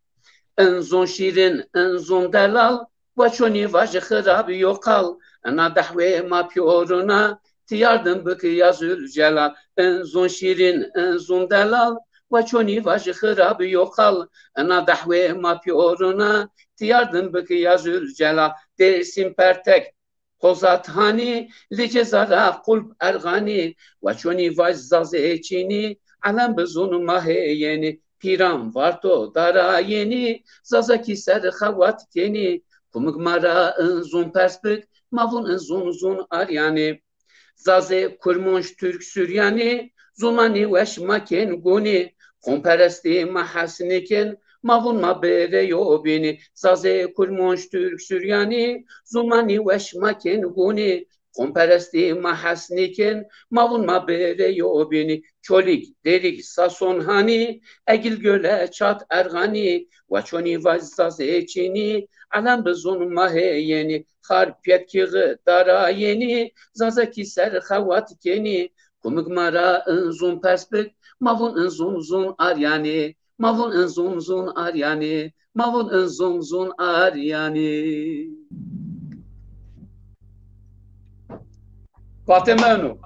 Inzûn şîrin, inzûn delal, wa çonî vaj xirab yo qal, ina dehwê ma pîyorûn a, ti yardim bik ya Zülcelal. Inzûn şîrin, inzûn delal, wa çonî vaj xirab yo qal, ina dehwê ma pîyorûn a, ti yardim bik ya Zülcelal. Dêrsim, Pertek, Hozat, Hanî, Licê, Zara, Kulp, Erxanî, wa çonî vaj zazê çinî, elem bizûn ma hê yenî. Pîran, Varto, dara yenî, zazakî ser xewat kenî, kumik ma ra inzûn pers bik, ma vûn inzûn zûn aryanî. Zazê, Kurmonc, Türk, Suryanî, zûn ma nîweş ma kên gunî, qomperestî ma hes nîkên, ma vûn ma bêrê yo bînî. Zazê, Kurmonc, Türk, Suryanî, zûn ma nîweş ma kên gunî, qomperestî ma hes nîkên, ma vûn ma bêrê yo bînî. Çolîg, Dêrîg, Sason, Hanî, Egil, Göle, Çat, Erxanî, wa çonî vaj zazê çinî, elem bizûn ma hê yenî. Xarpêt, Kîxi, dara yenî, zazakî ser xewat kenî, kumik ma ra inzûn pers bik, ma vûn inzûn zûn aryanî, ma vûn inzûn zûn aryanî, ma vûn inzûn zûn aryanî. Vatê mi eno.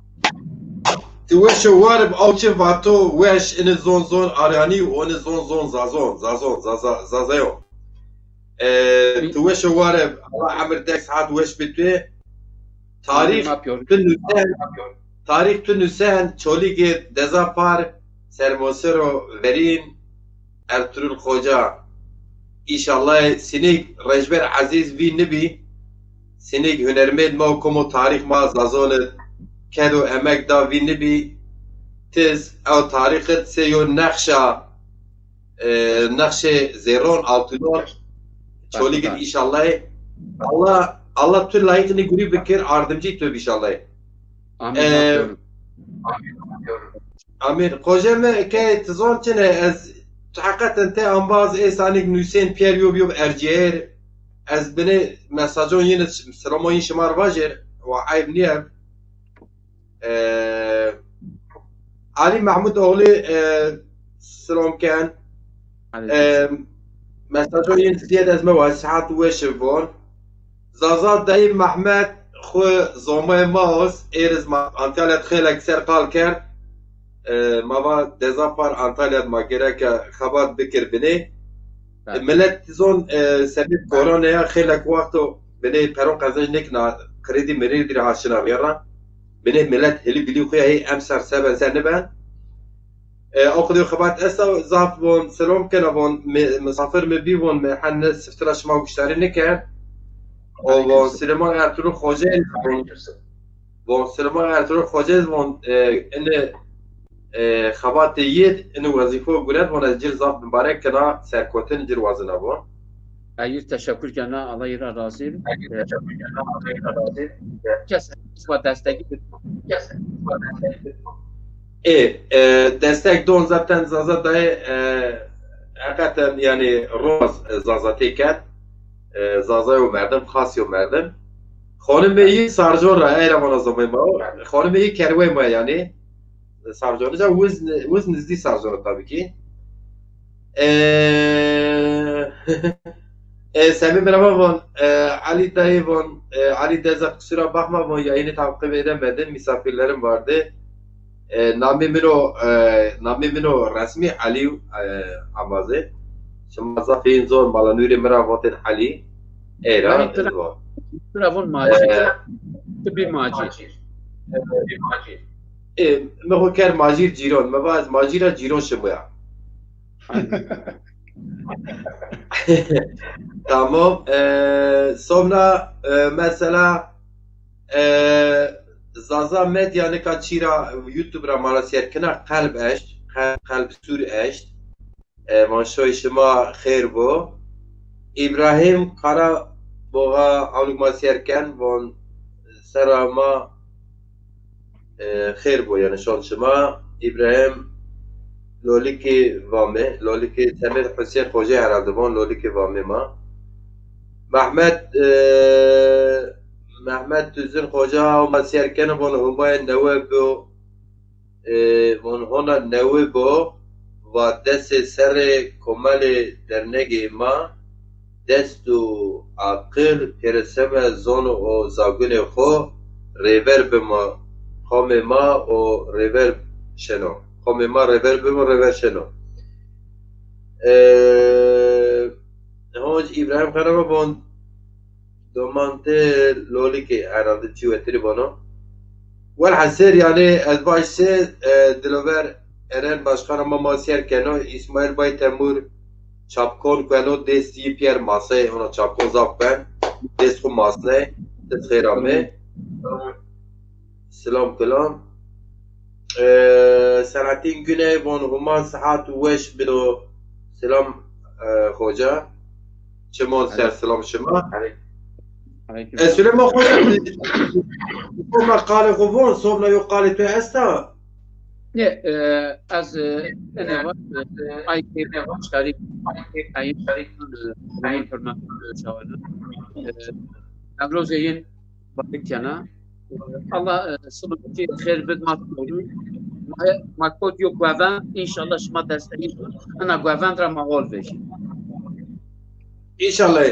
Ti weş û war ib, aw çi vato weş, ini zon zon aryanî û ini zon zon zazon, zazon, zaza, zazayo. E, ti weş û war ib, Allah emir dek saat weş bi tu. Tarîx tu nusen, tarîx tu nusen, Çolîgê Deza Par, Sermosero Verîn, Ertuğrul Xoca. Înşallah sinîg Rençber Ezîz vî nibî, sinîg hunermênd ma û komo tarîx ma zazon id ked û emek da vî nibî, tiz ew tarîx id sê yo nexşa e, nexşê zêron, altûnon, Çolîg id înşallah. Allah, Allah tu layîqî nî gurî bikir, ardimcî tu bî înşallah. Amîn. E, Amîn. Qojê mi ke ti zon çine, ez tu heqeten te embaz ê sanîk nusên pîyer yo bi yo bi ercîyer. Ez binê mesajon yin, selamon yin şima r vajêr, wa eyb nîye. E, Alî Mehmûd oxlî, e, silom ken. E, mesajo yin zîyed ez mewa, sihat weş von. Zaza dayî Mehmet xwu zomay ma os, êriz ma Antalya xeylek ser qal kerd. E, ma va deza par Antalya ma gereke xebat bikir binê. E, milet zon, e, sebeb koronaya xeylek wexto binê peron qezenc nêkna, kredi mirêdî ra haşina rîya ra. Binê milet hilî bilî xwu ya hê emser seben ser niben. E, o qidî xebat esta, zaf von, selom kena von, mi, misafir mi bî von, mi henne siftira şima guştarî nikerd. O von Silêman Ertuğrul Xoce von, von Silêman Ertuğrul Xoce von, e, ini, e, xebatê yid, ini wezîfo guret von, ez cir zaf mibarek kena, serkotin cir wazina von. Eyir teşekkür kena, Allah yi ra razî. Eyir teşekkür kena, Allah yi ra razî. Kes va destekî bitma. Kes va destekî bitma. Ê, e, destek don zaten Zaza dayê, e, heqeten yanî roz, e, Zaza têket. E, Zaza yo merdim, xas yo merdim. Xonimê yi Sarcon ra, ey ra vana zomê ma. Xonimê yi kerwey ma yanî. Sarcon ca wiz, wiz nizdî Sarcon tabî kî. E, e, Semî mi ra va von, e, Ali dayı von, e, Ali deza kusura bakma von, yayını takip edemedin, misafirlerim vardı. E, namê min o, e, namê min o resmî Elî, e, Amazê. Şima zafîn zor mala nûrê mi ra votin Elî. Ey ra, yanî tu ra, ez von. Tu ra von Macîr. E, tu bî Macîr. E, mi xo ker Macîr cîron. Mi va ez Macîra cîron şimuya. Tamam. E, sonra, e, mesela, e, Zaza Medya nika çîra YouTube ra ma ra sêr kena, qelb eşt, qelb, qelb sûr eşt. E, von şoy şima xêr bo. Îbrahîm Karaboğa, ewnik ma sêr ken, von sera ma, e, xêr bo, yanî şon şima. Îbrahîm Lolikî Vamê, Lolikî Semêd Husên Xocê herhalde von, Lolikî Vamê ma. Mehmet, e, Mehmet Tuzin Xoca, ma sêr ken, von Humayê newe bo. E, von hona newi bo, va destê serê komelê dernegê ma, dest û aqil pêreseme zon û zagunê xo rêver bima, qomê ma o rêver şeno. Qomê ma rêver bima, rêver şeno. E, honc Îbrahîm Xereba von, Domante Lolikê herhalde çî wetirî vano. Welhasil, yanî ez vaj se, e, Dilover Eren Başkan ama ma sêr keno, Îsmaîl Bay Temur çapkon keno, dêst yî pîyer masey, ona çapkon zaf ben, dêst xwu masney, dest xêr ame. Silam kilam. E, Selahattin Güney von Huma sihat weş bido. Silam, e, hoca. Çimon ser silam şima. E, Süleyman hoca, ma qalê xo von, sobna yo qalê tu esta? Ne, e, ez, e, ene var, e, ay şarî, ay şarî, e, hürmet çawana. E, Emrozê yin barik kena. Allah, e, sima ki xêr bid ma kodu. Ma, ma kod yo guven, înşallah şima destekî ina guven ra ma hol vejî. Înşallah.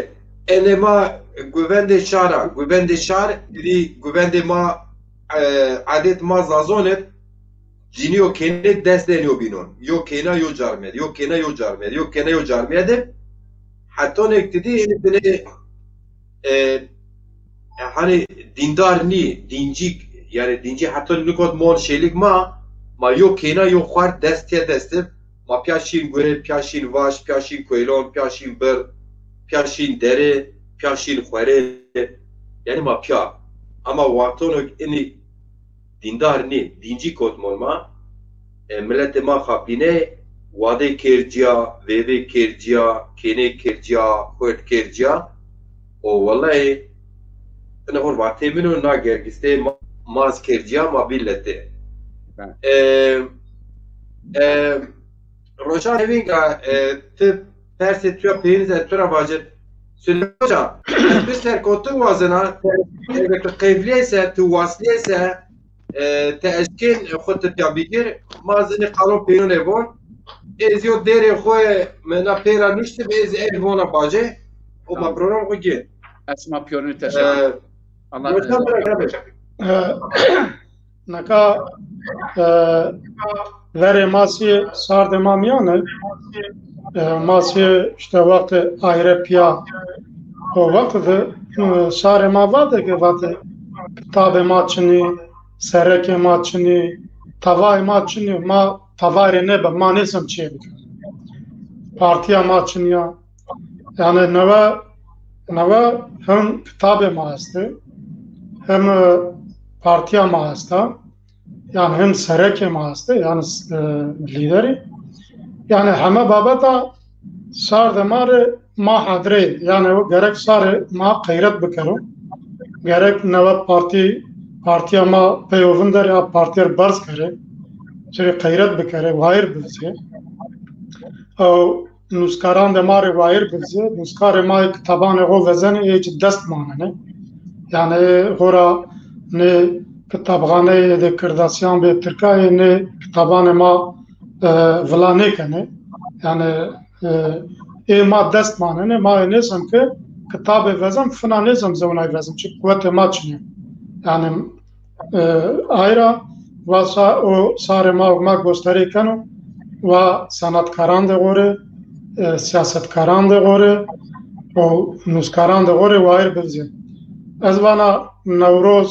Ene ma guvendê şar a, guvendê şar, rî guvendê ma, e, adet ma Zazon id, cinî yo kêne dest dên yo bînon. Yo kêna yo carmed, yo kêna yo carmed, yo kêna yo carmed id. Hetonek ti dî, ene binê e, e, hani dîndar nî, dîncî, yanî dîncî heta nikot mon şêlik ma, ma yo kêna yo xwar dest tê dest ib, ma pîya şîn gure, pîya şîn vaş, pîya şîn kueylon, pîya şîn bir, pîya şîn dere, pîya şîn xwere. Yanî ma pîya. Ama wextono inî dîndar nî, dîncî kot mon ma, e, miletê ma xapînê, Wadê kêrcîya, vêvê kêrcîya, kênê kêrcîya, xuert kêrcîya. O wellahî, ina xo vatê min o, na gergistê ma, ma zî kêrcîya, ma bî letê. E, e, Roşan Hevînga, e, ti persê tu ya peyîn ez tu ra vacir. Süleyman Hoca, ez tu serkotin wazena, eger tu qeyvlîyeyse, tu waslîyeyse, e, ti eşkên xwu ti pîya bigir, ma zî nê qalon peyînûnê von. Ez yo dêrê xwu mi na pê ra nuştibi, ez ey vona bacê, û ma Tamam. program xwu gên. Ez şima pîyorînû teşekkür. E, Allah Roşan bira gebe. E, Nika, e, verê ma sî sardê ma mîyan e. E, ma sî îşte wextê ayre pîya o wext de, e, sarê ma vate ke vate kitabê ma çinî, serekê ma çinî, tavayê ma çinî, ma tavayê rê nêbe, ma nêzim çiyê bikin. Partîya ma çinî ya. Yanî newe, newe hem kitabê ma estê, hem, e, partîya ma esta, yanî hem serekê ma estê, yanî, e, lîderî. Yanî heme babeta sardê ma rê ma hedrê, yanî o gerek sarê ma qeyret bikero. Gerek newe partî, partîya ma pey o vinderê, a partîyer berz kerê. Çirê qeyret bikerê, wayir bivizê. Ew nuskarandê ma rê wayir bivizê. Nuskarê ma yê kitabanê xo vezenê, ê ci dest manenê. Yanî xora nê kitabxaneyê de kirdasîyan bê tirkayê nê kitabanê ma, e, vila nêkenê. Yanî, e, ê ma dest manenê, ma ê nêzim ke kitabê vezim, fina nêzim zewnay vezim. Çi quwetê ma çinê. Yanî, e, ayra wa sa-, o sarê ma, ma gosterê keno, wa sanatkarandê xo rê, e, sîyasetkarandê xo rê, o nuskarandê xo rê wayir bivizê. Ez vana Newroz,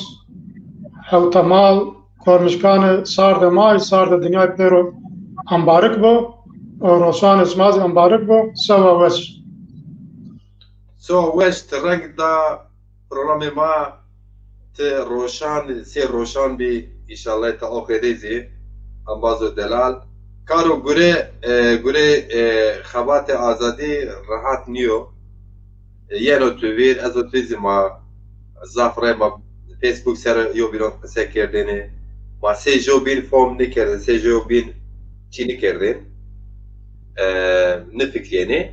Hewtemal, Kormişkanê sardê ma, sardê dinyay pêro embarik bo, û roşanê şima zî embarik bo, sewa weş. Sewa weş, ti reng da programê ma, ti roşan, sê roşan bî, înşallah ti axirê zî, embazo delal. Karo gure, e, gure, e, xebatê azadî rehat nîyo. Yeno tu vîr, ez û tu zî ma zaf rey ma Facebook ser yobînon qise kerdêne. Ma sey jobîn fom nêkerdên, sey jobîn çî nêkerdên. E, nêfikrîyenê.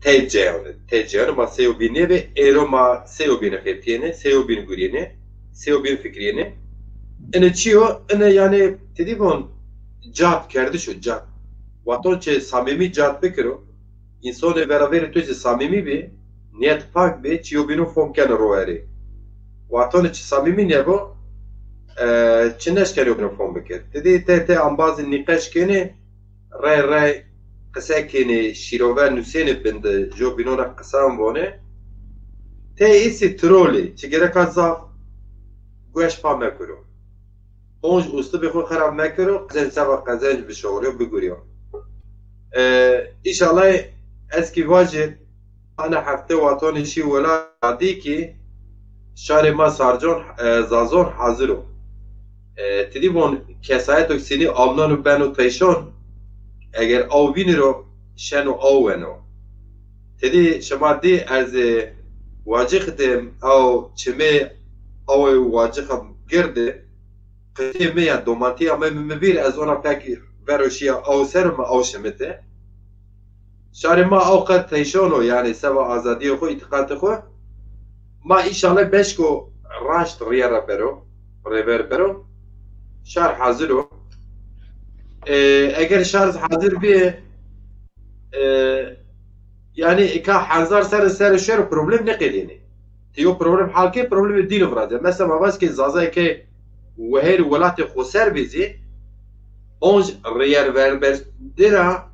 Tey ceyanê, tey ceyanê ma sey yobîn nêbê, êro ma sey yobîn xebitîyenê, sey yobîn gurîyenê, sey yobîn fikrîyenê. Ine çi yo? Ine yanî ti dî von cad kerdiş o, cad. Waton çi samîmî cad bikiro, însonê veraverê to zî samîmî bî, nîyet pak bî, çi yobînû fom keno rowerê. Watonê çi samîmî nêbo, e, çi neşkenê yobînû fom bikir. Ti dî tê tê embazî nîqeş kenê, rey rey qise kenê, şîrove nusênê bin de, jobînon ra qisan vonê. Tê îsî trolî, çi gereka zaf gueş pa mekiro. Onc uslubê xo xerab mekiro, qezenc seba qezenc bişorîyo, bigurîyo. E, înşallah ez kî vajî, ana hefte watonê şî welatî kî şarê ma Sarcon, e, Zazon hazir o. E, ti dî von kesayeto senî amnano beno teyşon, eger aw vînî ro şeno aw weno. Ti dî şima dî ez, e, Wacix de aw çimê awê Wacixa gird de, qitê mi ya, domantîya mi, mi, mi vîr, ez ona pek vero şîya aw ser û mi aw şimite. Şarê ma aw qet teyşon o, yanî seba azadîyê xo, îtîqatê xo. Ma înşallah beşko raşt rîye ra bero, rêver bero. Şar hazir o. E, eger şar hazir bî, e, yanî ika hezar serre serre şero problem nêqedênê. Ti yo problem hal ke, problemê dîno virazê. Mesela ma vaj ke Zazayê ke wehêr welatê xoser bî zî, onc rêyer verberdi ra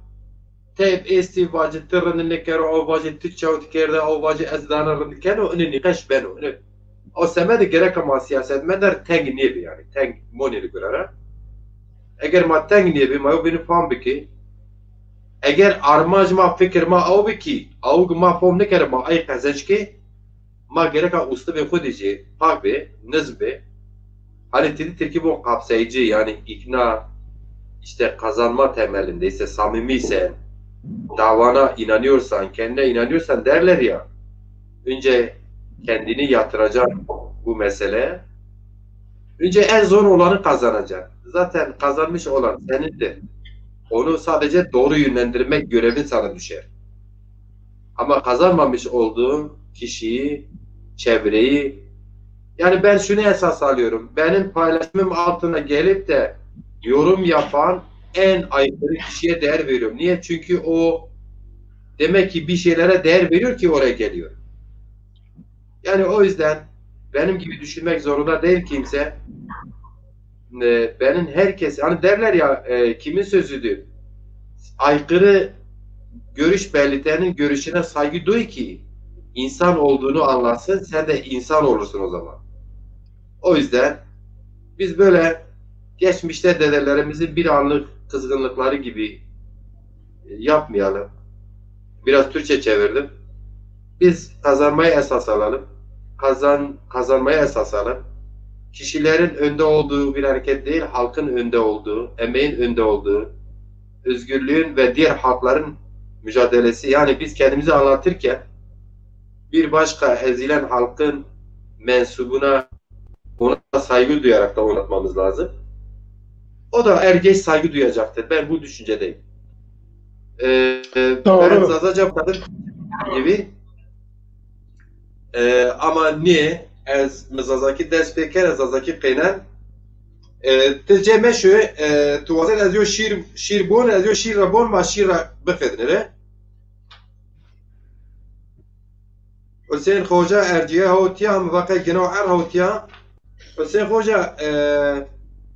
teyb êstî vacî ti rind nêkero, aw vacî ti çewt kerde, aw vacî ez dana rind keno, inê nîqeş beno. Inê, o semedê gereka ma sîyasetmedar teng nêbî, yanî teng monê li gure ra. Eger ma teng nêbî, ma yobînî fam bikî. Eger armanc ma, fikir ma aw bikî, awig ma fom nêkere, ma ay qezenc kî, ma gereka uslubê xwu de jî pak bê, nizm bê. Hanî ti dî tirkî von kapsayıcı, yanî îkna, işte kazanma temelinde ise, samimi isen, davana inanıyorsan, kendine inanıyorsan derler ya, önce kendini yatıracaksın bu meseleye. Önce en zor olanı kazanacaksın. Zaten kazanmış olan senindir. Onu sadece doğru yönlendirmek görevin sana düşer. Ama kazanmamış olduğun kişiyi, çevreyi, yani ben şunu esas alıyorum. Benim paylaşımım altına gelip de yorum yapan en aykırı kişiye değer veriyorum. Niye? Çünkü o demek ki bir şeylere değer veriyor ki oraya geliyor. Yani o yüzden benim gibi düşünmek zorunda değil kimse. E, benim herkes, hani derler ya, e, kimin sözüdür? Aykırı görüş belirtenin görüşüne saygı duy ki insan olduğunu anlasın, sen de insan olursun o zaman. O yüzden biz böyle geçmişte dedelerimizin bir anlık kızgınlıkları gibi yapmayalım. Biraz Türkçe çevirdim. Biz kazanmayı esas alalım. Kazan, kazanmayı esas alalım. Kişilerin önde olduğu bir hareket değil, halkın önde olduğu, emeğin önde olduğu, özgürlüğün ve diğer halkların mücadelesi. Yani biz kendimizi anlatırken bir başka ezilen halkın mensubuna, ona saygı duyarak da oynatmamız lazım. O da er geç saygı duyacaktır. Ben bu düşüncedeyim. Ee, ben Doğru. Zazaca kadın gibi. Ee, ama niye? Ez mi Zazaki ders pêkere, Zazaki qeynen. Ee, ti cê meşo, e, tu wazen ez yo şiir, şiir bon, ez yo şiir ra bon, ma şiir ra bifednire. Husên Xoca ercîye hewtiya, mi va qey gino er hewtiya. Husên Xoca, e,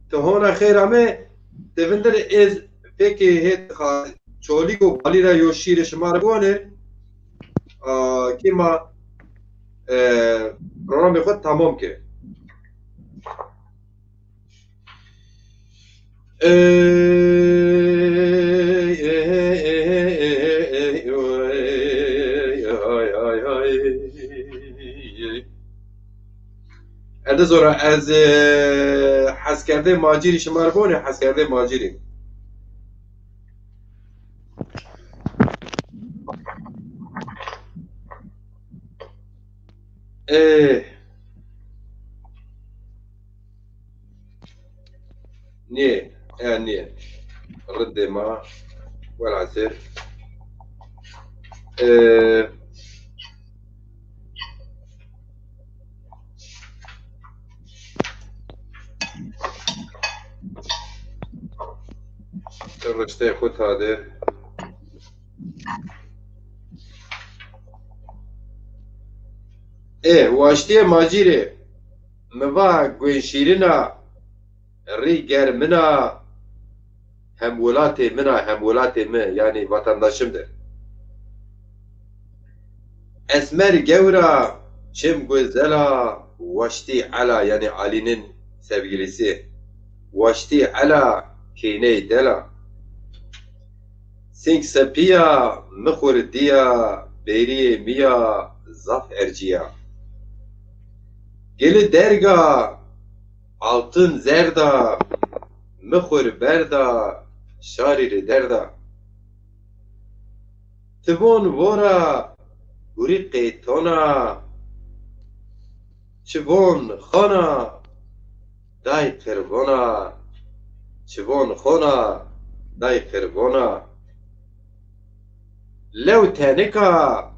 ti hona xeyr ame, ti vindir ez peki hêt xa-, Çolîg û Balî ra yo şîrê şima ra biwanê. A, kî ma, e, programê xo tamam ke. Ey, ey, ey, ey, ey, ey, ay, ay, ay. Erde zora ez, e, heskerdê macîrî şima ra bonê, heskerdê macîrî. E, Nê, e, nê. Rindê ma, welhasil. E, rişteyê xo tade. E, waştîye macîrê. Mi va guên şîrin a, rî germin a, hemwelatê min a, hemwelatê mi, yanî vatandaşımdır. Esmer gewr a, çim güzel a, waştî ela, yanî Ali'nin sevgilisi. Waştî ela, keyney del a. Sing sepî ya, mi xwu ri dîya, bêrîyê mi ya, zaf ercî ya. Gili derg a, altın zerd a, mi xwu ri berd a, şarî ri derd a. Ti von vor a, gurî qeyton a, çi von xon a, day qirvon a, çi von xon a, day qirvon a. Lew tenik a,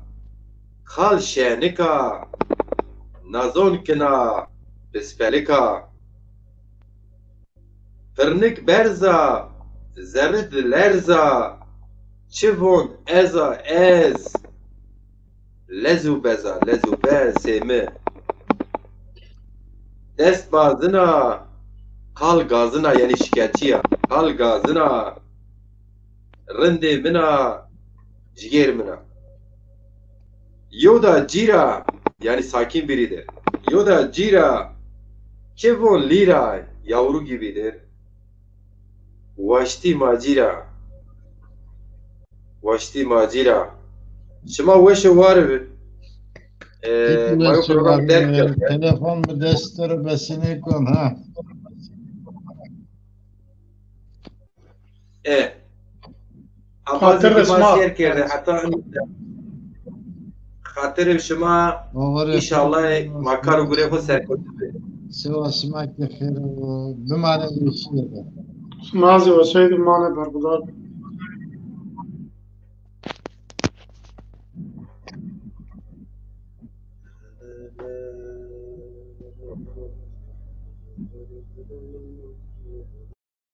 xal şenik a, nazon kin a, pispelik a. Pirnik berz a, zerrid lerz a, çi von ez a ez, lez û bez a, lez û bez ê mi. Dest bazin a, qal gazin a, yanî şiketçî ya. Qal gazin a, rindê min a, cigêr min a. Yo da cî ra, yanî sakin biridir. Yo da cî ra, çi von lîra, yavru gibidir. Waştî ma cî ra. Waştî ma cî ra. Şima weş û war bi. E, ma yo program derg kerd. Telefon mi dest ro besinê kon ha. E. Abbas, xatir de şima sêr kerde heta xatirê şima, înşallah ma kar û gurê xo serkewtî bê. Sewa şima ke xêr o, bimane weşîye de. Şima zî weşey de bimane, berxudar.